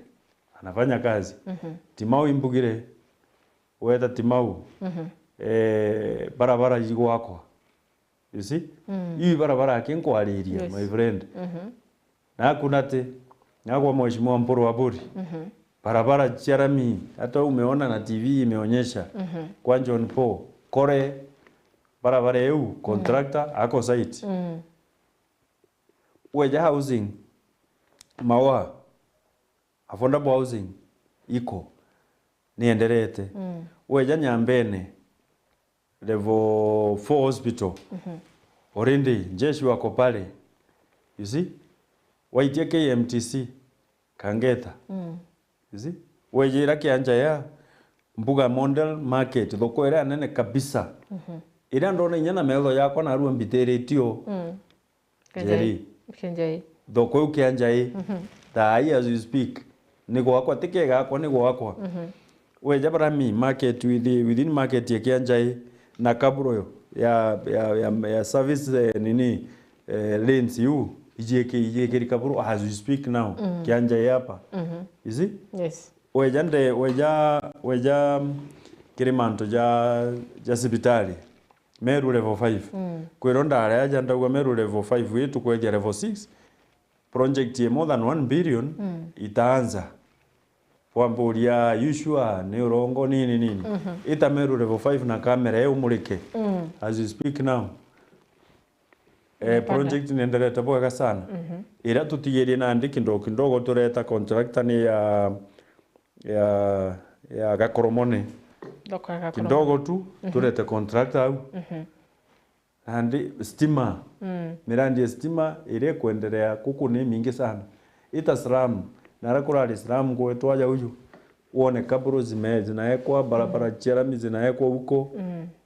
Anafanya kazi. Timau imbugire, weta Timau, eh, barabara igwakwa. You see? Iu ibarabara aki nkwariria, my friend. Naku nati, nakwa Mheshimiwa Mpuru Aburi. Barabara cia rami, hata umeona na T V imeonyesha. Kwa John Paul, kore barabara iu, contractor, ako site. Weja housing, Maua, affordable housing, iko, nienderete. Weja Nyambene, level four hospital. Already, njeshi wako pale. You see? Waitia K M T C, Kangeta. You see? Wejira kianja ya Mbuga Model Market, thoko iria nene kabisa. Iria ndona inya na metho yakwa narua mbitiritio. Njeri. Kianjai. Thoko iu Kianjai. Thaa ii as you speak. Ni gwakwa, ti kegakwa, ni gwakwa. Weja barami market within, within market ya Kianjai na kaburo ya, ya, ya, ya service, eh, nini, eh, lanes iu, ijiiki-, ijiikiri kaburo as we speak now. Kianjai hapa. You see? Yes. Weja nde, weja, weja, mm, kiri mantu ja, ja cibitari. Meru level five. Kwirwo ndari aja ndauga Meru level five wi tukwethia level six. Project ye more than one billion itaanza. Wamburia, "You sure? Ni urongo nini nini?" Ita Meru level five na kamera iyo umurike. As you speak now. Eh, project nienderete bwega sana. Iria tutigirie nandi kidogo kidogo tureta contractor ni ya ya, ya Gakoromone. Thoko ya Gakoromone. Kidogo tu, turete contractor au. Nandi stima. Mirandi ya stima iria ikwenderea kuku ni mingi sana. Ita slum, nara kurari slum gwetwa aja uju. Wone kaburo zime-, zinaekwa, barabara cia rami zinaekwa huko.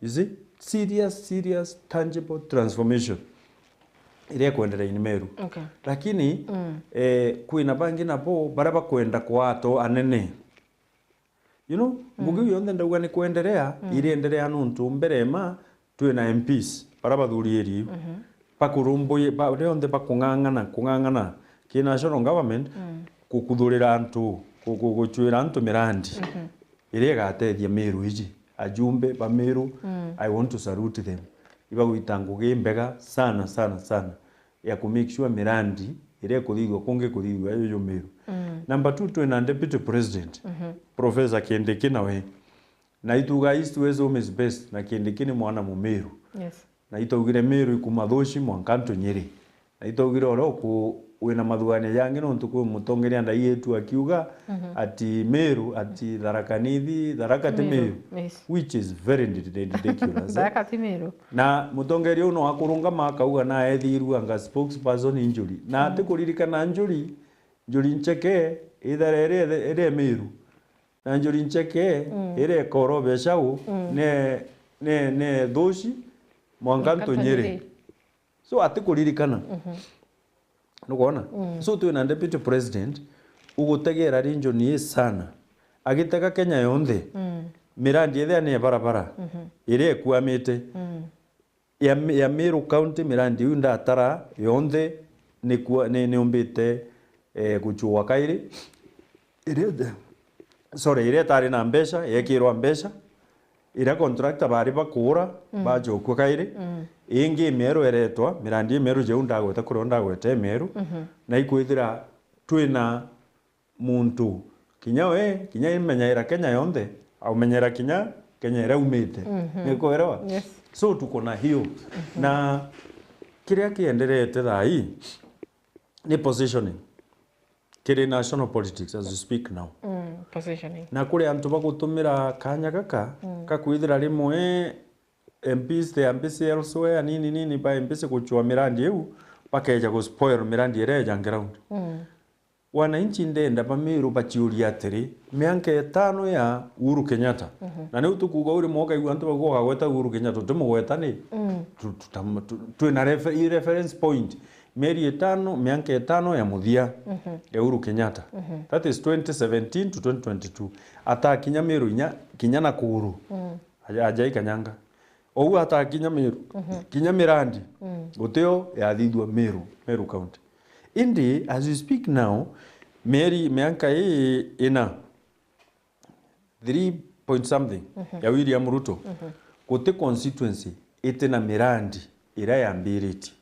You see? Serious, serious, tangible transformation. Iria ikwenderea in Meru. Okay. Lakini, eh, kwina bangi nabo baria bakwenda kwatwa anene. You know, ngugi iu yonthe ndauga ni kwenderea, irienderea nuntu mbere ma twina M Ps, baria bathuri area iu. Bakurumbuye, ba-, rionthe bakung'ang'ana, kung'ang'ana ki national government, kukuthurira antu, ku-, ku-, gucwira antu mirandi iria igatethia Meru iji. Ajumbe ba Meru, I want to salute them. Ibagwita ngugi mbega sana, sana, sana ya ku make sure mirandi iria ikuthithua kungi kuthithua yuju Meru. Number two, twina deputy president, Professor Kindiki nawe. Na ituga East West home is best, na Kindiki ni mwana Mumiru. Yes. Na itaugire Meru ikuma Thuci mwanka ntu Nyeri. Na itaugire uria uku-, wina mathugania jangi nontu kwi mutongeria ndai yetu akiuga ati Meru, ati Tharaka Nithi, Tharaka ti Meru. Meru. Yes. Which is very rid-, ridiculous, eh? Tharaka ti Meru. Na mutongeria uyu no akurungama akauga na ethirwe anga spokesperson Njuri. Na ati kuririkana Njuri, Njuri Ncheke, ithere iri, iri Meru. Na Njuri Ncheke, iri Koro Becau, ne, ne, ne Thuci, mwanka ntu Nyeri. So, atikuririkana. Nukwona? So, twina deputy president ugutegera region ii sana. Agitega Kenya yonthe. Mirandi ethia ni ya barabara, iria ikwamite. Ya, ya Meru County, mirandi iu ndatara yonthe, ni kua-, ni, ni umbite, eh, guchua kairi. Iria, sorry, iria itari na mbeca, yekirwa mbeca, iria contractor bari bakuura, mm, bachokua kairi. Mm. Ingi imieru eretwa, mirandi imieru jau ndagweta kurio ndagweta imieru, mhm, na ikwithira twina muntu, kinya we, kinya imenyaira Kenya yonthe, aumenyera kinya Kenya iria umite. Mhm. Nikuelewa? Yes. So tuko na hiyo. Mhm. Na kiria kienderete thaa hii ni positioning kiri national politics as we speak now. Mm, positioning. Na kuri antu bagutumira kanya gaka, mm, gakwithira rimwe M Ps, the M Ps elsewhere, nini, nini, ba M Ps guchua mirandi iu, bakeja gu spoil mirandi iria eja ground. Mm. Wananchi ndenda ba Meru bachiuria atiri, mianka itano ya Uhuru Kenyatta. Mhm. Na niu tukuuga uri mwoka igua antu baguo bagagweta Uhuru Kenyatta, utimugweta ni? Mm. Tu-, tutam-, tu-, twina refe-, i reference point. Mieri itano, mianka itano ya muthia, mhm, ya Uhuru Kenyatta. Mhm. That is twenty seventeen to twenty twenty-two. Atakinya Meru inya, kinya na kuru. Mm. Aja-, ajai kanyanga. Ou atakinya Meru, mhm, kinya mirandi, mm, gutio yathithua Meru, Meru County. Indi, as we speak now, mieri, mianka ii ina, three point something, mhm, ya William Ruto, mhm, guti constituency itina mirandi iria yambiritie.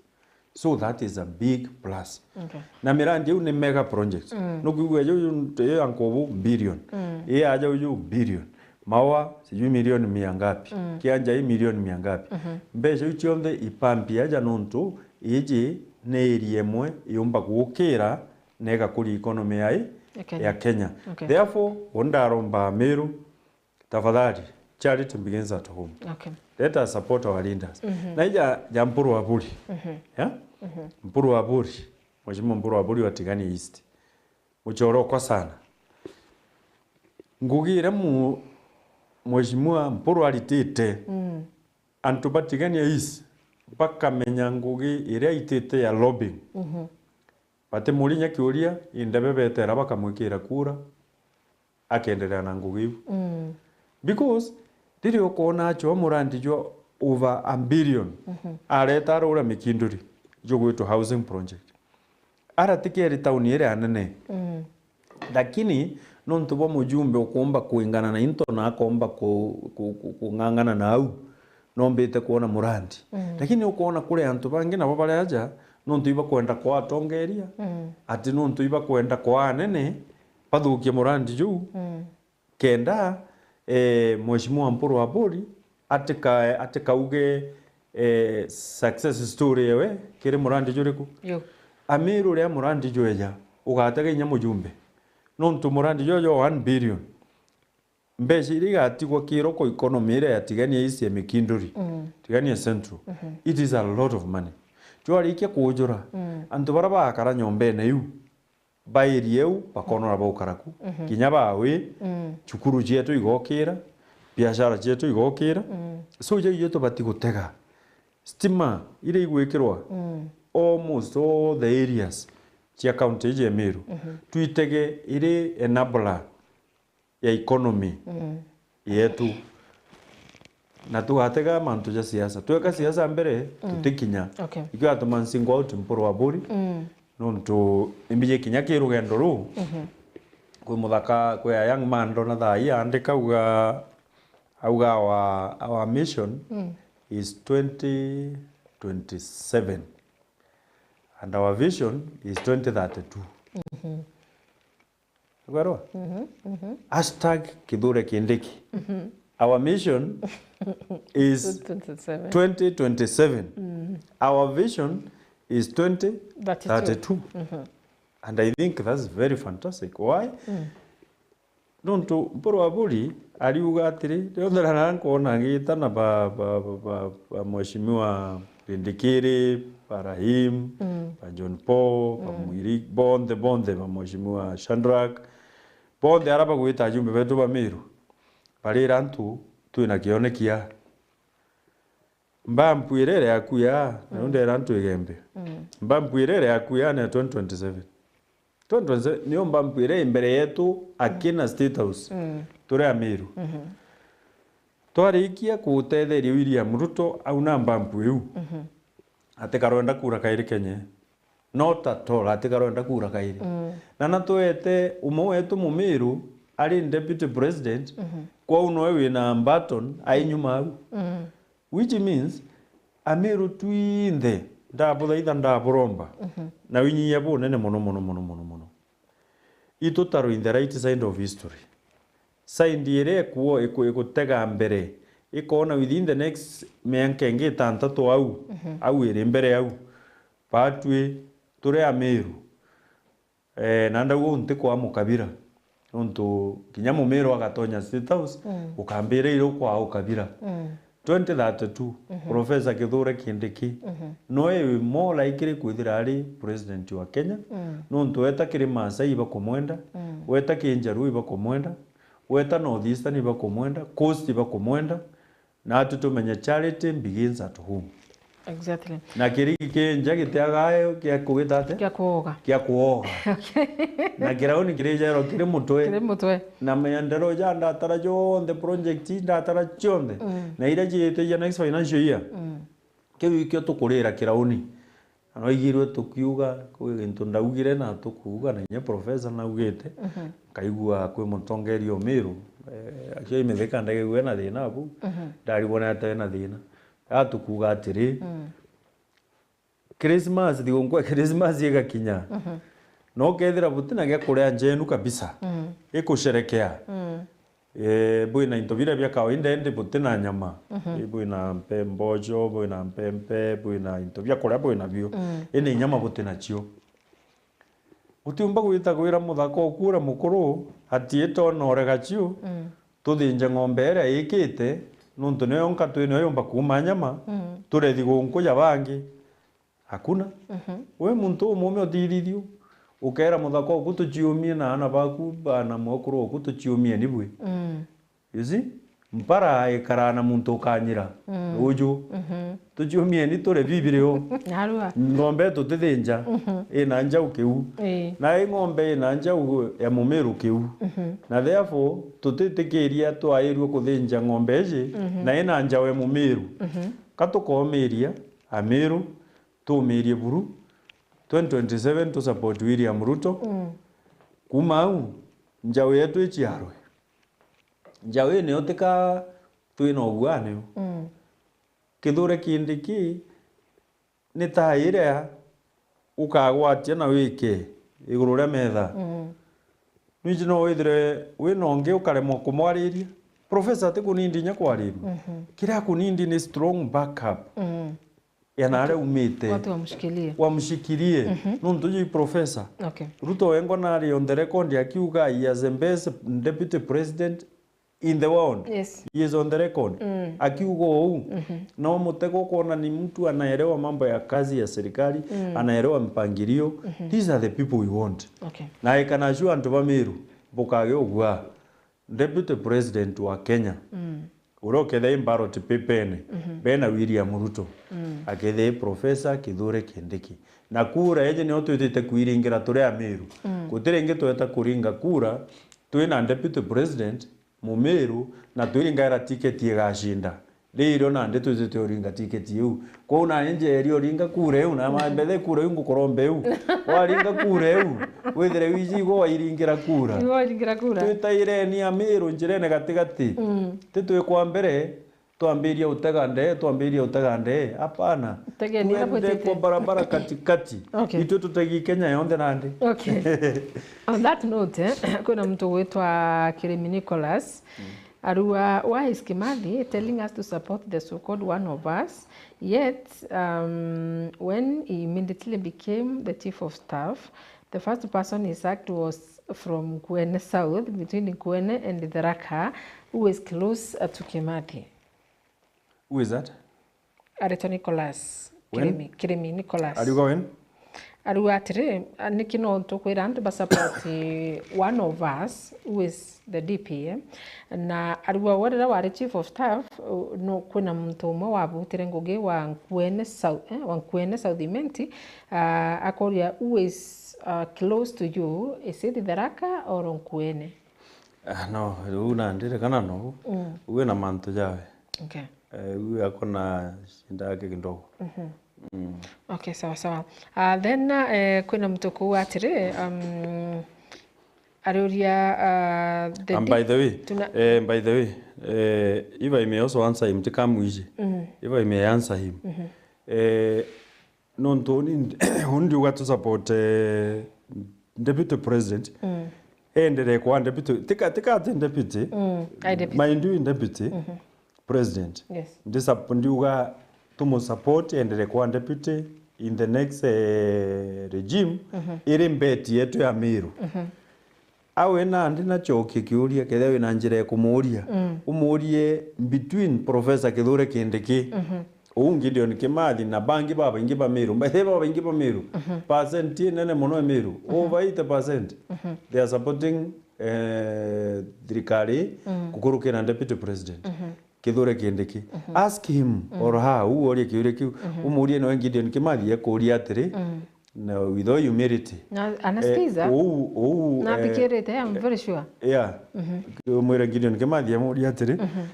So that is a big plus. Okay. Na mirandi iu ni mega projects. Mm. Nukwigua iu, iu, iu ya Nkubu billion. Mm. Ii aja uju billion. Maua sijui milioni mia ngapi. Mm. Kianja ii milioni mia ngapi. Mhm. Mbeca iu cionthe ipampi aja nontu iji ni area imwe yumba gukira na igakuria economy ya i-, ya Kenya. Ya Kenya. Okay. Therefore, undaromba Meru, tafadhali, charity begins at home. Okay. Let us support our leaders. Mhm. Na ija ja Mpuru Aburi. Mhm. Yeah? Mhm. Mpuru Aburi. Mheshimiwa Mpuru Aburi wa Tigania East. Muchoro okwa sana. Ngugi iria mu-, Mheshimiwa Mpuru aritite, mm, antu ba Tigania East bakamenya ngugi iria aitite ya lobbying. Mhm. Batimurinya kiuria, indebe betera bakamwikira kura, akenderea na ngugi iu. Mm. Because riria ukoona achwa murandi jwa over a billion, mhm, areta arura Mikinduri, jugwitwa housing project. Ara ti keri tauni iria nene. Mm. Lakini nontu bwa mujumbe ukuumba kwingana na into na akoomba ku-, ku-, ku-, kung'ang'ana na au, nombite kwona murandi. Mm. Lakini ukoona kuri antu bangi nabo bari aja, nontu ibakwenda kwaa atongeria, mm, ati nontu ibakwenda kwaa anene, bathukie murandi juu. Mm. Kenda, eh, Mheshimiwa Mpuru Aburi atika-, atikauge, eh, success story ewe kiri murandi juriku. Yo. Amiru ria murandi jweja, ugatega inya mujumbe. Nontu murandi jweja wa one billion, mbeca iria igatigwa kiroko economy iria ya Tigania East ya Mikinduri, mm, Tigania Central, mhm, it is a lot of money. Jwarikia kujura, mm, antu baria bagakara nyombene iu, ba area iu bakonora baukara ku. Mhm. Kinya bawi, mm, cukuru cietu igokira, biashara cietu igokira. Mm. So, jau itwe tubati gutega. Stima iria igwikirwa, mm, almost all the areas cia county iji ya Meru, mhm, twitege iri enabler ya economy, mm, yetu. Na tugatega mantu ja siasa. Tweka siasa mbere, mm, tutikinya. Okay. Ikio atuma nsingle out Mpuru Aburi. Mm. Nontu imbiji kinya ki rugendo ruu, mhm, kwi muthaka, kwi a young man ndona thaa ii aandika auga, auga our, our mission, mm, is twenty twenty-seven. And our vision is twenty thirty-two. Mhm. Ugarwa? Mhm, mhm. Hashtag Kithure Kindiki. Mhm. Our mission is twenty twenty-seven. Twenty twenty-seven. Mm. Our vision is twenty thirty-two. Thirty-two. Mhm. And I think that's very fantastic. Why? Mm. Nontu Mpuru Aburi ariuga atiri, rionthe rara nkwona ngita na ba, ba, ba, ba, ba Mheshimiwa Kindikiri, ba Rahim, mm, ba John Paul, ba, mm, Mwiri, bonthe, bonthe, ba Mheshimiwa Shadrack, bonthe ara bagwita ajumbe betu ba Meru, barira antu twina kionekia. Mbampu iria iri yaku ya, na, mm, ndera antu Igembe. Mm. Mbampu iria iri yaku ya ni ya twenty twenty-seven. Twenty twenty-seven niyo mbampu iria i mbere yetu akina State House. Mm. Turi Amiru. Mhm. Twarikia gutetheria William Ruto auna mbampu iu. Mhm. Ati karwenda kura kairi Kenya. Not at all, atikarwenda kura kairi. Mm. Na natwete umwe wetu Mumiru ari deputy president, mhm, kwou noe wina button ai nyuma au. Mm. Which means, Amiru twinthe, ndabuthaitha, ndaburomba, mhm, na winyia bunene mono, mono, mono, mono, mono. Itu taro in the right side of history. Side iria ikuo-, iku-, igutega mbere, ikona within the next mianka ingi itantatu au, mhm, au iri mbere au, batwi turi Amiru. Eh, na ndauga uu ntikwaa mukabira. Nontu kinya Mumiru agatonya State House, mm, ukambira ira ukwaa ukabira. Mm. Twenty thirty-two, mhm, Professor Kithure Kindiki, mhm, noe more likely kwithira ari president wa Kenya, mm, nontu weta kiri Maasai ibakumwenda, mm, weta kiri Njaruo ibakumwenda, weta North Eastern ibakumwenda, Coast ibakumwenda, na atu tumenye charity begins at home. Exactly. Na kirigi kinja gitiaga kia kugita atia? Kia kuoga. Kia kuoga. Okay. Na kirauni kirijairwa kiri mutwe. Kiri mutwe. Na maendeleo ja ndatara jonthe, project ndatara cionthe. Mm. Na iria ciitija next financial year. Mm. Kiu ikio tukurira kirauni. Na no igirwe tukiuga, kwi gintu ndaugire na tukuuga, na inya professor naugite, mhm, nkaigua kwi mutongeria Umiru, eh, actually Mithika ndagigwe na thina abu, mhm, ndarigwa ni atia ena thina. Ya tukuuga atiri, mm, Christmas, thigukuu ya Christmas igakinya, mhm, no kethira butina gia kuria njenu kabisa, mm, ikusherekea. Mm. Eh, bwina into biria bia kawaida, indi butina nyama. Mhm. Eh, bwina mpe-, mboco, bwina mpempe, bwina into bia kuria bwina bio. Mm. Indi nyama butina cio. Utiumba gwita gwira muthaka ukura mukuru, ati itona urega cio, mm, tuthinje ng'ombe iria ikite, nontu niyo yonka twinio yumba kuuma nyama, mm, turethi gunku ja bangi. Hakuna. Mhm. We muntu umume utithithio, ukeera muthaka oku tuciumie na aana baku, baana mwekuru oku tuciumie ni bwi. Mm. You see? Mpara ikaraa na muntu ukanyira. Mm. Uju. Mhm. Tuciumie ni turi bibiri o. Narua. Ng'ombe tutithinja, mhm, ina njau kiu. Ii. Na i ng'ombe ina njau ya Mumiru kiu. Mhm. Na therefore, tutitikiria twairue kuthinja ng'ombe iji, mhm, na ina njau ya Mumiru. Mhm. Ka tukomiria Amiru, tumirie buru, twenty twenty-seven tu support William Ruto. Mm. Kuuma au, njau yetu iciarwe. Njau ii niyo tika twina uguaa niyo. Mm. Kithure Kindiki ni ta iria ukagwatia na wike iguru ria metha. Mm. Nwiji no withire wina ungi ukaremwa kumwariria. Professor atikunindi inya kwariria. Mhm. Kiria akunindi ni strong backup. Mm. Ya na aria umite. Watu wamshikilie. Wamshikilie. Mhm. Nontu ju professor. Okay. Ruto wengwa nari on the record akiuga he is the best deputy president in the world. Yes. He is on the record. Mm. Akiuga uu. Mhm. No mutego kwona ni mtu anaelewa mambo ya kazi ya serikali, mm, anaelewa mpangilio. Mhm. These are the people we want. Okay. Na I can assure antu ba Meru, bukage ugua. Deputy President wa Kenya, mm, uria ukethia i ballot paper-ene, mhm, bena William Ruto, mm, akethia i Professor Kithure Kindiki. Na kura iji nio twitite kwiringira turi Ameru. Mm. Guti ringi tweta kuringa kura twina Deputy President Mumeru na twiringaira tiketi igacinda. Ririo nandi twitite uringa tiketi iu. Kwou nani njeeria uringa kura iu, na ma-, mbethe kura iu ngukuromba iu. Waringa kura iu, withire wiji igwe wairingira kura. Igwe wairingira kura. Twitaireni Ameru njirene gatigati. Mm. Ti twi kwa mbere, twambiria utega ndee, twambiria utega ndee. Hapana. Tegeni ira. Twende bwitite kwa barabara katikati. Okay. Itwe tutegi Kenya yonthe nandi. Okay. On that note, eh, kwina muntu ugwitwa Kirimi Nicholas. Mm. Arua, why is Kimathi telling us to support the so-called one of us? Yet, um, when he immediately became the chief of staff, the first person he sacked was from Nkuene South, between Nkuene and Tharaka, who is close, uh, to Kimathi. Who is that? Aretwa Nicholas. When? Kirimi, Kirimi Nicholas. Ariuga when? Ariuga atiri, a, niki no tukwira antu ba support one of us who is the D P, eh? Na ariuga we riria wari chief of staff, u-, no, kwina muntu umwe wabutire ngugi wa Nkuene South, eh, wa Nkuene South Imenti, ah, akoria, who is, ah, close to you? Is it Tharaka or Nkuene? Ah, no, riu nandi ririkana no. Mm. Uwe na mantu jawe. Okay. Eh, uwe akona shinda yake kidogo. Mhm. Mm. Okay, sawa sawa. Ah, then, eh, kwina muntu kuu atiri, um, ariuria, ah, the And di-, by the way, tuna- eh, by the way, eh, if I may also answer him, tikamwiji. Mm. If I may answer him. Mhm. Eh, nontu uni, uni ndiuga tu support, eh, deputy president. Mm. Endelee kwa deputy, tika, tika ati deputy. Mm, ai deputy. Mind you, deputy. Mhm. President. Yes. Ndi sup-, ndiuga tumu support, endelee kwa deputy in the next, eh, regime, mhm, iri mbeti yetu ya Meru. Mhm. Awe nandi nacokie kiuria, kethira wina njira ya kumuuria, mm, umuurie between Professor Kithure Kindiki, mhm, uu Gideon Kimathi na bangi babaingi ba Meru, mbaithe babaingi ba Meru, mhm, percent inene mono ya Meru, mhm, over eighty percent, mhm, they are supporting, eh, thirikari, mm, gukurukira deputy president. Mhm. Kithure Kindiki. Mhm. Ask him, mm, or her, uu uria kiuria kiu, mhm, umuurie niwe Gideon Kimathi ekuuria atiri, mm, na with all humility. Na anasikiza? Eh, uu, uu, na eh, athikirite, I'm very sure. Yeah. Mhm. Umwire Gideon Kimathi amuuria atiri, mhm,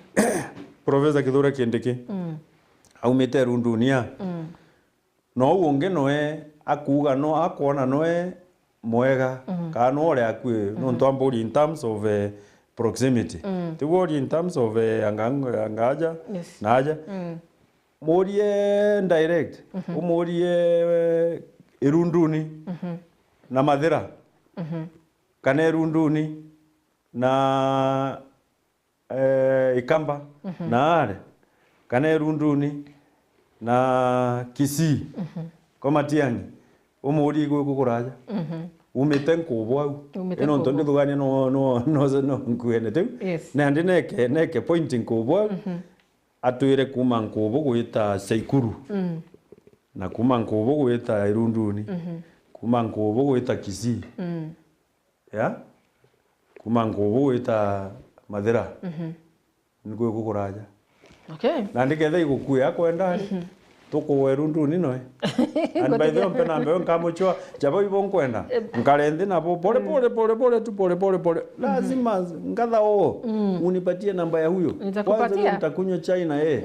Professor Kithure Kindiki, mm, aumite Rundunia. Mm. Na uu ungi noe akuuga no akwona noe mwega, mhm, kana no uria akui, mhm, nontu amburia in terms of, eh, proximity. Mm. Tiguo uria in terms of, eh, anga, anga aja, yes, na aja. Mm. Murie direct, mhm, umurie, eh, Irunduni, mhm, na Mathira, mhm, kana Irunduni na eh, Ikamba, mhm, na are, kana Irunduni, na Kisii, mhm, kwa Matiang'i, umuurie igwe kukuraja. Mhm. Umite Nkubu au. Umite Ino ntu Nkubu. Ndithugania no, no, no, no nkuene tiu. Yes. Nandi neke, neke point Nkubu au. Mhm. Atwire kuma Nkubu gwita Saikuru. Mm. Na kuma Nkubu gwita Irunduni. Mhm. Kuma Nkubu gwita Kisii. Mm. Ya? Kuma Nkubu gwita Mathira. Mhm. Nikuo kukuraja. Okay. Na ndiketha igukue akwenda ari. Mhm. Tukuwe Irunduni noe. And by the way, mpe namba yo nkamuchwa. Jabo ibo nkwenda. Eh. Nkare nthi nabo pole, mm, pole, pole, pole, tu pole, pole, pole. Mhm. Lazima ngatha o. Mm. Unipatie namba ya huyo. Nitakupatia. Kwanza huyo nitakunywa chai na yeye.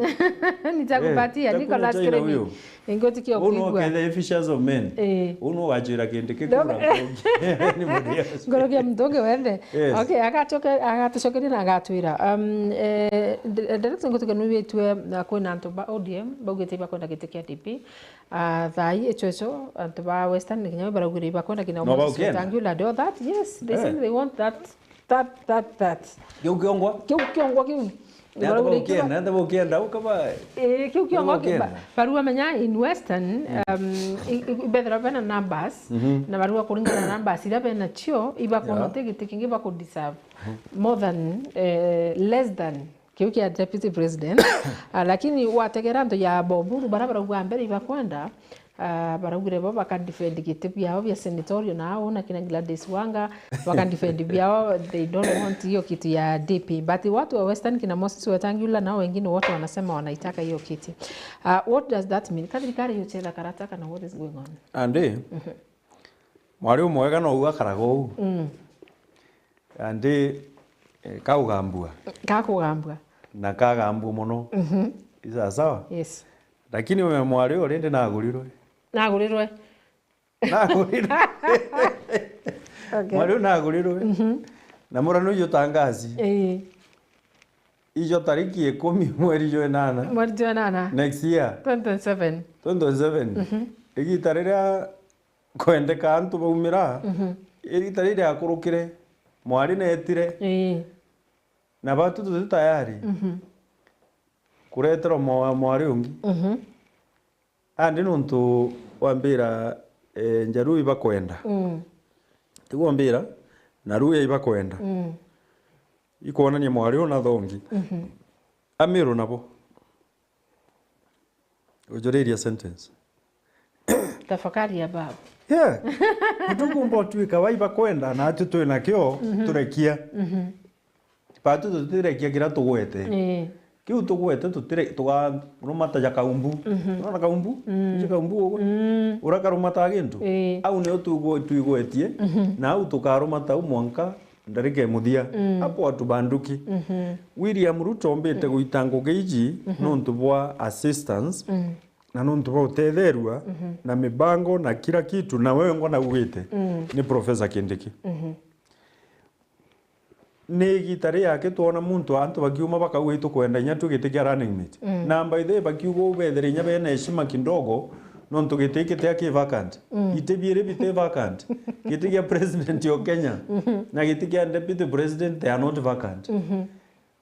Nitakupatia. Eh, niko nitakunywa chai na screen huyo. Ingutikia uno kwigua. Ukethe fishers of men. Eh. Uno wajira kindi kikura. Anybody else? Ngorogia mtu ungi wende. Yes. Okay, agatuke-, agatucokeria na agatwira. Um, eh, d-, director ngutuke nwi witwe na kwina antu ba O D M, baugite ibakwenda giti kia D P. Ah, thaa ii ichocho, antu ba Western ni kinya baraugire ibakwenda kina no, Moses Wetangula, do that. Yes, they, eh, say they want that. That, that, that. Kiu kiongwa? Kiu kiongwa kiu. Nenda baukienda, nenda baukienda, ukaba. Eh, kiu kiongwa kiu. Baukienda. Ba-, barua menya in Western, mm, um, i-, i-, bethera bena numbers, mhm, na barua kuringana na numbers iria bena cio, ibakwona, yeah, ti giti kingi baku deserve more than, eh, less than kiu kia deputy president. Ah, lakini wategera antu ya Oburu, bara barauga mbere ibakwenda, Ah, baraugire bo baka defend giti biao bia senatorial na au na kina Gladys Wanga, baka defend biao, they don't want hiyo kitu ya D P. But watu wa Western kina Moses Wetangula nao wengine wote wanasema wanaitaka hiyo kiti. Ah, what does that mean? Ka thirikari yucheza karata kana what is going on? Andi, mhm, mwari umwega no ugakaraga uu. Mm. Andi, eh, kaugambua. Kakugambua. Na kagambua mono. Mhm. Isa sawa? Yes. Lakini we mwari uyu rindi nagurirwe. Nagurirwe. Nagurirwe. Okay. Mwari uyu nagurirwe. Mhm. Na murano uyu tangazi. Ii. Ijo tariki ikumi mweri jwa inana. Mweri jwa inana. Next year. Twenty twenty-seven. Twenty twenty-seven. Mhm. Igita riria kwendeka antu baumira, mhm, igita riria akurukire, mwari netire. Ii. Na batu tuti tayari, mhm, kureterwa mwa-, mwari ungi. Mhm. Andi nontu wambira, eh, Njaruo ibakwenda. Mm. Tiguo mbira, na Ruya ibakwenda. Mm. Ikwonania mwari una thongi. Mhm. Amiru nabo. Ujuriria sentence. Tafakari ya baba. Yeah. Tukumba utuika wa ibakwenda na atu twina kio, mhm, turekia. Mhm. Batu tutirekia kiria tugwete. Ii. Kiu tugwete tutire-, tukarumata ja kaumbu. Mhm. Urona kaumbu? Mm. Iji kaumbu uguo? Mm. Ura karumata gintu? Ii. Au nio tuigwe-, tuigwetie, mhm, na au tukarumata au mwanka ndarika imuthia. Mm. Hapo hatubanduki. Mhm. William Ruto ombite, mm, gwita ngugi iji, mhm, nontu bwa assistance, mm, Na nontu bwa utetherua, mhm, na mibango na kila kitu, na wengwa naugite, mm, ni Professor Kindiki. Mhm. Ni igita ri yake twona muntu, antu bakiuma bakauga, "Itukwenda inya tu giti kia running mate." Mm. Na by the way, bakiuga uu bethere inya bena heshima kidogo, nontu giti giti aki vacant. Mm. Iti biiri biti vacant. Giti kia president o Kenya, mhm, na giti kia deputy president, they are not vacant. Mhm.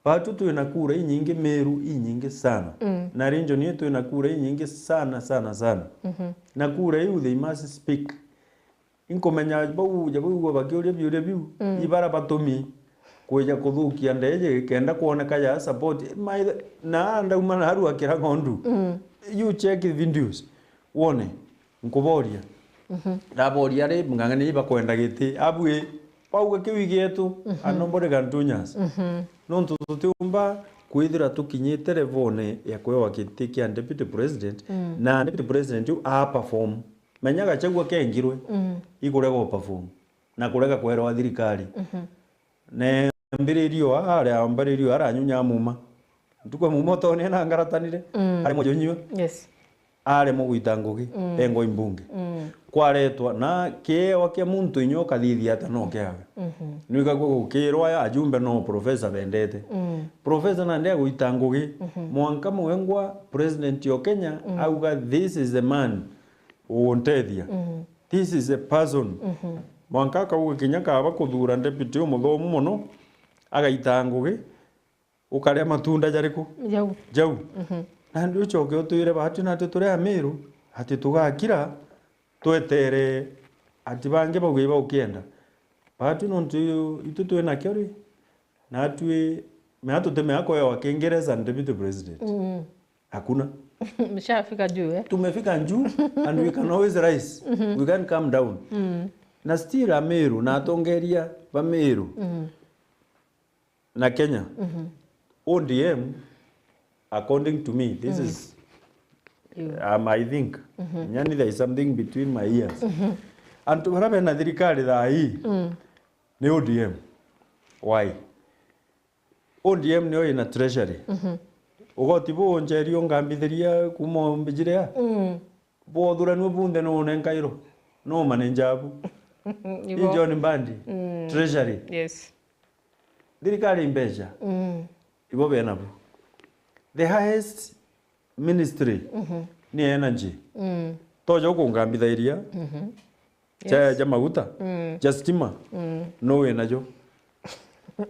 Batu twina kura inyingi, Meru inyingi sana. Mm. Na region yetu twina kura inyingi sana, sana, sana. Mhm. Na kura iu, they must speak. Inkumenya bau, ja bau bakiuria biuria biu, mm, ibara batumi kwija kuthukia ndeje, kenda kwoneka ja support. My, na ndauma naru akira ng'ondu. Mm. You check the videos, wone, nkuboria. Mhm. Ndaboria ri, mung'ang'ania ibakwenda giti, abui, bauga kiu igietu, mhm, and nobody can touch us. Mhm. Nontu tutiumba kwithira tukinyite levone ya kwewa giti kia deputy president, mm, na deputy president u a perform. Menya Gachagua kengirwe, mm, ikurega u perform, na kurega kwerwa thirikari. Mhm. Ne mbiririo, aria mbiririo, aranyunya muma. Ntuku ya muma utone na ngaratanire, mm, aremwe junyua. Yes. Aremwe gwita ngugi, mm, engwa imbunge. Mm. Kwaretwa na kiewa kia muntu inya ukathithia ata no kiawe. Mhm. Nwikagua gukirwa ajumbe no professor bendete. Mm. Professor nandi agwita ngugi, mhm, mwanka mwengwa president o Kenya, mm, auga, "This is the man uguntethia." Mm. This is a person. Mhm. Mwanka akauga kinya kaba kuthura deputy umuthomu mono, agaita ngugi, ukaria matunda jariku? Jau. Jau. Mhm. Nandi ucoke utwire batu natu turi Amiru, ati tugakira, twetere ati bangi bauge iba ukienda. Batu nontu itu twinakio ri, natwi, mea tutimea kwewa Kiingereza ni deputy president. Mm. Hakuna. Mshafika juu, eh? Tumefika juu and we can always rise. Mhm. We can't come down. Mm. Na still Ameru, na atongeria ba Meru, mhm, na Kenya. Mhm. O D M, according to me, this, mm, is, you, um, I think, mhm, nyani, there is something between my ears. Mhm. Antu bara bena thirikari thaa hii, mm, ni O D M. Why? O D M niyo ina treasury. Mhm. Ugoti buu Njeri ungambithiria kuuma mbijire a? Mm. Bwothuranue bunthe nuu unenkairwo? Nuu manager abu? Ibo. I John Mbadi. Mm. Treasury. Yes. Thirikari mbeca. Mm. Ibo benabu. The highest ministry, mhm, ni energy. Mm. Toja ukungambithairia. Mhm. Ja, yes, ja maguta, mm, ja stima, mm, no wina jo?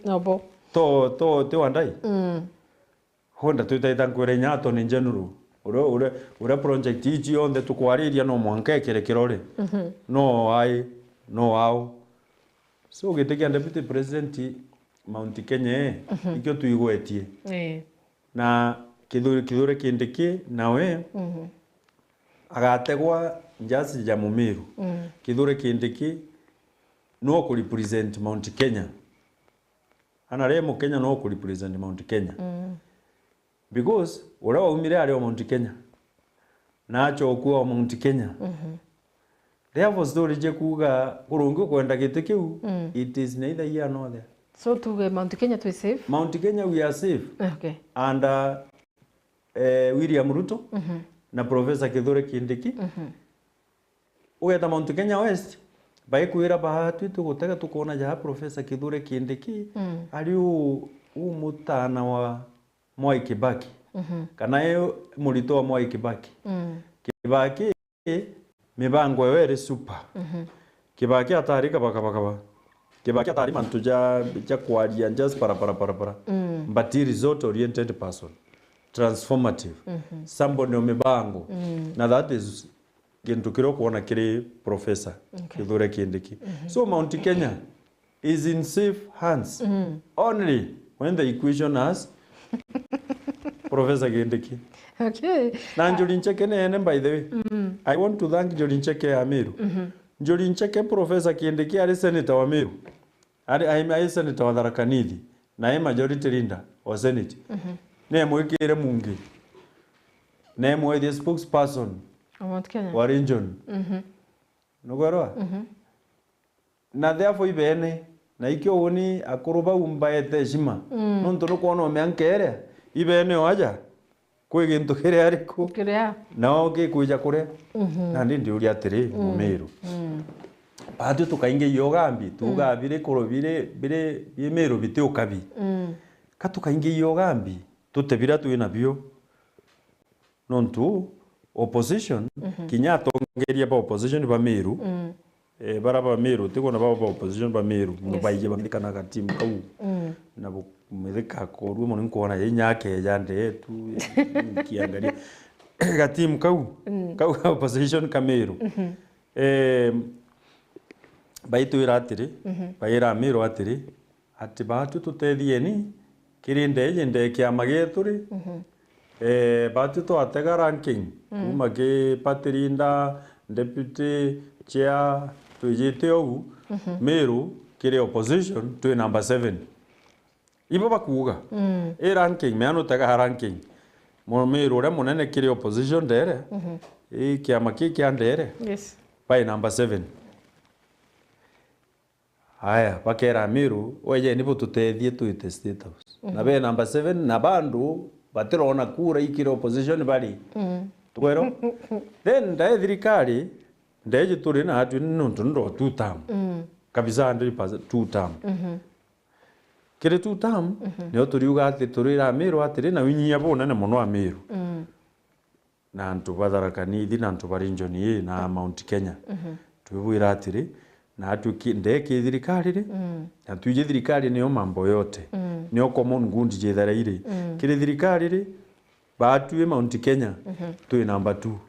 Nobo. To, to, ti wandai? Mm. Honda twitaita nkwira inya Attorney General. Uria, uria, uria project ici yonthe tukwariria no mwanka ekire kirore. Mhm. No ai, no ao. So giti kia Deputy President Mount Kenya, eh, mhm, ikio twigwetie. Eh. Na Kithure, Kithure Kindiki nawe, mhm, agategwa njasi ja Mumiru. Mm. Kithure Kindiki no ku represent Mount Kenya. Ana ri Mukenya no ku represent Mount Kenya. Mm. Because uria waumire ari o Mount Kenya. Na achokua o Mount Kenya. Mhm. Therefore, story cia kuuga kurungi ukwenda giti kiu, mm, it is neither here nor there. So tuge Mount Kenya twi safe? Mount Kenya we are safe. Okay. Under, eh, William Ruto, mhm, na Professor Kithure Kindiki. Mhm. Ugeta Mount Kenya West, baikwira baatwi tugutega tukoona ja Professor Kithure Kindiki, mm, ari u, u mutana wa Mwai Kibaki. Mhm. Kana e muritwa wa Mwai Kibaki. Mm. Kibaki, mibango yawe iri super. Mhm. Kibaki atari kabakabakaba. Kibaki atari mantu ja, ja kwaria just para, para, para, para. Mm. But he result oriented person. Transformative. Mhm. Somebody o mibango. Mm. Na that is gintu kiria ukwona kiri Professor, okay, Kithure Kindiki. Mhm. So Mount Kenya is in safe hands, mm, only when the equation has Professor Kindiki. Okay. Na Njuri Ncheke neene, by the way. Mm. I want to thank Njuri Ncheke ya Meru. Mhm. Njuri Ncheke, Professor Kindiki ari senator wa Meru. Ari, ari, ari senator wa Tharaka Nithi. Na e majority leader wa Senate. Mhm. Nemwikire mungi. Nemwethie spokesperson wa Mount Kenya, wa region. Mhm. Nugwerwa? Mhm. Na therefore ibene, na ikio uni akuru bau mbaete heshima. Mm. Nontu nukwona o mianka iria, ibene o aja, Kwi gintu kiria riku? Kiria. Nao gikwija kuria? Mhm. Nandi ndiuria atiri, mm, Mumiru. Mm. Batwi tukaingia iogambi, tuugaa, mm, biri kuru-, biri, biri, bi Miru biti ukabi. Mm. Ka tukaingia iogambi, tute biria twi nabio. Nontu opposition, mhm, kinya atongeria ba opposition ba Miru, mm, eh, bara ba Miru, ti kwona baba ba opposition ba Miru, yes, baiji bamithikanaga team kau. Mm. Na bu-, mithika korua mono, nkwona ya inya akeja ndeetu, kiangaria. Ga team kau, mm, kau ga opposition ka Miru. Mhm. Eh, baitwira atiri, mhm, baira Miru atiri, ati baatwi tutethieni kiri ndeeji ndee kiama gietu ri, mhm, eh, baatwi twatega ranking, mm, kuuma ki party leader, deputy, chair, twijite ou, mhm, Miru kiri opposition twi number seven. Ibo bakuuga. Mm. I ranking, meana utega ranking. Mumiru uria munene kiri opposition ndeere, mhm, i kiama ki kia ndeere, yes, bai number seven. Aya, bakera Miru, "Wejeni bututethie twite State House." Na, mhm, be number seven, na bandu batirona kura ikire opposition bari. Mm. Twero? Then ndae thirikari, ndeeji turi na atwi ni nontu ndo two term. Mm. Kabisa hundred percent two term. Mhm. Kiri two term, mhm, nio turiuga ati turira Miru atiri, na winyia bunene mono a Miru. Mm. Na antu ba Tharaka Nithi, na antu ba region ii, na Mount Kenya. Mhm. Twibwira atiri, na atwi ki-, ndee ki thirikari ri, mm, na twiji thirikari nio mambo yote. Mm. Nio common good jithera iri. Mm. Kiri thirikari ri, baatwi Mount Kenya, mhm, twi number two.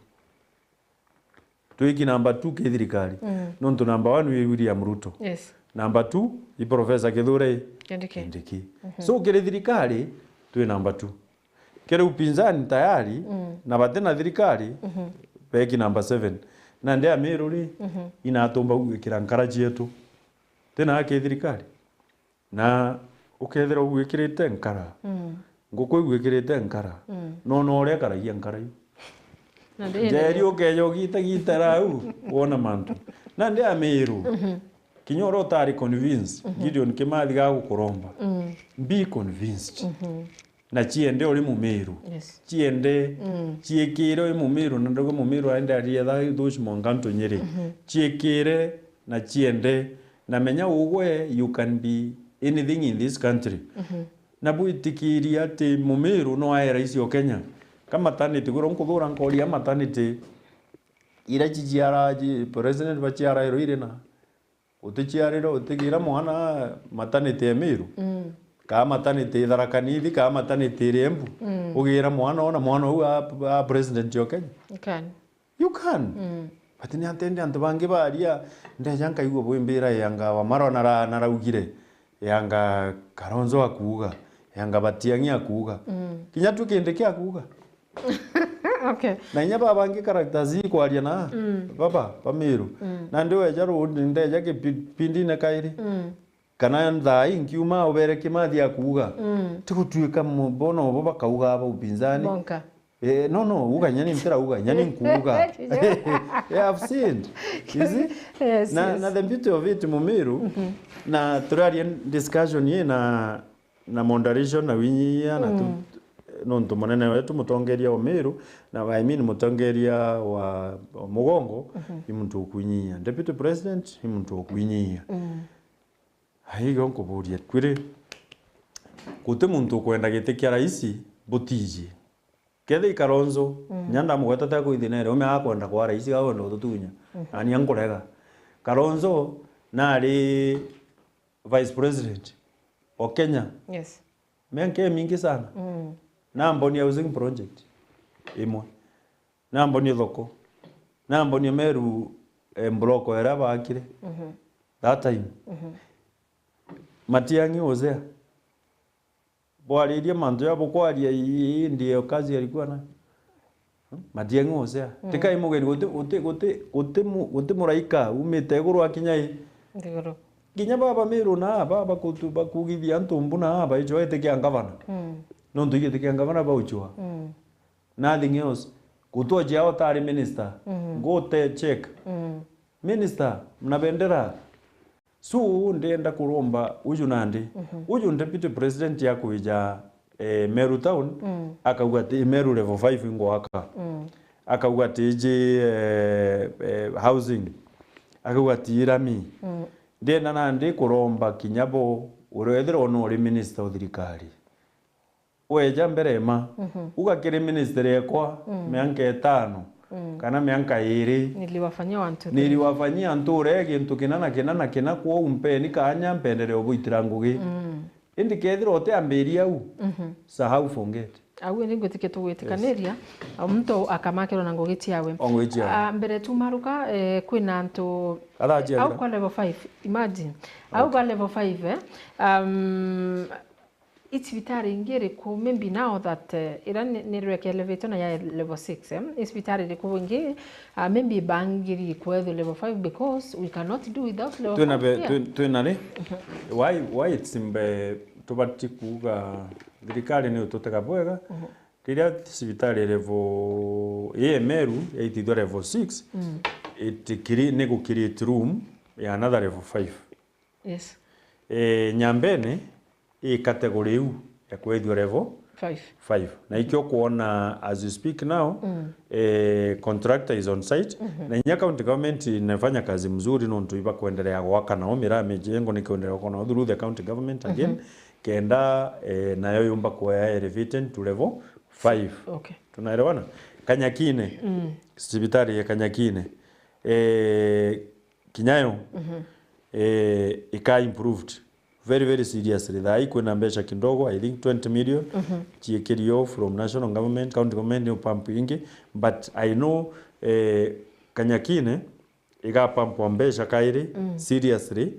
Twiki number two ki thirikari. Mm. Nontu number one wi William Ruto. Yes. Number two i Professor Kithure Kindiki. Kindiki. Mhm. So kiri thirikari, twi number two. Kiri upinzani tayari, mm, na batina thirikari, mhm, beki number seven. Nandi a Miru ri, mhm, inatumba gwikira nkara cietu. Tina aki thirikari. Na ukethira ugwikirite nkara, mm, nguku igwikirite nkara, mm, nona uria ikaragia nkara iu. Na ndi Njeri ene ukeja ugitagita rau, wona mantu. Nandi a Miru, mhm, kinya uria utari convinced, mhm, Gideon Kimathi gagukuromba. Mm. Be convinced. Mhm. Na ciende uri Mumiru. Yes. Ciende, mm, ciikire uri Mumiru, na ndauga Mumiru aende arietha those monganto Nyeri. Mhm. Ciikire na ciende, na menya ugwe you can be anything in this country. Mhm. Na bwitikirie ati Mumiru no ae rais o Kenya. Ka maternity, kwirwo nkuthura nkoria maternity iria ciciara ji-, president baciarairwo iri na Uticiarire, utigira mwana maternity e Miru, mm, kaa maternity i Tharaka Nithi, kaa maternity iri Embu, mm, ugira mwana ona mwana uu a, a president o Kenya? You can. You can. Mm. But ni atende antu bangi baria, ndeja nkaigua bwimbira yanga Wamalwa nara-, naraugire, yanga Kalonzo akuuga, yanga Matiang'i akuuga. Mm. Kinya tu Kindiki akuuga. Okay. Na inya baba bangi characters ikwaria na, mm, baba, ba Miru. Mm. Nandi weja road, ndeja kipindine kairi. Mm. Kana thaa ii nkiuma ubere Kimathi akuuga. Mm. Tigutuika mu-, bono bo bakauga aba upinzani. Bonka. Eh, no, no, uga nyani ntirauga, nyani nkuuga. Yeah, I've seen. You see? Yes, na, yes. Na the beauty of it, Mumiru, mm-hmm, na turaria discussion ye na na moderation na winyia, na tu, mm, nontu munene wetu mutongeria wa Miru, na I mean mutongeria wa, wa Mugongo, mhm, i muntu ukwinyia. Deputy President i muntu ukwinyia. Mm. Aigo nkuburia kwiri, guti muntu ukwenda giti kia raisi butiji. Kethira i Kalonzo, mm, nya ndamugweta te kwithina ere, ume akwenda kwa raisi, akwenda gututunya. Mhm. Nani ankurega. Kalonzo nari Vice President o Kenya. Yes. Miaka imingi sana. Mm. Nambonia housing project imwe. Nambonia thoko. Nambonia Meru, eh, block iria baakire. Mhm. That time. Mhm. Matiang'i was there. Bwaririe mantu ya bukwaria, hii ndio kazi alikuwa nayo. Matiang'i was there. Mm. Tikai mugeni, guti, guti, guti, guti mu-, guti muraika umite iguru akinya i. Nthiguru. Kinya baba Miru na baba kutu-, bakugithia antu mbu na baichwa giti kia ngavana. Mm. Nontu i giti kia ngavana bauchwa. Mm. Nothing else. Gutwa jao tari minister. Mm. Go te check. Mm. Minister, mna bendera. So, ndienda kuromba uju nandi. Mhm. Uju deputy president akwija eh, Meru Town, mm, akauga ati Meru level five ingwaka. Mm. Akauga ati iji, eh, eh, housing. Akauga ati irami. Mm. Ndienda nandi kuromba kinya bo, urethirwa no uri minister o thirikari. Weja mbere ma, mhm, uga kiri ministry ekwa, mm, mianka itano, mm, kana mianka iri. Niliwafanyia one, two, three. Niliwafanyia nture gintu kina na kina na kina, kwou mpeni kanya mpenderee ubuitira ngugi. Mm. Indi kethirwa utiambiria u, mhm, sahau, forget. Au ni ngwitikia tugwitikaniria, yes, muntu akamakirwa na ngugi ciawe. O ngugi ciawe. Ah, mbere tumaruka, eh, kwina antu. Athaa ciathira. Au kwa level five, imagine. Au, okay, kwa level five, eh, um, i cibitari ingi iriku, maybe now that, eh, ira ni, ni rweke elevator na ya level six, eh? I cibitari iriku ingi, ah, maybe bangiri kwethwa level five because we cannot do without level five here. Twina be-, twi-, twina ri? Mhm. Why, why it's mbe tubati kuuga thirikari ni ututega bwega? Mhm. Riria cibitari level, ii Meru yaitithua level six, mm, it cre-, ni gu create room ya another level five. Yes. Eh, Nyambene i category iu ya kwethua level five. Five. Na ikio kwona as you speak now, mm, eh, contractor is on site. Mhm. Na inya county government inafanya kazi mzuri nontu iba kuendelea gwaka nao miraa mijengo ni kuendelea gwaka nao through the county government again. Mhm. Kenda, eh, nayo yumba kuya elevated to level five. Okay. Tunaelewana? Kanyakine. Mm. Cibitari ya Kanyakine. Eh, Kinyayo, mhm, eh, ika improved very, very seriously. Thaa hii kwina mbeca kidogo, I think twenty million, mhm, ciikirio from national government, county government ni pump ingi, but I know, eh, Kanyakine iga pump mbeca kairi, mm, seriously,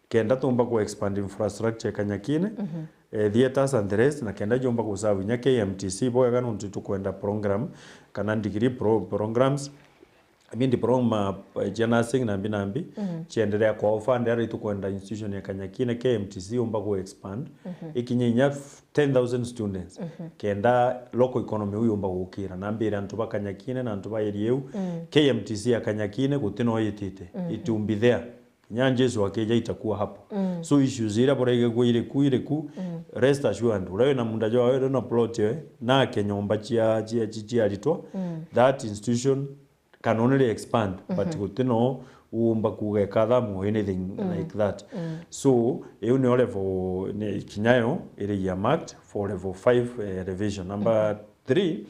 kenda tumba ku expand infrastructure Kanyakine, mhm, eh, theatres and the rest, na kenda jumba ku serve inya K M T C bwega nontu tukwenda program kana degree pro-, programs. I mean, diploma, eh, cia nursing nambi nambi, mhm, ciendelea kwa offer, ndi ara itukwenda institution ya Kanyakine, K M T C, yumba ku expand, mhm, ikinye inya ten thousand students. Mhm. Kenda local economy iu yumba gukira. Na mbire antu ba Kanyakine na antu ba area iu, mm, K M T C ya Kanyakine guti no yitite. Mhm. It will be there. Kinya Jesu akija itakuwa hapo. Mm. So issues iria buraigagua iri ku, iri ku, mm, rest assured. Uria wina munda jwawe, uria wina plot yawe, nake nyomba cia, cia, cia, cia aritwa, mm, that institution can only expand, but, mhm, guti no uumba kuuga ekathamu or anything, mm, like that. Mm. So, iu nio level, ni, kinyayo iri earmarked for level five, eh, revision. Number, mhm, three,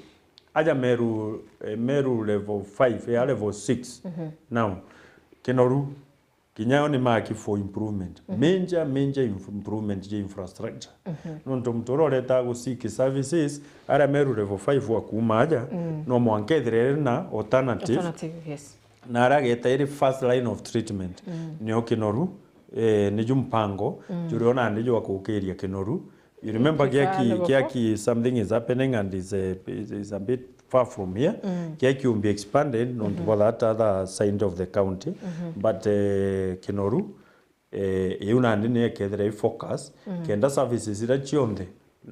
aja Meru, eh, Meru level five, ya level six. Mhm. Now, Kinoru, kinyayo ni maki for improvement. Mhm. Major, major inf-, improvement ya infrastructure. Mhm. Nontu muntu uria uretaga gu seek services, aria Meru level five wa kuuma aja, mm, no mwanka ethire iri na alternative. Alternative, yes. Na aria ageta iri first line of treatment. Mm. Nio Kinoru, eh, niju mpango, mm, juri ona ndi jwa kukiria Kinoru. You remember, Kifa, kiaki, Level four? Kiaki, something is happening and is a, is, is a bit far from here. Mm. Kiaki will be expanded, nontu, mm-hmm, bwa that other side of the county. Mm-hmm. But, eh, Kinoru, eh, iu nandi ni ekethira i focus, mm, kenda services ira cionthe,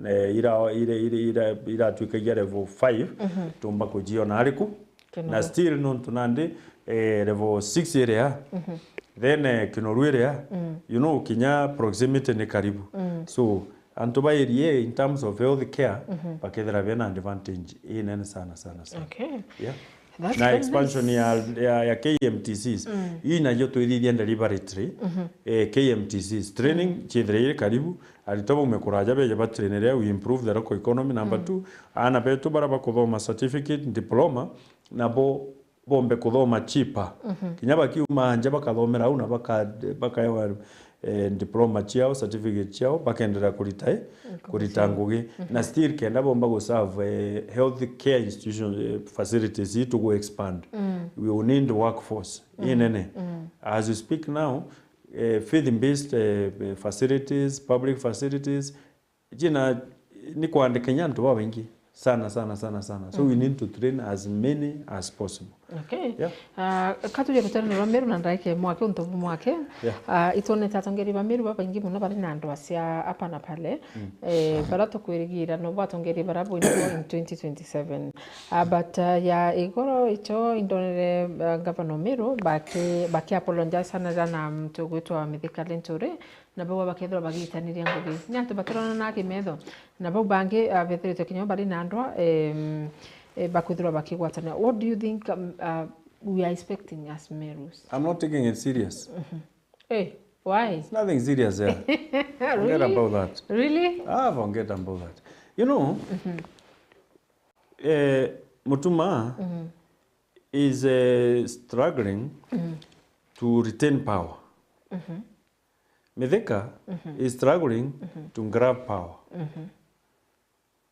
eh, ira, ira, ira, ira, iratwikagia level five, mhm, tumba kujiona ariku. Kinoru. Na still nontu nandi, eh, level six iria, mhm, then, eh, Kinoru iria, mm, you know, kinya proximity ni karibu. Mm. So, antu ba area in terms of health care, mhm, bakethira bena advantage inene sana, sana, sana. Okay. Yeah. That's very nice. Na expansion ya, ya, ya K M T Cs. Mm. Ii nayo twithithia deliberately, mhm, eh, K M T Cs. Training, mm, ciithire iri karibu, aritwa baume kuraja beje ba train ria, we improve the local economy. Number, mm, two, aana betu bara bakuthoma certificate, diploma, nabo bombe kuthoma cheaper. Mhm. Kinya bakiuma nja bakathomera au na baka-, bakaewa, eh, diploma ciao, certificate ciao, bakaendelea kurita, eh, kurita ngugi. Mhm. Na still kenda bomba guserve, eh, health care institution, eh, facilities ii tugu expand. Mm. We will need workforce, mm, inene. Mm. As we speak now, eh, faith-based, eh, facilities, public facilities, jina ni kwandika inya antu babaingi. Sana, sana, sana, sana. So we need to train as many as possible. Okay. Yeah. Ah, ka tuje ruterene rwa Meru na ndaika imwe aki untu bumwe aki. Yeah. Ah, itwonete atongeria ba Meru babaingi muno bari na ndwaa cia apa na pale. Eh, bara tukwirigira no batongeria bara bwingi in twenty twenty-seven. Ah, but, ah, ya igoro icho indonere, ah, Governor Meru baki, baki apologize sana na mtu gwitwa Mithika Linturi. Na bau bakethirwa bagitaniria ngugi. Ni antu batirona na kimetho. Na bau bangi, ah, bethiritwe kinya bari na ndwaa, em, eh, bakwithirwa bakigwatania. What do you think, um, uh, we are expecting as Merus? I'm not taking it serious. Eh, why? It's nothing serious there. Forget about that. Really? Ah, forget about that. You know, eh, Mutuma is, eh, struggling to retain power. Mithika is struggling to grab power.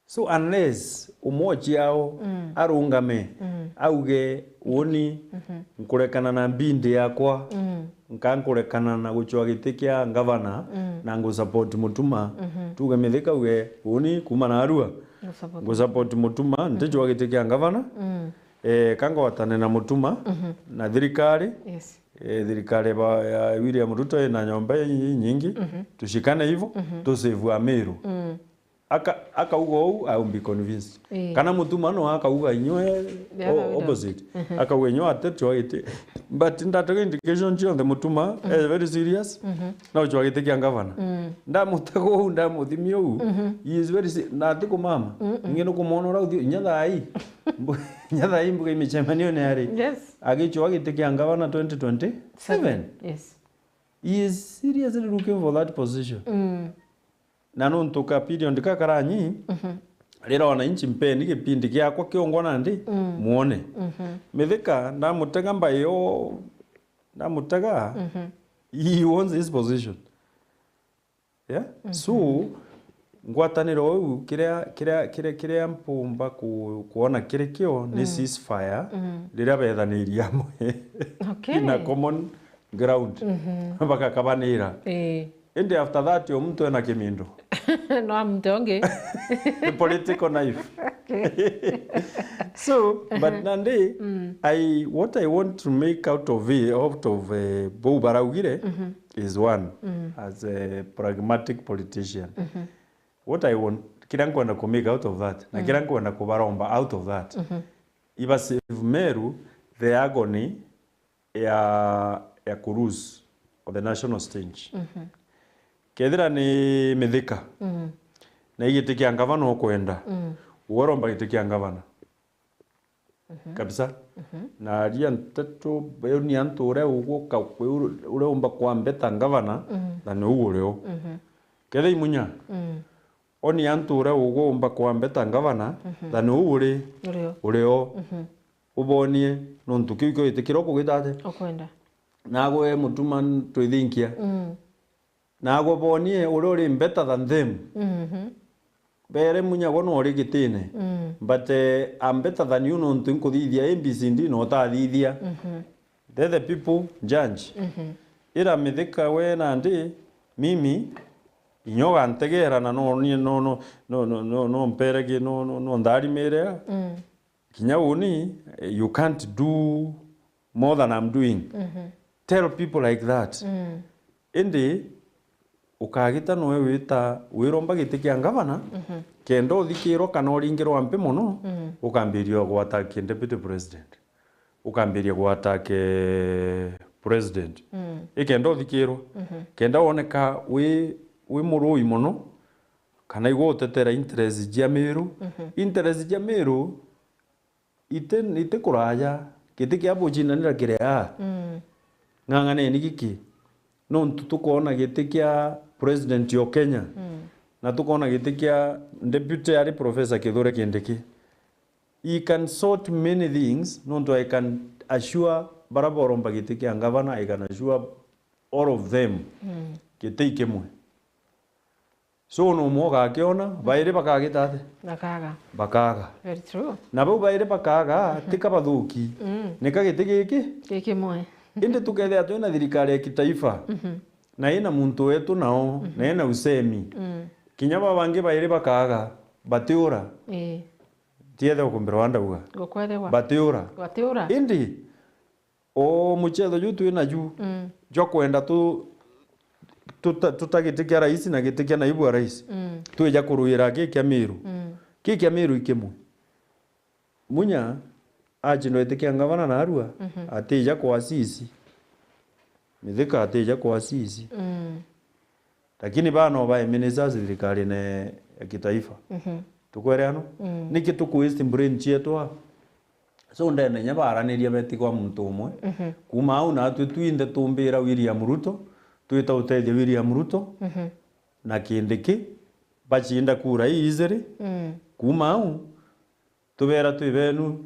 So unless umwe ciao arungame, auge, "Uuni, nkurekana na mbindi yakwa, nka nkurekana na gucwa giti kia ngavana, na ngu support Mutuma," tuge Mithika auge, "Uuni, kuma narua, ngu support Mutuma, nticwa giti kia ngavana, eh, ka ngwatane na Mutuma na thirikari." Yes. Eh, thirikari ba, ya William Ruto ina nyomba inyingi, tushikane hivyo, tusave Ameru. Aka-, akauga uu, I will be convinced. Ii. Kana Mutuma no akauga inywe opposite. Akauga inywe aticwa giti. But ndatega indication cionthe Mutuma, eh, very serious. No cwa giti kia ngavana. Ndamutega uu, ndamuthimia uu, he is very se-, na atikumama. Ingi nukumwona ura uthio, inya thaa ii. Mbu-, inya thaa ii mbuga imicemanio ni ari. Yes. Agicwa giti kia ngavana twenty twenty-seven. Yes. He is seriously looking for that position. Na nontu ka period ka karanyi, rira wananchi mpeni gipindi giakwa kiongwa nandi, mwone. Mithika, ndamutega mbayo, ndamutega, he wants his position. Yeah? So, ngwataniro iu, kiria, kiria, kiria, kiria mpumba ku-, kuona kiri kio ni ceasefire, riria bethanirie amwe in a common ground, bagakabanira. Ii. Indi after that, o muntu ena kimindo. No amunte ungi. The political knife. So, but nandi, I, what I want to make out of it, out of, eh, bau baraugire, is one, as a pragmatic politician. What I want, kiria nkwenda ku make out of that, na kiria nkwenda kubaromba out of that, iba save Meru the agony ya, ya ku lose on the national stage. Kethira ni Mithika, na igiti kia ngavana ukwenda, uwe uromba giti kia ngavana. Kabisa. Na aria nteto, uuni antu uria uguka, uria umba kwambeta ngavana, na ni uu urio. Kethira imunya, oni antu uria ugumba kwambeta ngavana, na ni uu uri, urio. Ubonie, nontu kiu kio itikira ukugitate. Ukwenda. Nagwe Mutuma twithinkia. Nagwe bonie uria uri better than them. Bere munyagwa no uri gitine. But, eh, I'm better than you nontu nkuthithia A B C D na utathithia. Let the people judge. Ira Mithika we nandi, mimi, inya ugantegera na no, ni-, no, no, no mpere ki, no, no, no ntharimire. Kinya uni, eh, you can't do more than I'm doing. Tell people like that. Indi ukagita noe wita wiromba giti kia ngavana, kenda uthikirwa kana uringirwa mpi mono, ukambiria gwa attack deputy president. Ukambiria gwa attack, eh, president. Ikenda uthikirwa. Kenda woneka wi, wi murui mono, kana igwa utetera interest cia Miru. Interest cia Miru iti, iti kuraja, giti kia bucindanira kiri aa. Ng'ang'aneni giki. Nontu tukoona giti kia president o Kenya, na tukoona giti kia deputy ari Professor Kithure Kindiki. He can sort many things, nontu I can assure bara boromba giti kia ngavana, I can assure all of them giti ikimwe. So, no umwe ugakiona, bairi bakagita ate? Bakaga. Bakaga. Very true. Na bau bairi bakaga, ti ka bathuki. Ni ka giti giki? Gikimwe. Indi tukethira twina thirikari ya kitaifa, na ina muntu wetu nao, na ina usemi. Kinya baba bangi bairi bakaga, batiura. Ii. Ntiethwa kumbira wa ndauga. Gukwethwa. Batiura. Batiura. Indi, o muchetho ju twi naju, mm, jwa kwenda tu-, tuta-, tutagitikia rais na gitikia naibu wa rais. Mm. Twija kuruira ki kia Miru. Mm. Ki kia Miru ikimwe. Munya acindwa itikia ngavana narua, mhm, atija kwa C C. Mithika atija kwa C C. Mm. Lakini bano bae ministers thirikarine ya kitaifa. Mhm. Tukwereanwa? Mm. Niki tuku waste brain cietu aa? So ndene inya baraniria betigwa muntu umwe. Mhm. Kuma au natwi twinthe tumbira William Ruto, twita utethia William Ruto, mhm, na Kindiki, bacinda kura ii easily. Mm. Kuma au, tubera twi benu,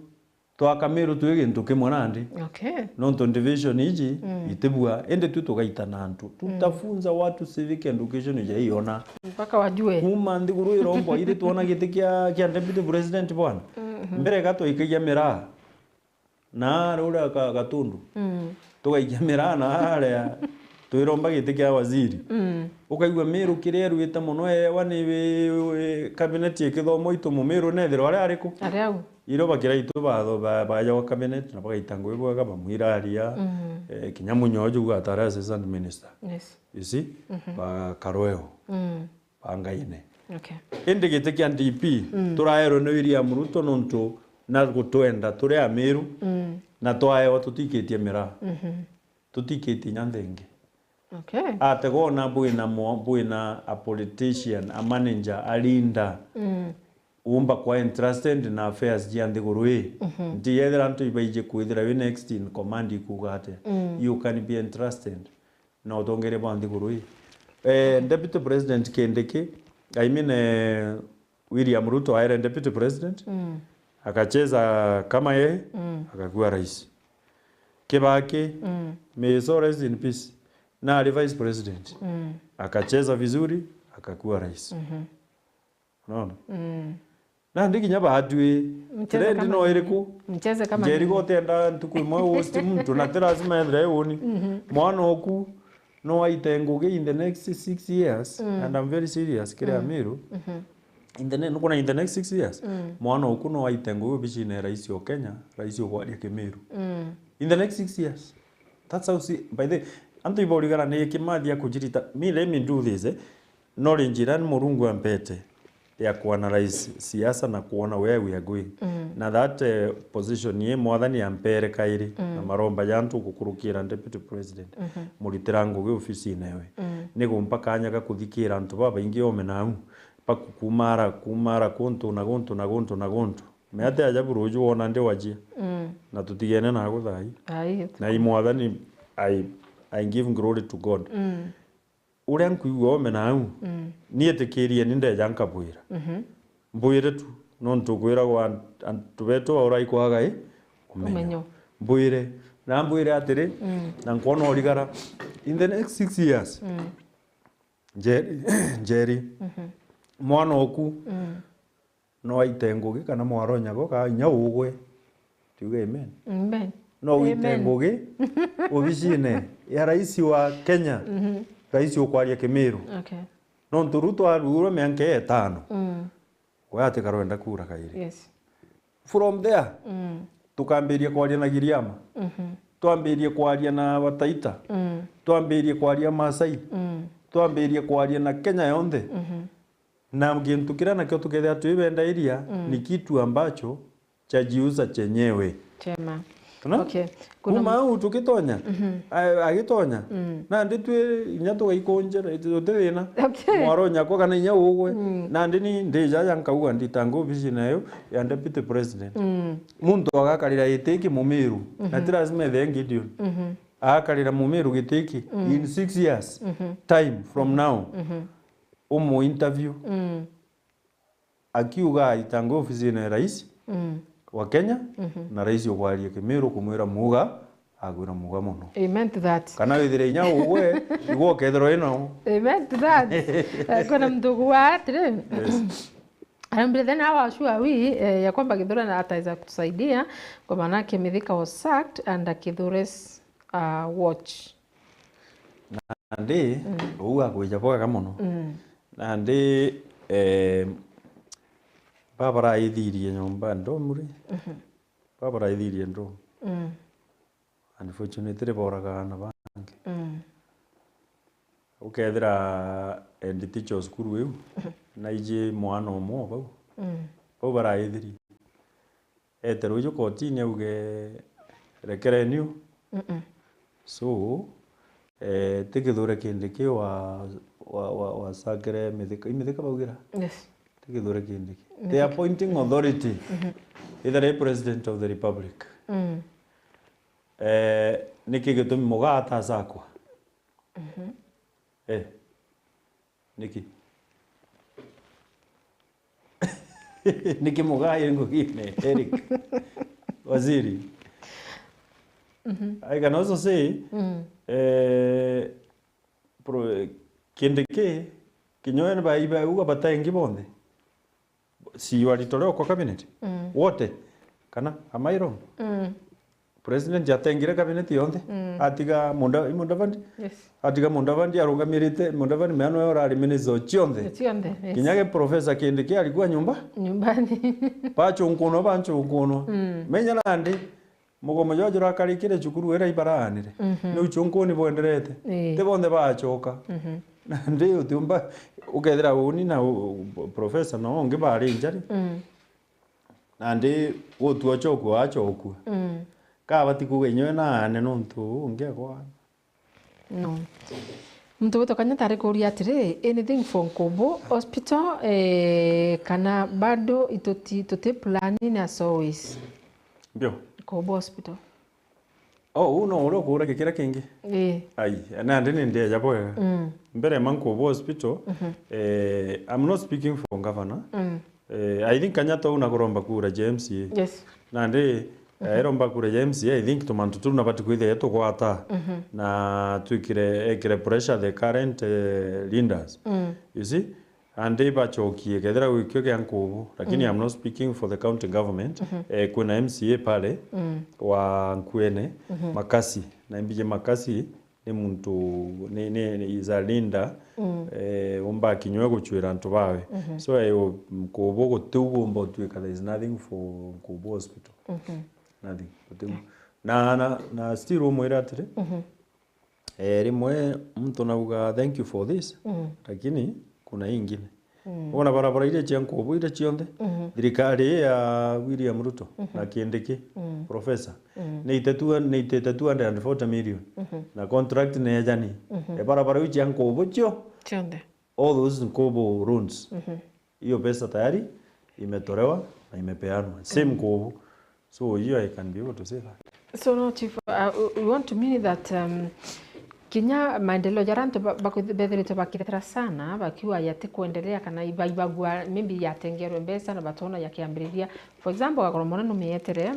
twaka Miru twi gintu kimwe nandi. Okay. Nontu division iji, mm, itibua, indi twi tugaitana antu. Mm. Tutafunza watu civic education ijaiona. Mpaka wajue. Kuma nthiguru irombwa iri twona giti kia, kia deputy president bwana. Mhm. Mbere ga twaikagia miraa. Na aria uria ka-, Gatundu. Mm. Tugaikia miraa na aria twiromba giti kia waziri. Mm. Ukaigua Miru kiria eruite mono eewa ni wi-, wi-, cabinet ikithomwa itu Mumiru nethirwa aria ariku? Aria au. Irio bakira itu batho-, ba-, baja gwa cabinet na bagaita ngugi bwega, bamwiraria, mm, eh, kinya Munyoju atari assistant minister. Yes. You see? Mhm. Ba Karweo. Mm. Bangaine. Okay. Indi giti kia D P, mm, turaerwe ni William Ruto nontu na gutwenda turi Amiru, mm, na twaewa tutikitie miraa. Mhm. Tutikitie inya nthingi. Okay. Ategona bwina mo-, bwina a politician, a manager, a leader, mm, umba kwa interested na affairs cia nthiguru ii. Mhm. Nti yethira antu ibaiji kwithira wi next in command ikuuga atia? Mm. You can be entrusted na utongeria bwa nthiguru ii. Eh, Deputy President Kindiki, I mean, eh, William Ruto aere Deputy President, mm, akacheza kama yeye, mm, akakuwa rais. Kibaki, mm, may his soul rest in peace, na ali Vice President, mm, akacheza vizuri, akakuwa rais. Mhm. Unaona? Mm. Nandi kinya baatwi, mcheze trend kama no nini? Iriku? Mcheze kama Njeri nini? Gotenda ntuku imwe host muntu, na ti lazima ethire e uni. Mhm. Mwana oku no aite ngugi in the next six years, mm, and I'm very serious, kiri, mm, Amiru. Mhm. In the ne-, nukuna in the next six years, mm, mwana oku no aite ngugi obicine ya rais o Kenya, rais ugwaria Kimiru. Mm. In the next six years. That's how, see, by the, antu ibaurigana ni kimathi ya kujirita. Me, let me do this, eh. Knowledge iria ni Murungu ampete ya kuanalyze siasa na kuona where we are going. Mm. Na that, eh, position ye Mwathani ampere kairi, mm, na maromba ja antu gukurukira Deputy President, mhm, muritira ngugi ofisine ewe. Mm. Ni gumpa kanya ga kuthikira antu babaingi ome nau, baku-, kumara, kumara kuntu na guntu na guntu na guntu. Meate ajabu ruju wona ndi wajia. Mm. Na tutigene nago thai. Ai, na i Mwathani, I, I give glory to God. Mm. Uria nkwigua ome nau, mm, ni itikirie ni ndeja nkabwira. Mhm. Mbwire tu, nontu kwiragwa an-, antu betu baura ikwaga i umenyo. Umenyo. Mbwire, na mbwire atiri, mm, na nkwona urigara, in the next six years, mm, Njeri, Njeri, mhm, mwana oku, mm, no aite ngugi kana mwaronya go ka inya ugwe. Tiuge amen. Amen. No wite, amen, ngugi obicine ya rais wa Kenya, mhm, rais ukwaria Kimiru. Okay. Nontu Ruto arugurwa mianka itano. Mm. We ati karwenda kura kairi. Yes. From there, mm, tukambiria kwaria na Giriama. Mhm. Twambirie kwaria na Bataita. Mm. Twambirie kwaria Maasai. Mm. Twambirie kwaria na Kenya yonthe. Mhm. Na gintu kiria nakio tukethira twibendairia, mm, ni kitu ambacho chajiuza chenyewe. Chema. Tuna? Okay. Kuna kuma m- au tukitonya, mhm, a-, agitonya. Mm. Nandi twi inya tugaikunjira, uti thina. Okay. Mwaronya kwa kana inya ugwe. Mm. Nandi ni ndija ya nkauga ndita ngubici nayo ya deputy president. Mm. Muntu agakarira iti iki Mumiru. Na, mhm, ti lazima ethe Gideon. Mhm. Akarira Mumiru giti iki, mm, in six years, mhm, time from now. Mhm. Umu interview. Mm. Akiuga aita ngugi ofisine ya rais, mm, wa Kenya, mhm, na rais ugwaria Kimiru kumwira muga, agwira muga mono. Amen to that. Kana withire inya ugwe, igwe ukethirwa ino. Amen to that. Eh, kuna mtu kuwa atiri. Yes. Arambire then how sure are we, eh, ya kwamba Kithure na ataweza kutusaidia, kwa maana Mithika was sacked under Kithure's, uh, watch. Nandi, mm, uu akwija bwega mono. Mm. Nandi, eh, Baba baraithirie nyomba ndom ri. Mhm. Baba baraithirie ndom. Mm. Unfortunately, boraga aana bangi. Mm. Ukethira head teacher o cukuru iu, mhm, naiji mwana umwe o bau. Mm. Bau baraithirie. Ete ruju kotini auge, "Rekereni u." Mm-mm. So, eh, ti Kithure Kindiki wa, wa, wa, wasakire Mithika. I Mithika baugira? Yes. Ti Kithure Kindiki. Mithika. The appointing authority, mhm, either the president of the republic. Mm. Eh, niki gitumi Mugaa atasakwa? Mhm. Eh. Niki? Niki Mugaa e ngugine, Eric? Waziri. Mhm. I can also say, mm, eh, pro-, Kindiki, kinya ni bai bauga bataengi bonthe. Si waritore okwa cabinet? Mm. Wote? Kana, am I wrong? Mm. President atengire cabinet yonthe. Mm. Atiga Munda-, i Mudavadi? Yes. Atiga Mudavadi arungamirite, Mudavadi meano urari minister o cionthe. Cionthe, yes. Kinya ge Professor Kindiki alikuwa nyumba? Nyumbani. Bachunkunwa, banchunkunwa. Mm. Menya nandi, mugomo jwa jurakarikire cukuru ira ibaraanire. Mhm. Ni uchunkuni bwenderete. Ii. Ti bonthe bachoka. Mhm. Nandi utiumba, ukethira uni na u-, u-, professor no ungi bari njari. Mm. Nandi gutua chokua achokua. Mm. Kabati kuga inywe naane nontu uu ungi akwa. No. Muntu witwa Kanyata ari kuria atiri, anything for Nkubu Hospital, eh, kana bado ituti, tuti planning as always? Ndio. Nkubu Hospital. Oh, uu no uria ukuuragia kiria kingi? Ii. Ai, nandi ni ndeja bwega. Mm. Mbere ma Nkubu Hospital, mhm, eh, I'm not speaking for governor. Mm. Eh, I think Kanyata uu na kuromba kura ja M C A. Yes. Nandi, eh, mhm, eromba kura ja M C A, I think tumantu tuu nabati kwithia tugwata, mhm, na twikire, ekire pressure the current, eh, leaders. Mm. You see? Nandi bachokie, kethira gwikio kia Nkubu, lakini, mm, I'm not speaking for the county government. Mhm. Eh, kwina M C A pale, mm, wa Nkuene, mhm, Makasi. Na imbiji Makasi, ni muntu, ni, ni, ni is a leader, mm, eh, umba kinywe guchwira antu bawe. Mhm. So, eh, u-, Nkubu gutiu gumba utwika, there is nothing for Nkubu Hospital. Mhm. Nothing. Gutiu. Yeah. Na, na, na still umwira atiri, mhm, eh, rimwe muntu nauga, "Thank you for this," mm, lakini kuna hii ingine. Mm. Wona barabara iria cia Nkubu iria cionthe, mhm, thirikari ii ya William Ruto, mhm, na Kindiki, mm, professor, mm, ni itetua, ni itite two hundred and forty million. Mhm. Na contract ni ejani. Mhm. E barabara iu cia Nkubu cio, cionthe, all those Nkubu roads, mhm, hiyo pesa tayari imetolewa na imepeanwa. Same, mm, Nkubu. So, hiyo I can be able to say that. So, no, Chief, uh, we want to mean that, um, kinya maendeleo jaria antu ba-, baku-, bethiritwe bakiretera sana, bakiuga yati kuendelea kana iba-, ibagua maybe yatengerwe mbeca na batona yakiambiriria. For example, gakorwo mwana numietere,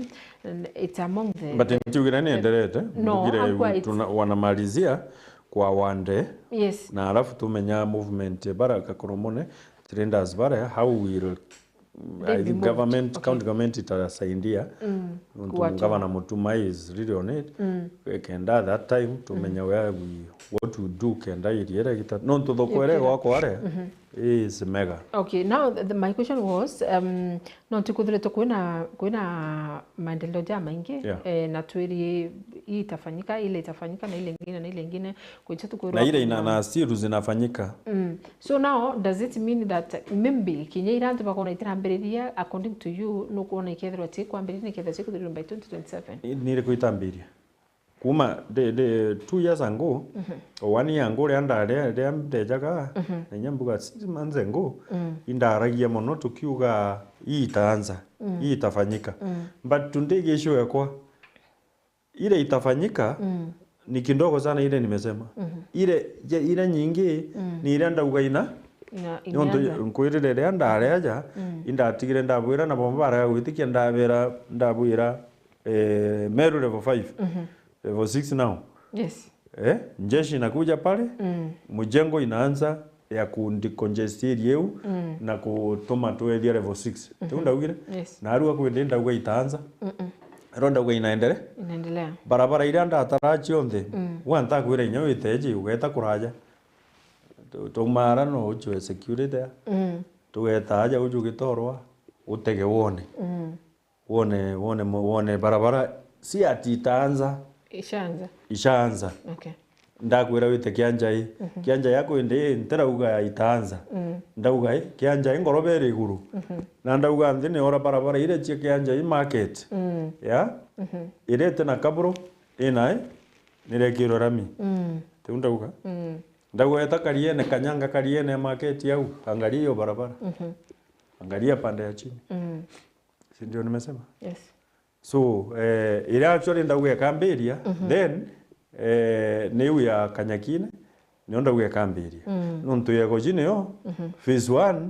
n-, it's among the, but the ntiugire ni enderete, no, ndugire akwa it's tuna-, wanamalizia kwa one day. Yes. Na alafu tumenya movement bara gakorwo mone, traders bara, how will I think government, county government itasaidia. Mm. Nontu gavana Mutuma is really on it. Mm. Kenda that time tumenya where we, what we do kenda area ira gita. Nontu thoko ira gwakwa aria is mega. Okay, now the, the, my question was, um, no, tukuthire tu kwina, kwina maendeleo ja maingi, yeah, eh, na twiri hii itafanyika, ile itafanyika, na ile ingine, na ile ingine, kuicha tukwirwa na ile ina-, na still zinafanyika. Mm. So now, does it mean that maybe kinya ira antu bakona itirambiriria, according to you, nukwona ikethirwa ti kwambiriria, nikethirwa ti kuthirwa by twenty twenty-seven? Ni iriku itambiria? Kuma the, the two years ago, mhm, one year ago, ria ndari, ria ndejaga, mhm, na inya mbuga six months ago, mm, indaragia mono tukiuga, "Hii itaanza, mm, hii itafanyika." Mm. But today gisho ekwa, ile itafanyika, mm, ni kidogo sana ile nimesema. Mhm. Ile, je, ile nyingi, mm, ni ile ndauga ina. Ina-, nontu imeanza. Nkwirire ria ndari aja, mm, indatigire ndabwira na bomba barega gwitikia ndabera, ndabwira, eh, Meru level five, mhm, level six now. Yes. Eh, jeshi inakuja pale, mm, mjengo inaanza ya ku decongest area iu, mm, na kutuma twethia level six. Tiu, mhm, ndaugire? Yes. Na arua kwindi ndauga itaanza. Mm-mm. Ero ndauga inaendele-. Inaendelea. Barabara iria ndatara cionthe, mm, gwa ntakwira inya witeji, ugeta kuraja. Tu-, tumaara no uchwe security. Mm. Tugeta aja uju gitorwa. Utege wone. Mm. Wone, wone mo-, wone barabara, si ati itaanza. Ishaanza. Ishaanza. Okay. Ndakwira wite Kianjai. Mhm. Kianjai yako indi ntirauga itaanza. Mm. Ndauga i, Kianjai ngoroba iri iguru. Mhm. Na ndauga nthi ni ora barabara iria cia Kianjai market. Mm. Ya? Mhm. Irete na kaburo, ina i, nirekirwe rami. Mm. Tiu ndauga. Mm. Ndauga eta Kariene, kanyanga Kariene market yau, angalia hiyo barabara. Mhm. Angalia pande ya chini. Mm. Si ndio nimesema? Yes. So, eh, iria actually ndauga ikambiria, mhm, then, eh, niu ya Kanyakine, nio ndauga ikambiria. Mm. Nontu ya Goji niyo, mhm, phase one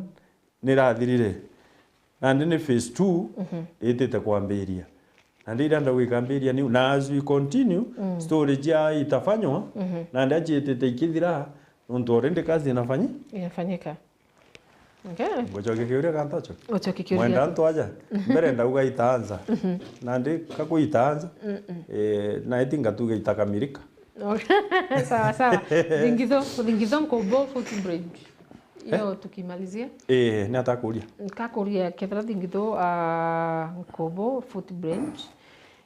nirathirire. Nandi ni phase two, mhm, itite kwambiria. Nandi iria ndauga ikambiria niu. Na as we continue, mm, story jia itafanywa, mhm, nandi aciitite ikithira, nontu already kazi inafanyi-, inafanyika. Okay. Ngucokia kiuria kana ntacokia? Ucokie kiuria. Mwenda antu aja? Mhm. Mbere ndauga itaanza. Mhm. Nandi kaku itaanza. Mm-mm. Eh, na iti ngatuga itakamirika. Okay. Sawa, sawa. Thingitho, Thingitho Nkobo footbridge. Iyo, eh, tukimalizia. Eh, ni atakuria. Nkakuria kethira Thingitho, ah, Nkobo footbridge.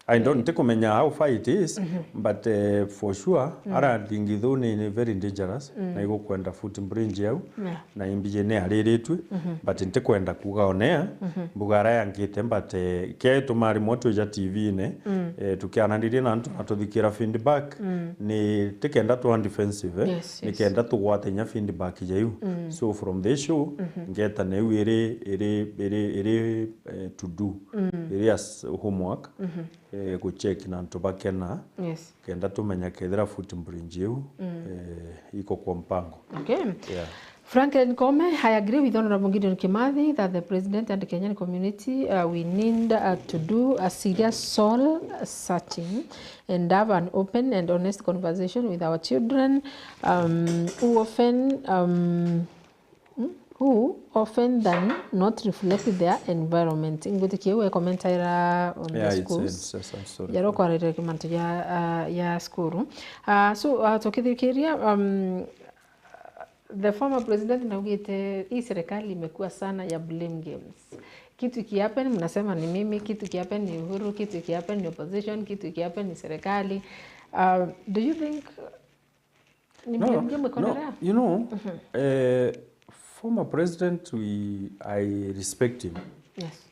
I don't, eh, ntikumenya how far it is, mhm, but, eh, for sure, mm, ara Thingithu ni, ni very dangerous, mm, na igukwenda footbridge au, yeah, na imbiji ni ariritwe, mhm, but ntikwenda kuga on air, mhm, mbuga ara yangite, but, eh, ke tumari mwe twija T V-ini, mm, eh, tukiananirie na antu na tuthikira feedback, mm, ni tikenda twa defensive, eh, yes, yes, nikenda tugwate inya feedback jaiu. Mm. So from the show, mhm, ngeta neu iri, iri, iri, iri, eh, to do, mm, iri as homework. Mhm. Eh, gucheck na antu bakena, yes, kenda tumenya kethira footbridge iu, mm, eh, iko kwa mpango. Okay. Yeah. Franklin Kome, I agree with Honourable Gideon Kimathi that the President and Kenyan community, uh, we need, uh, to do a serious soul searching and have an open and honest conversation with our children, um, who often, um, Hmm? Who often than not reflect their environment. Ngwitikia we commentaira on the, yeah, it's schools. Yes, I'm sorry. Jaro kwariria kimantu ya, ah, ya skuru. Ah, so, ah, tukithikiria, um, the former president naugite, "Hii serikali imekuwa sana ya blame games. Kitu ikihappen, mnasema ni mimi, kitu ikihappen ni Uhuru, kitu ikihappen ni opposition, kitu ikihappen ni serikali." Ah, do you think Ni no, mtu mwenye no, mkono. You know, mhm, eh, former president, we, I respect him. Yes.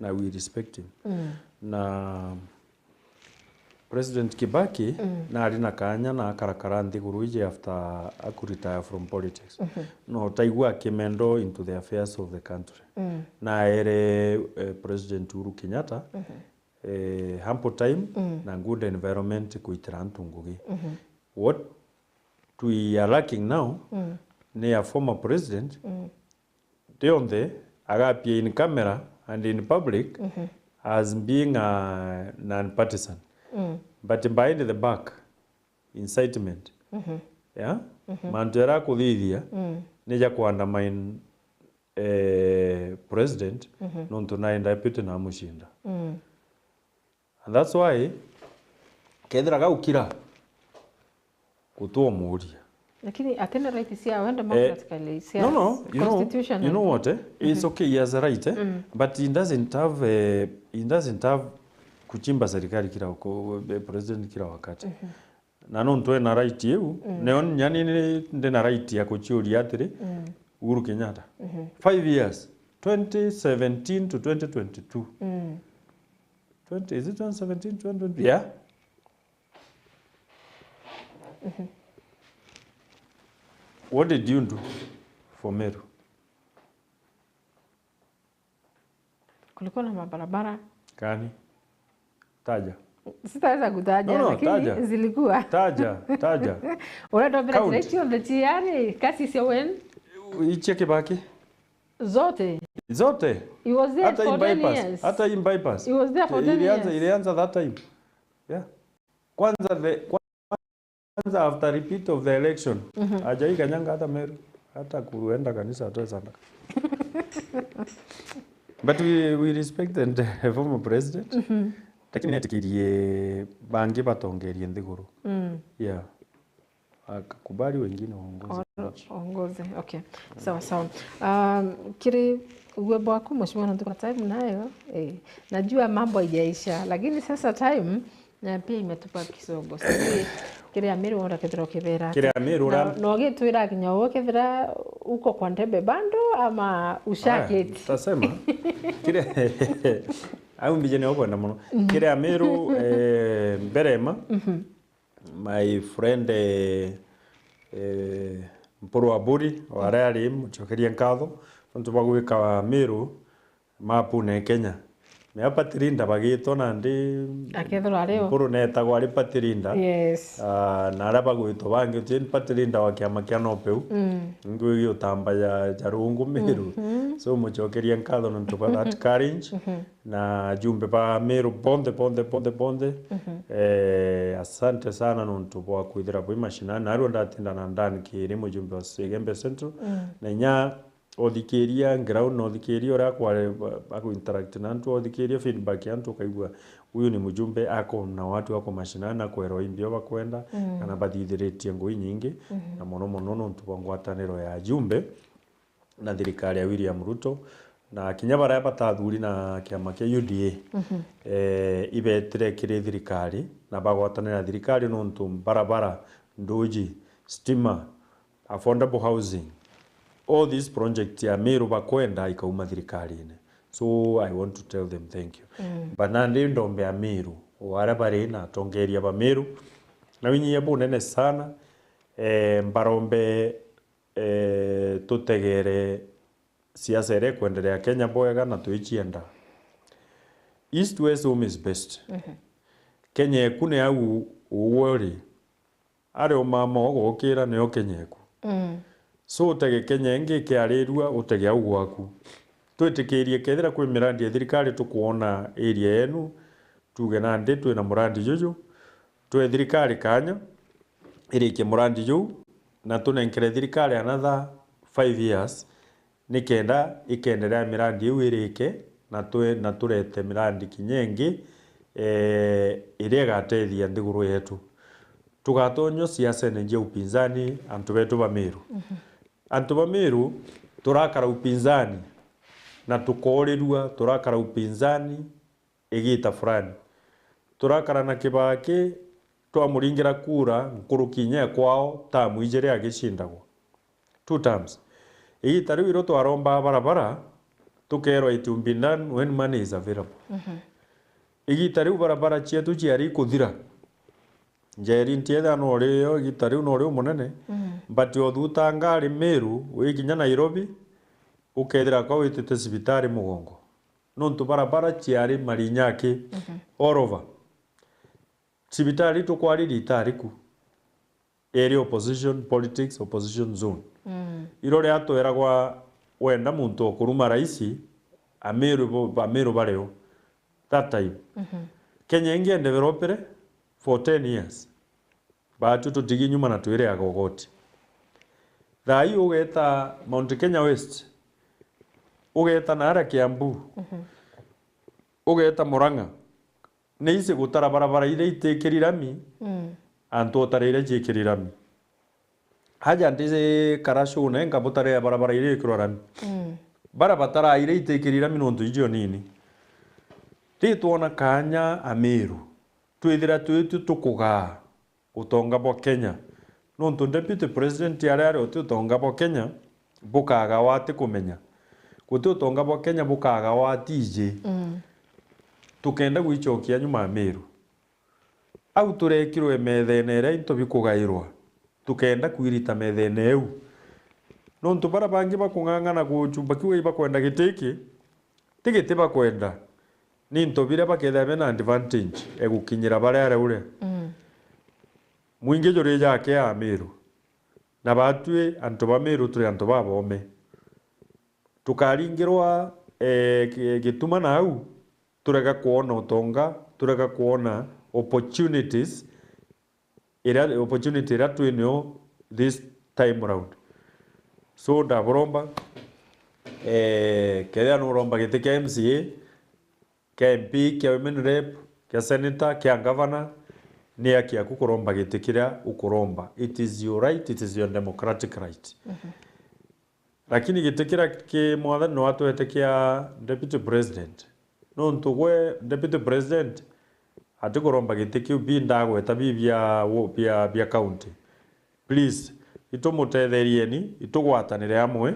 Na we respect him. Mm. Na President Kibaki, mm, nari na kanya na akarakara nthiguru iji after akuretire from politics. Mhm. No taigua akimendo into the affairs of the country. Mm. Na ere, eh, President Uhuru Kenyatta, mhm, eh, ample time, mm, na good environment kuitira antu ngugi. Mhm. What we are lacking now, mm, ni a former president, mm, rionthe agapia in camera and in public, mhm, as being a non-partisan. Mm. But behind the back, incitement. Mhm. Yeah? Mhm. Mantu jaria akuthithia, mm, ni ja ku undermine, eh, president, mhm, nontu nae deputy na amucinda. Mm. And that's why, kethira gaukira, gutwamuria. Lakini atina right cia, we, eh, democratically, cia, no, no, you know, constitutionally, you know what, eh? It's, mhm, okay, he has a right, eh? Mm. But he doesn't have, eh, he doesn't have kuchimba serikali kila wako-, eh, president kila wakati. Mhm. Na nontu ena right iu, mm, nio nyani ni ndina right ya kuciuria atiri, mm, Uhuru Kenyatta. Mhm. Five years, twenty seventeen to twenty twenty-two. Mm. Twenty, is it twenty seventeen, twenty twenty? Yeah. Mhm. What did you do for Meru? Kulikuwa na mabarabara. Gani? Taja. Sitaweza kutaja, no, no, lakini taja, zilikuwa. Taja, taja. Unaenda bila. Count. Direction the tiari, kasi sio wen? Ichie Kibaki. Zote. Zote. He was there for ten years. Hata hii bypass. Hata hii bypass. He was there for ten years. Ilianza, ilianza that time. Yeah. Kwanza the, kwanza after repeat of the election, mhm, ajai kanyanga hata Meru, hata kuenda kanisa atoe sadaka. But we, we respect the former president. Mhm. Lakini netikirie bangi batongerie nthiguru. Mm. Yeah. akakubali wengine waongoze nchi. Ongoze. Okay. Sawa sawa. Um, kiri uwe bwaku mheshimiwa, nontu kuna time nayo, eh, najua mambo haijaisha, lakini sasa time na pia imetupa kisogo. Sijui kiri Amiru ora kethira ukibera. Kiri Amiru ura- No gitwira kinya uwe kethira uko kwa Ndebe bando ama ushaketi. Tasema. Kiri au mbije ni okwenda muno. Kiri Amiru, eh, mbere ma. My friend, eh, eh, Mpuru Aburi, o aria ari, mucokerie nkatho nontu bwa gwika Miru mapune Kenya. Mea Pathfinder bagitwa nandi. Akethirwa ari o. Mpuru netagwa ari Pathfinder. Yes. Ah, na aria bagwitwa bangi, uti Pathfinder wa kiama kia NOPEU. Mm. Ngwigi utamba ya, ya rungu Miru. Mhm. So, mucokerie nkatho nontu bwa that courage. Mhm. Na ajumbe ba Miru bonthe, bonthe, bonthe, bonthe. Mhm. Eh, asante sana nontu bwa kwithira bwi mashinani. Narua ndatinda na Dan Kiri, mujumbe wa Igembe Central. Mm. Na inya uthikiria ground, na uthikiria uria akware, aku interact na antu, uthikiria feedback ya antu, ukaigua huyu ni mjumbe ako na watu wako mashinani na kwerwa imbi o bakwenda, mm, kana bathithiritie ngui nyingi, mhm, na mono mono nontu bwa ngwataniro ya ajumbe na thirikari ya William Ruto, na kinya baria batathuri na kiama kia U D A, mhm, eh, ibetire kiri thirikari na bagwatanira na thirikari nontu barabara, nduji, stima, affordable housing, all these projects ya Miru bakwenda ikauma thirikarine. So I want to tell them thank you. Mm. But nandi ndombe Amiru, o aria bari na atongeria ba Miru, na winyia bunene sana, eh, mbarombe, eh, tutegere siasa iria ikwenderea Kenya bwega na twicienda. East West, home is best. Mhm. Kenya eku ni au uwe uri. Ari o mama ugukira nio Kenya eku. Mm. So utege Kenya ingi ikiarirua, utege au gwaku. Twitikirie kethira kwi mirandi ya thirikari tukwona area yenu, tuge nandi twina murandi juju, twe thirikari kanya irikie murandi juu, na tunenkere thirikari another five years, nikenda ikenderea mirandi iu irike, na twe-, na turete mirandi kinya ingi, eh, iria igatethia nthiguru yetu. Tugatonywa siasene cia upinzani, antu betu ba Miru. Mhm. Antu ba Miru, turakara upinzani, na tukorirua, turakara upinzani, igita fulani. Turakara na Kibaki, twamuringira kura nkuruki inya ya kwao, tamu ijiri agicindagwa. Two terms. Igita riu irio twarombaga barabara, tukerwa it will be done when money is available. Mhm. Igita riu barabara cietu ciari ikuthira. Njeri ntiethira no rio igita riu no rio munene, mhm, but othutanga ari Miru, wikinya Nairobi, ukethira kwa witite cibitari mugongo. Nontu barabara ciari marinyaki, mhm, all over. Cibitari tukwariria itari ku. Iri opposition politics, opposition zone. Mm. Iro ria tweragwa wenda muntu okuruma raisi, Amiru bo-, Amiru bario. That time. Mhm. Kenya ingi endevelopere for ten years. Baatu tutigi nyuma na twiriaga ugoti. Thaa ii ugeta Mount Kenya West, ugeta naara Kiambu, mhm, ugeta Murang'a, ni isi gutara barabara iria itikiri rami, mm, antu utara iria ciikiri rami. Aja ndi kara show na nkabutarira barabara iria ikirwa rami. Mm. Bara batara iria itikiri rami nontu ijo nini. Ri twona kanya Amiru, twithira twitu tukugaa utonga bwa Kenya. Nontu Deputy President aria ari uti utonga bwa Kenya bukagawa ati kumenya. Guti utonga bwa Kenya bukagawa ati iji. Mm. Tukenda gwicokia nyuma Amiru. Au turekirwe methene iria into bikugairwa. Tukenda kwirita methene iu. Nontu bara bangi bakung'ang'ana gucumba kiu ibakwenda giti iki, ti giti bakwenda. Ni into biria bakethira bena advantage egukinyira baria aria uria. Mm. Mwingi juri jake ya Amiru. Na batwi antu ba Miru turi antu babome. Tukaringirwa, eh, gi-, gituma na au, turega kwona utonga, turega kwona opportunities, iria, opportunity iria twi nio this time round. So, ndaburomba, eh, kethira nuromba giti kia M C A, kia M P, kia women rep, kia senator, kia governor, ni haki yaku kuromba giti kiria ukuromba. It is your right, it is your democratic right. Mhm. Lakini giti kiria ki mwathani no atwete kia deputy president, nontu gwe deputy president atikuromba giti kiu bi ndagweta bi bia, bia, bia county. Please, itumutetherieni, itugwatanire amwe.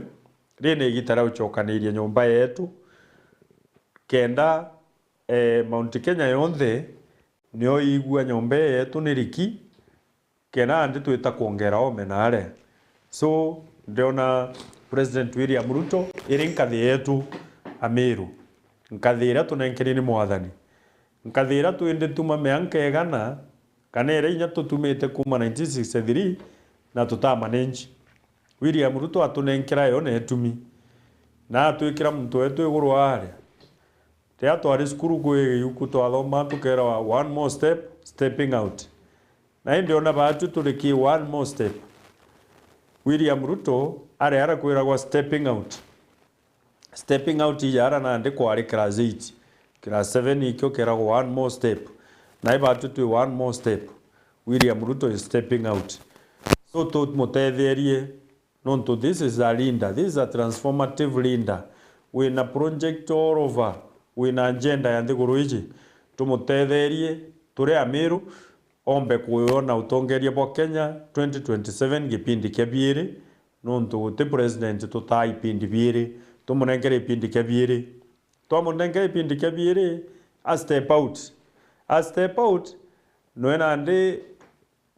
Riri ni igita ria gucokaniria nyomba yetu, kenda, eh, Mount Kenya yonthe nio igua nyomba yetu ni riki, kenda nandi twita kwongera ome naare. So, ndiona President William Ruto iri nkathi yetu Amiru, nkathi iria tunenkeri ni mwathani, nkathi iria twindi tuma mianka igana, kana iria inya tutumite kuma nineteen sixty-three na tutamanage. William Ruto atunenkera yo na itumi, na atwikira muntu wetu iguru aria. Riria twari cukuru kwi giuku twathoma tukeerwa, "One more step, stepping out." Na indi ona baatu turi ki one more step. William Ruto ari ara kwiragwa stepping out. Stepping out ija ara nandi kwari class eight. Class seven ikio keragwa, "One more step." Na ibaatu twi one more step. William Ruto is stepping out. So tumutetherie. Nontu this is a leader, this is a transformative leader. Wina project all over, wina agenda ya nthiguru iji. Tumutetherie, turi Amiru, ombe kuyona utongeria bwa Kenya twenty twenty-seven gipindi kia biiri, nontu guti president tutaa ipindi biiri, tumunenkere ipindi kia biiri. Twamunenkere ipindi kia biiri, a step out. A step out, nwe nandi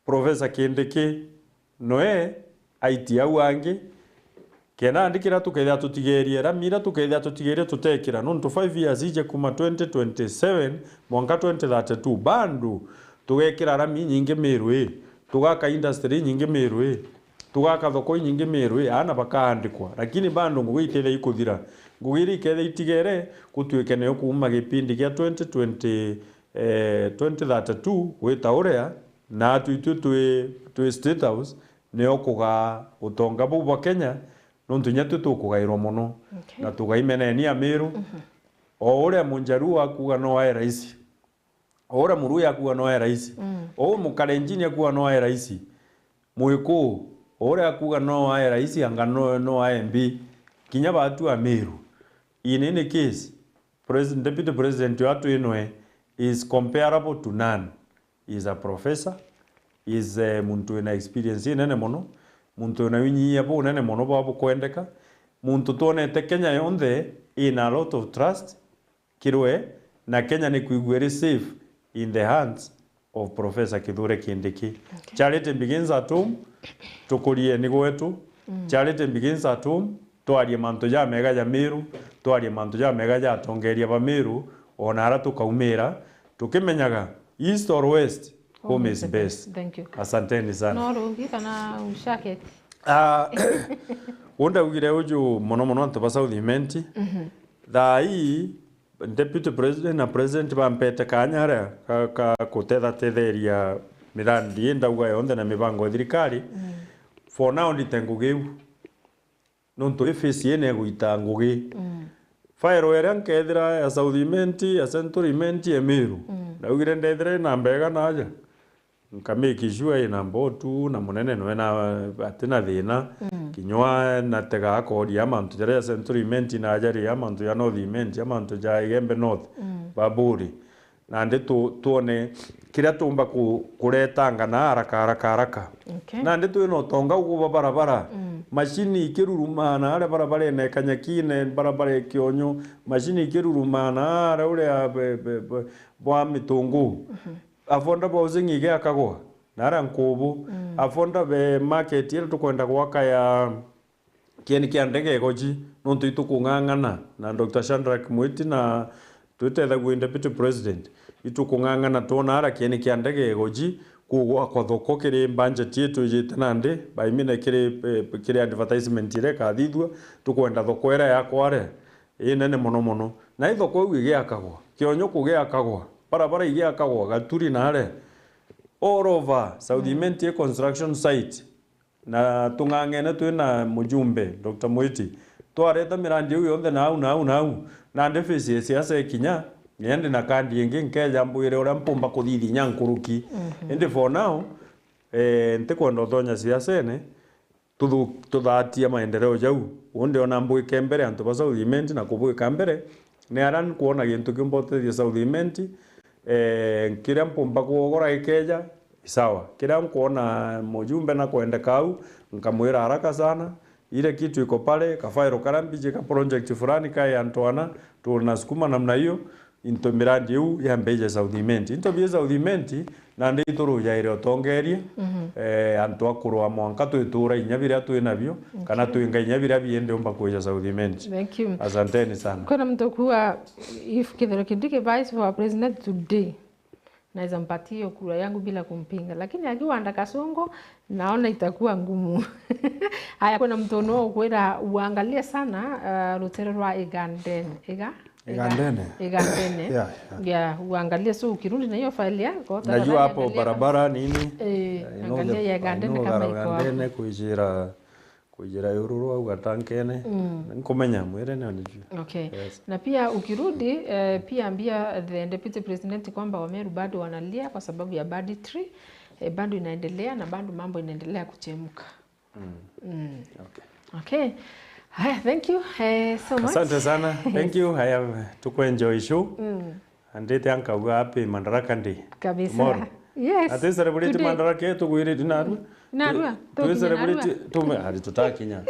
Professor Kindiki, nwe aiti au angi, kenda nandi kiria tukethira tutigerie, rami iria tukethira tutigerie tutekira, nontu five years ije kuma twenty twenty-seven mwanka twenty thirty-two, bado tugekira rami inyingi Miru ii, tugaka industry inyingi Miru ii, tugaka thoko inyingi Miru ii, aana bakaandikwa, lakini bado ngugi itethia ikuthira. Ngugi iria ikethia itigere, gutwike nio kuuma gipindi gia twenty twenty, eh, twenty thirty-two gwita uria, na atwitue twi, twi State House, nio kugaa utonga buu bwa Kenya, nontu inya twi tukugairwa mono. Okay. Na tugaimeneni Amiru. Mhm. O uria Munjaruo akuuga no ae raisi, o uria Muluya akuuga no ae raisi, mm, o Mukalenjin akuuga no ae raisi, Mwikuu, o uria akuuga no ae raisi, anga no, no ae M P, kinya baatu Amiru. In any case, President, Deputy President wetu inwe is comparable to none. He is a professor, he is, eh, muntu wina experience inene mono, muntu wina winyia bunene mono bwa bukwendeka, muntu twonete Kenya yonthe ina a lot of trust kirwe, na Kenya ni kwigua iri safe in the hands of Professor Kithure Kindiki. Okay. Charity begins at home, tukurieni gwetu. Mm. Charity begins at home. Twarie mantu jamega ja Miru, twarie mantu jamega ja atongeria ba Miru, ona ara tukaumira, tukimenyaga East or West, home is best. Thank you. Asanteni sana. No rungi kana ushaketi? Ah, unda ugire uju mono mono antu ba South Imenti. Mhm. Thaa ii, Deputy President na President bampete kaanya aria ka, ka kutetheria mirandi ii ndauga yonthe na mibango ya thirikari. Mm. For now, ndite ngugi iu. Nontu ii phase ii negwita ngugi. Mm. File iria nkethira ya South Imenti, ya Central Imenti, ya Miru. Mm. Ndaugire ndethira ina mbega naja. Nka make sure ina mbotu na munene nwe na atina thina. Mm. Kinywa natega akori ya mantu jaria ya Central Imenti na jaria ya mantu ya North Imenti, ya mantu ja Igembe North, mm, Baburi. Nandi tu-, twone kiria tuumba ku-, kuretanga na haraka, haraka, haraka. Okay. Nandi twina utonga ugu bwa barabara. Mm. Mashini ikirurumaa na aria barabarene Kanyakine, barabara ya Kionyo, mashini ikirurumaa na aria uria be-, be-, be-, bwa Mitungu. Mhm. Affordable housing igiakagwa, na aria Nkubu. Mm. Affordable market iria tukwenda gwaka ya kieni kia ndege Igoji, nontu itukung'ang'ana na Doctor Shadrack Mwiti na twitethagua i Deputy President, itukung'ang'ana twona ara kieni kia ndege Igoji kugwakwa thoko kiri budget yetu ijite nandi, baimine kiri, eh, kiri advertisement iria ikathithua, tukwenda thoko iria yakwa aria inene mono mono. Na i thoko iu igiakagwa, Kionyo kugiakagwa, barabara igiakagwa, Gaturi na aria, all over South, mm, Imenti i construction site. Na tung'ang'ene twina mujumbe, Doctor Mwiti. Twareta mirandi iu yonthe na au, na au, na au. Nandi phase ya siasa ikinya, Kinya ndi na kandi ingi, nkeja mbwire uria mpumba kuthithia inya nkuruki. Mhm. Indi for now, eh, ntikwenda utonya siasene, tuthu-, tuthatia maendeleo jau. Undi ona mbwike mbere antu ba South Imenti na kubwika mbere, ni aria nkwona gintu kiumba utethia South Imenti, eh, kiria mpumba kugogora gikeja, sawa. Kiria nkwona mujumbe na kwendeka au, nkamwira haraka sana, ile kitu iko pale, kafairo karia mbiji ka project fulani kae antu ana, tunasukuma namna hiyo, into miradi iu yambe ije South Imenti. Into bie South Imenti, nandi iturujaire utongerie, mhm, eh, antu a kurua mwanka twitura inya biria twi nabio, kana, okay, twinga inya biria biindi umba kwija South Imenti. Thank you. Asanteni sana. Kwina muntu ukuuga, if Kithure Kindiki vies for president today, naweza mpatia hiyo kura yangu bila kumpinga, lakini akiwa under Kasongo, naona itakuwa ngumu. Haya, kuna mtu uno ukwira uangalie sana, uh, rutere rwa Igandene. Iga? Iga-, Igandene. Igandene. Yeah, yeah. Yeah, uangalie, so ukirudi na hiyo file yako, najua hapo angalia barabara nini. Eh, I know angalia the, ya Igandene, I know kama iko hapo. Igandene kuijira Kwijira iguru rwa ugatankene. Mm. Nkumenya mwire ni onijua. Okay. Yes. Na pia ukirudi, eh, pia ambia the deputy president kwamba Wameru bado wanalia kwa sababu ya banditry, eh, bado inaendelea na bado mambo inaendelea kuchemka. Mm. Mm. Okay. Okay. Haya, thank you, eh, so much. Asante sana. Yes. Thank you. Haya, tukuenjoy show. Mm. Andite ankauga happy Madaraka Day. Kabisa. Tomorrow. Yes. Ati celebrate today. Madaraka yetu gwirite narua. Narua. Tu-, tu celebrate, tume-, ari tutakinya.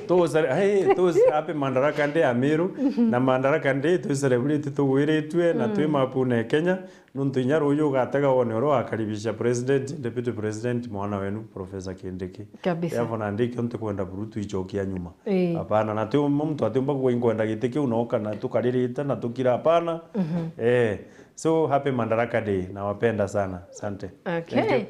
Tu cele-, hey, tu ce-, happy Madaraka Day Ameru. Mhm. Na Madaraka Day tu celebrate tugwiritue na twi, mm, mapu na Kenya. Nuntu inya ruuju ugatega wone uria wakaribisha president, deputy president, mwana wenu, Professor Kindiki. Kabisa. Therefore, nandi ikio ntikwenda buru twichokia nyuma. Ii. Hapana, na ti umwe muntu atiumba kuuga, "Inkwenda giti kiu," na uka na tukaririte na tukira, hapana. Mhm. Eh, so, happy Madaraka Day, nawapenda sana. Asante. Okay. Thank you.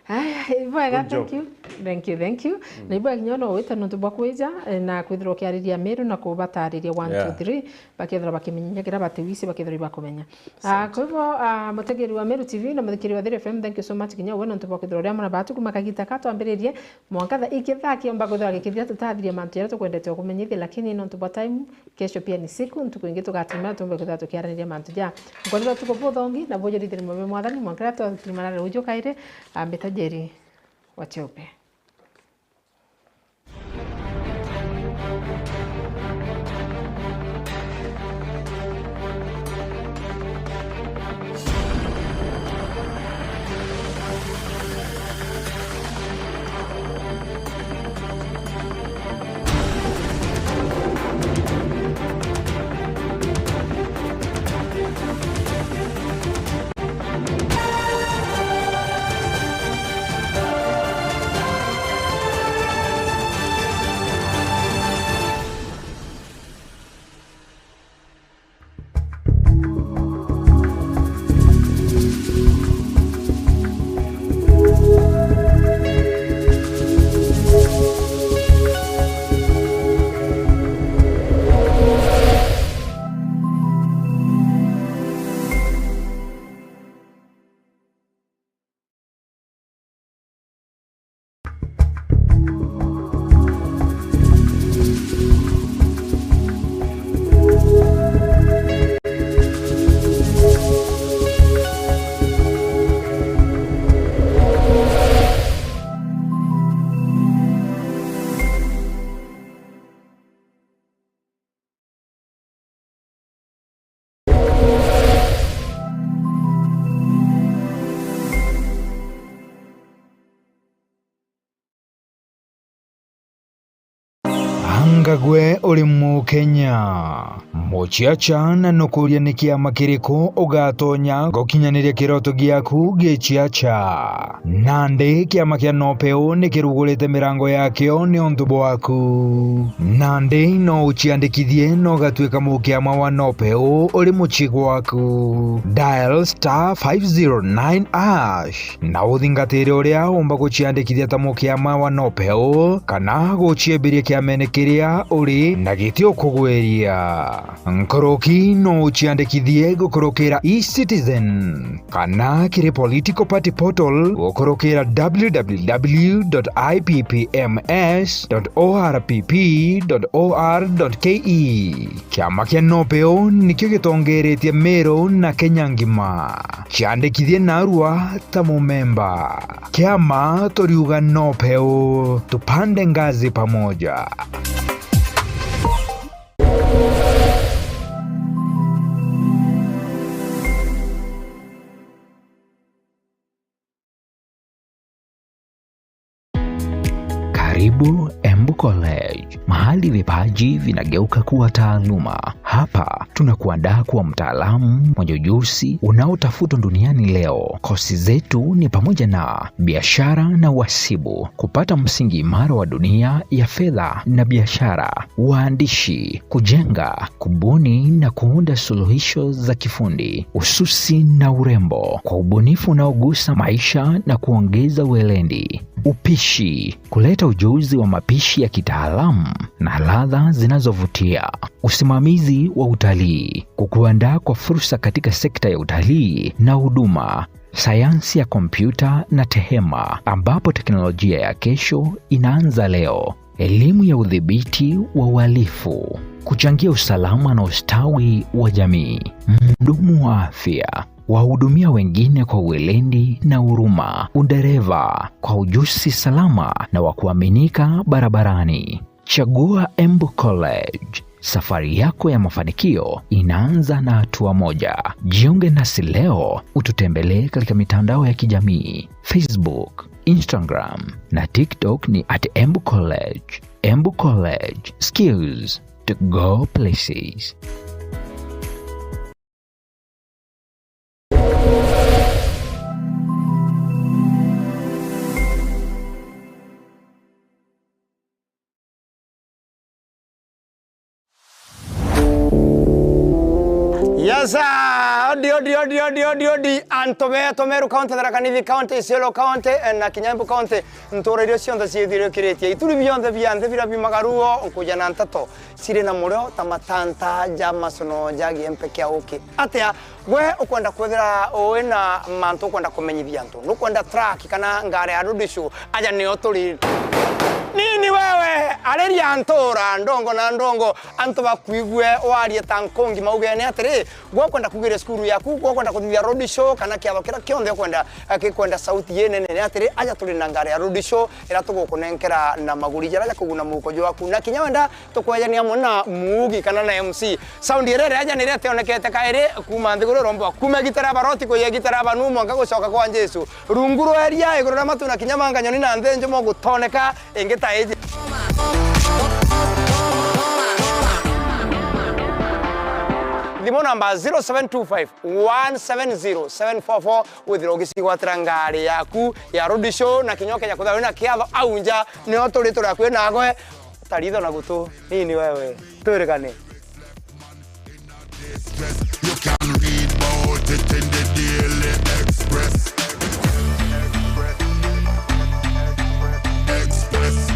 Haya, ibwega, good job. Thank you. Thank you, thank you. Mm. Na ibwega kinya no wite nuntu bwa kwija, eh, na kwithirwa ukiariria Meru na kubatariria one, yeah, two, three. Bakethirwa bakimenya kiria batiwisi, bakethirwa ibakumenya. Ah, asante. Kwa hivyo, ah, mutegeri wa Meru T V na muthikiri wa Thiri F M, thank you so much kinya we nontu bwa kwithirwa uri amwe na batu kuma kagita ka twambiririe mwanka thaa iki thaa kiomba kwithirwa gikithira tutathiria mantu jaria tukwendete kumenyithia, lakini nontu bwa time, kesho pia ni siku, ntuku ingi tugatirima tumbe kwithirwa tukiaraniria mantu ja. Nkwendera utuku buthongi na bujurithiri mweme mwathani mwanka riria twatirimana ruuju kairi, ah, mbita Njeri wa Cheupe. Anga gwe uri Mukenya? Muciaca na nukuria ni kiama kiriku ugatonya gukinyaniria kiroto giaku giciaca? Nandi kiama kia Nopeu ni kirugurite mirango yakio niuntu bwaku. Nandi no uciandikithie na ugatuika mukiama wa Nopeu uri mucii gwaku. Dial star five zero nine hash na uthingatire uria umba guciandikithia ta mukiama wa Nopeu kana guciembiria kiamene kiria uri na giti ukugweria. Nkuruki no uciandikithie gukurukira eCitizen kana kiri political party portal gukurukira w w w dot i p p m s dot o r p p dot o r dot k e. Kiama kia NOPEU nikio gitongeretie Meru na Kenya ngima. Ciandikithie narua ta mumemba. Kiama turiuga NOPEU, tupande ngazi pamoja. Karibu Embu College, mahali vipaji vinageuka kuwa taaluma. Hapa tunakuandaa kuwa mtaalamu mwenye ujuzi unaotafutwa duniani leo. Kosi zetu ni pamoja na biashara na uhasibu, kupata msingi imara wa dunia ya fedha na biashara, uandishi, kujenga, kubuni na kuunda suluhisho za kifundi, ususi na urembo, kwa ubunifu unaogusa maisha na kuongeza weledi, upishi, kuleta ujuzi wa mapishi ya kitaalamu na ladha zinazovutia, usimamizi wa utalii, kukuandaa kwa fursa katika sekta ya utalii na huduma, sayansi ya kompyuta na tehema, ambapo teknolojia ya kesho inaanza leo. Elimu ya udhibiti wa uhalifu, kuchangia usalama na ustawi wa jamii. Mhudumu wa afya, wahudumia wengine kwa weledi na huruma. Udereva, kwa ujuzi salama na wa kuaminika barabarani. Chagua Embu College. Safari yako ya mafanikio inaanza na hatua moja. Jiunge nasi leo, ututembelee katika mitandao ya kijamii, Facebook, Instagram na TikTok ni at Embu College. Embu College, skills to go places. Yes, sir. Odi, odi, odi, odi, odi, odi. Antu betu Meru County, Tharaka Nithi County, Isiolo County, eh, na kinya Embu County, ntura iria cionthe ciithirikiritie. Ituri bionthe bia nthi biria biumaga ruo, nkuja na nteto ciri na murio ta matanta ja macono ja giempe kia uki. Atia? Gwe ukwenda kwithira ui na mantu ukwenda kumenyithia antu, nukwenda truck kana ngari ya road show? Aja nio turi. Nini wewe, ariria ntura ndongo na ndongo, antu bakuigue warie ta nkungi maugene atiri, gwe ukwenda kugiria cukuru yaku, gwe ukwenda kuthithia road show kana kiatho kiria kionthe ukwenda, eh, gikwenda sauti inenene atiri, aja turi na ngari ya road show iria tugukunenkera na maguri jaria ja kuguna muhuko jwaku, na kinya wenda tukwejania amwe na muugi kana na M C. Sound iria ireja niria tionekete kairi kuuma nthiguru iromba kuuma gitara ya baroti kuya gitara ya banu mwanka gucoka kwa Jesu. Rungu rwa iria iguru ria matu na kinya manga nyoni na nthi njumo gutoneka ingi ta iji. Thimu namba zero seven two five one seven zero seven four four, withire ugicigwatira ngari yaku ya road show na kinya ukeja kuthira wina kiatho au nja, nio turi turi akui nagoe. Taritho na gutu nini wewe. Twirigane. You can read about it in the Daily Express. Express.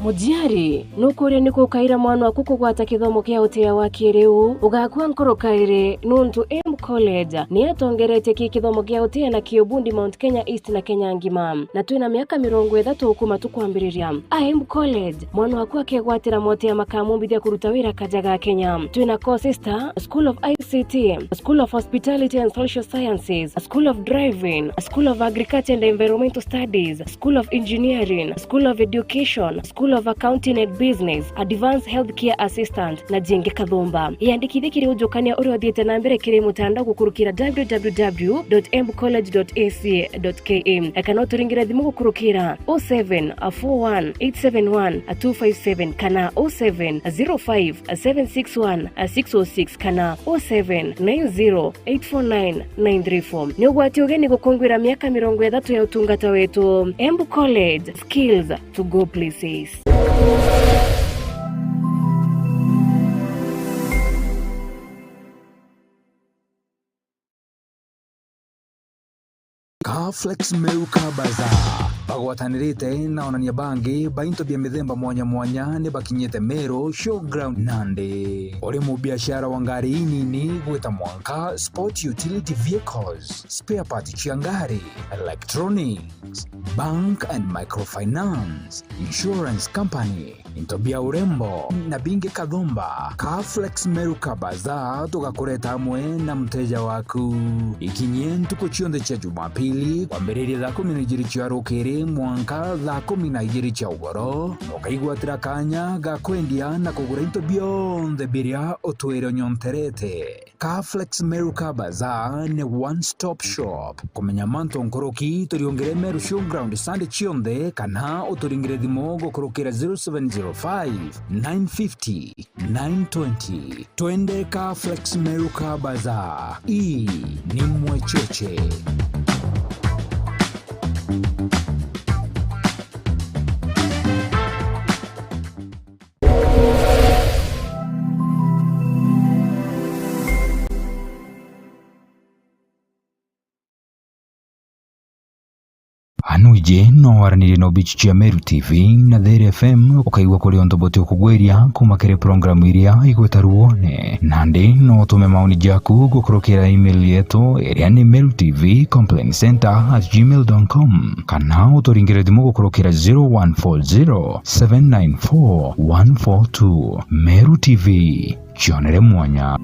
Muciari, nukuria niku ukaira mwana waku kugwata kithomo kia utia wa kiriu? Ugakua nkoro kairi, nuntu Embu College ni atongeretie ki kithomo kia utia na ki ubundi Mount Kenya East na Kenya ngima, na twina miaka mirongo ithatu kuma tukwambiriria. A Embu College, mwana waku akegwatira motia makamumbithia kuruta wira kaja ga Kenya. Twina courses ta School of I C T, School of Hospitality and Social Sciences, School of Driving, School of Agriculture and Environmental Studies, School of Engineering, School of Education, School of Accounting and Business, Advanced Healthcare Assistant, na jingi kathumba. Yandikithie kiri ujukania uria uthiite na mbere kiri mutandao gukurukira w w w dot embu college dot a c a dot k a, kana uturingire thimu gukurukira oh seven four one eight seven one two five seven kana oh seven zero five seven six one six oh six kana oh seven nine zero eight four nine nine three four. Ni ugwati ugeni gukungwira miaka mirongo ithatu ya utungata wetu. Embu College, skills to go places. Flex Meru Car Bazaar bagwatanirite na onania bangi ba into bia mithemba mwanya mwanya ni bakinyite Meru Showground Nandi. Uri mubiashara wa ngari inini gwita mwanka sport utility vehicles, spare part cia ngari, electronics, bank and microfinance, insurance company, into bia urembo na bingi kathumba. Car Flex Meru Car Bazaar tugakureta amwe na mteja waku. Ikinyie ntuku cionthe cia Jumapili, kwambiriria thaa kumi na ijiri cia rukiri mwanka thaa kumi na ijiri cia ugoro, ukaigwatira kanya ga kwendia na kugura into bionthe biria utwire unyonterete. Car Flex Meru Car Bazaar ni one stop shop. Kumenya mantu nkuruki, turiungire Meru Showground Sunday cionthe, kana uturingire thimu gukurukira zero seven zero five, nine fifty, nine twenty. Twende Car Flex Meru Car Bazaar. Ii ni Mwecheche. Anu iji no waranirie na obici cia Meru T V na There F M, ukaigua kuri untu buti ukugwiria kuma kiri programu iria igwita ruone. Nandi no utume maoni jaku gukurukira email yetu iria ni meru T V complaint center at gmail dot com, kana uturingire thimu gukurukira zero one four zero, seven nine four, one four two. Meru T V, cionere mwanya.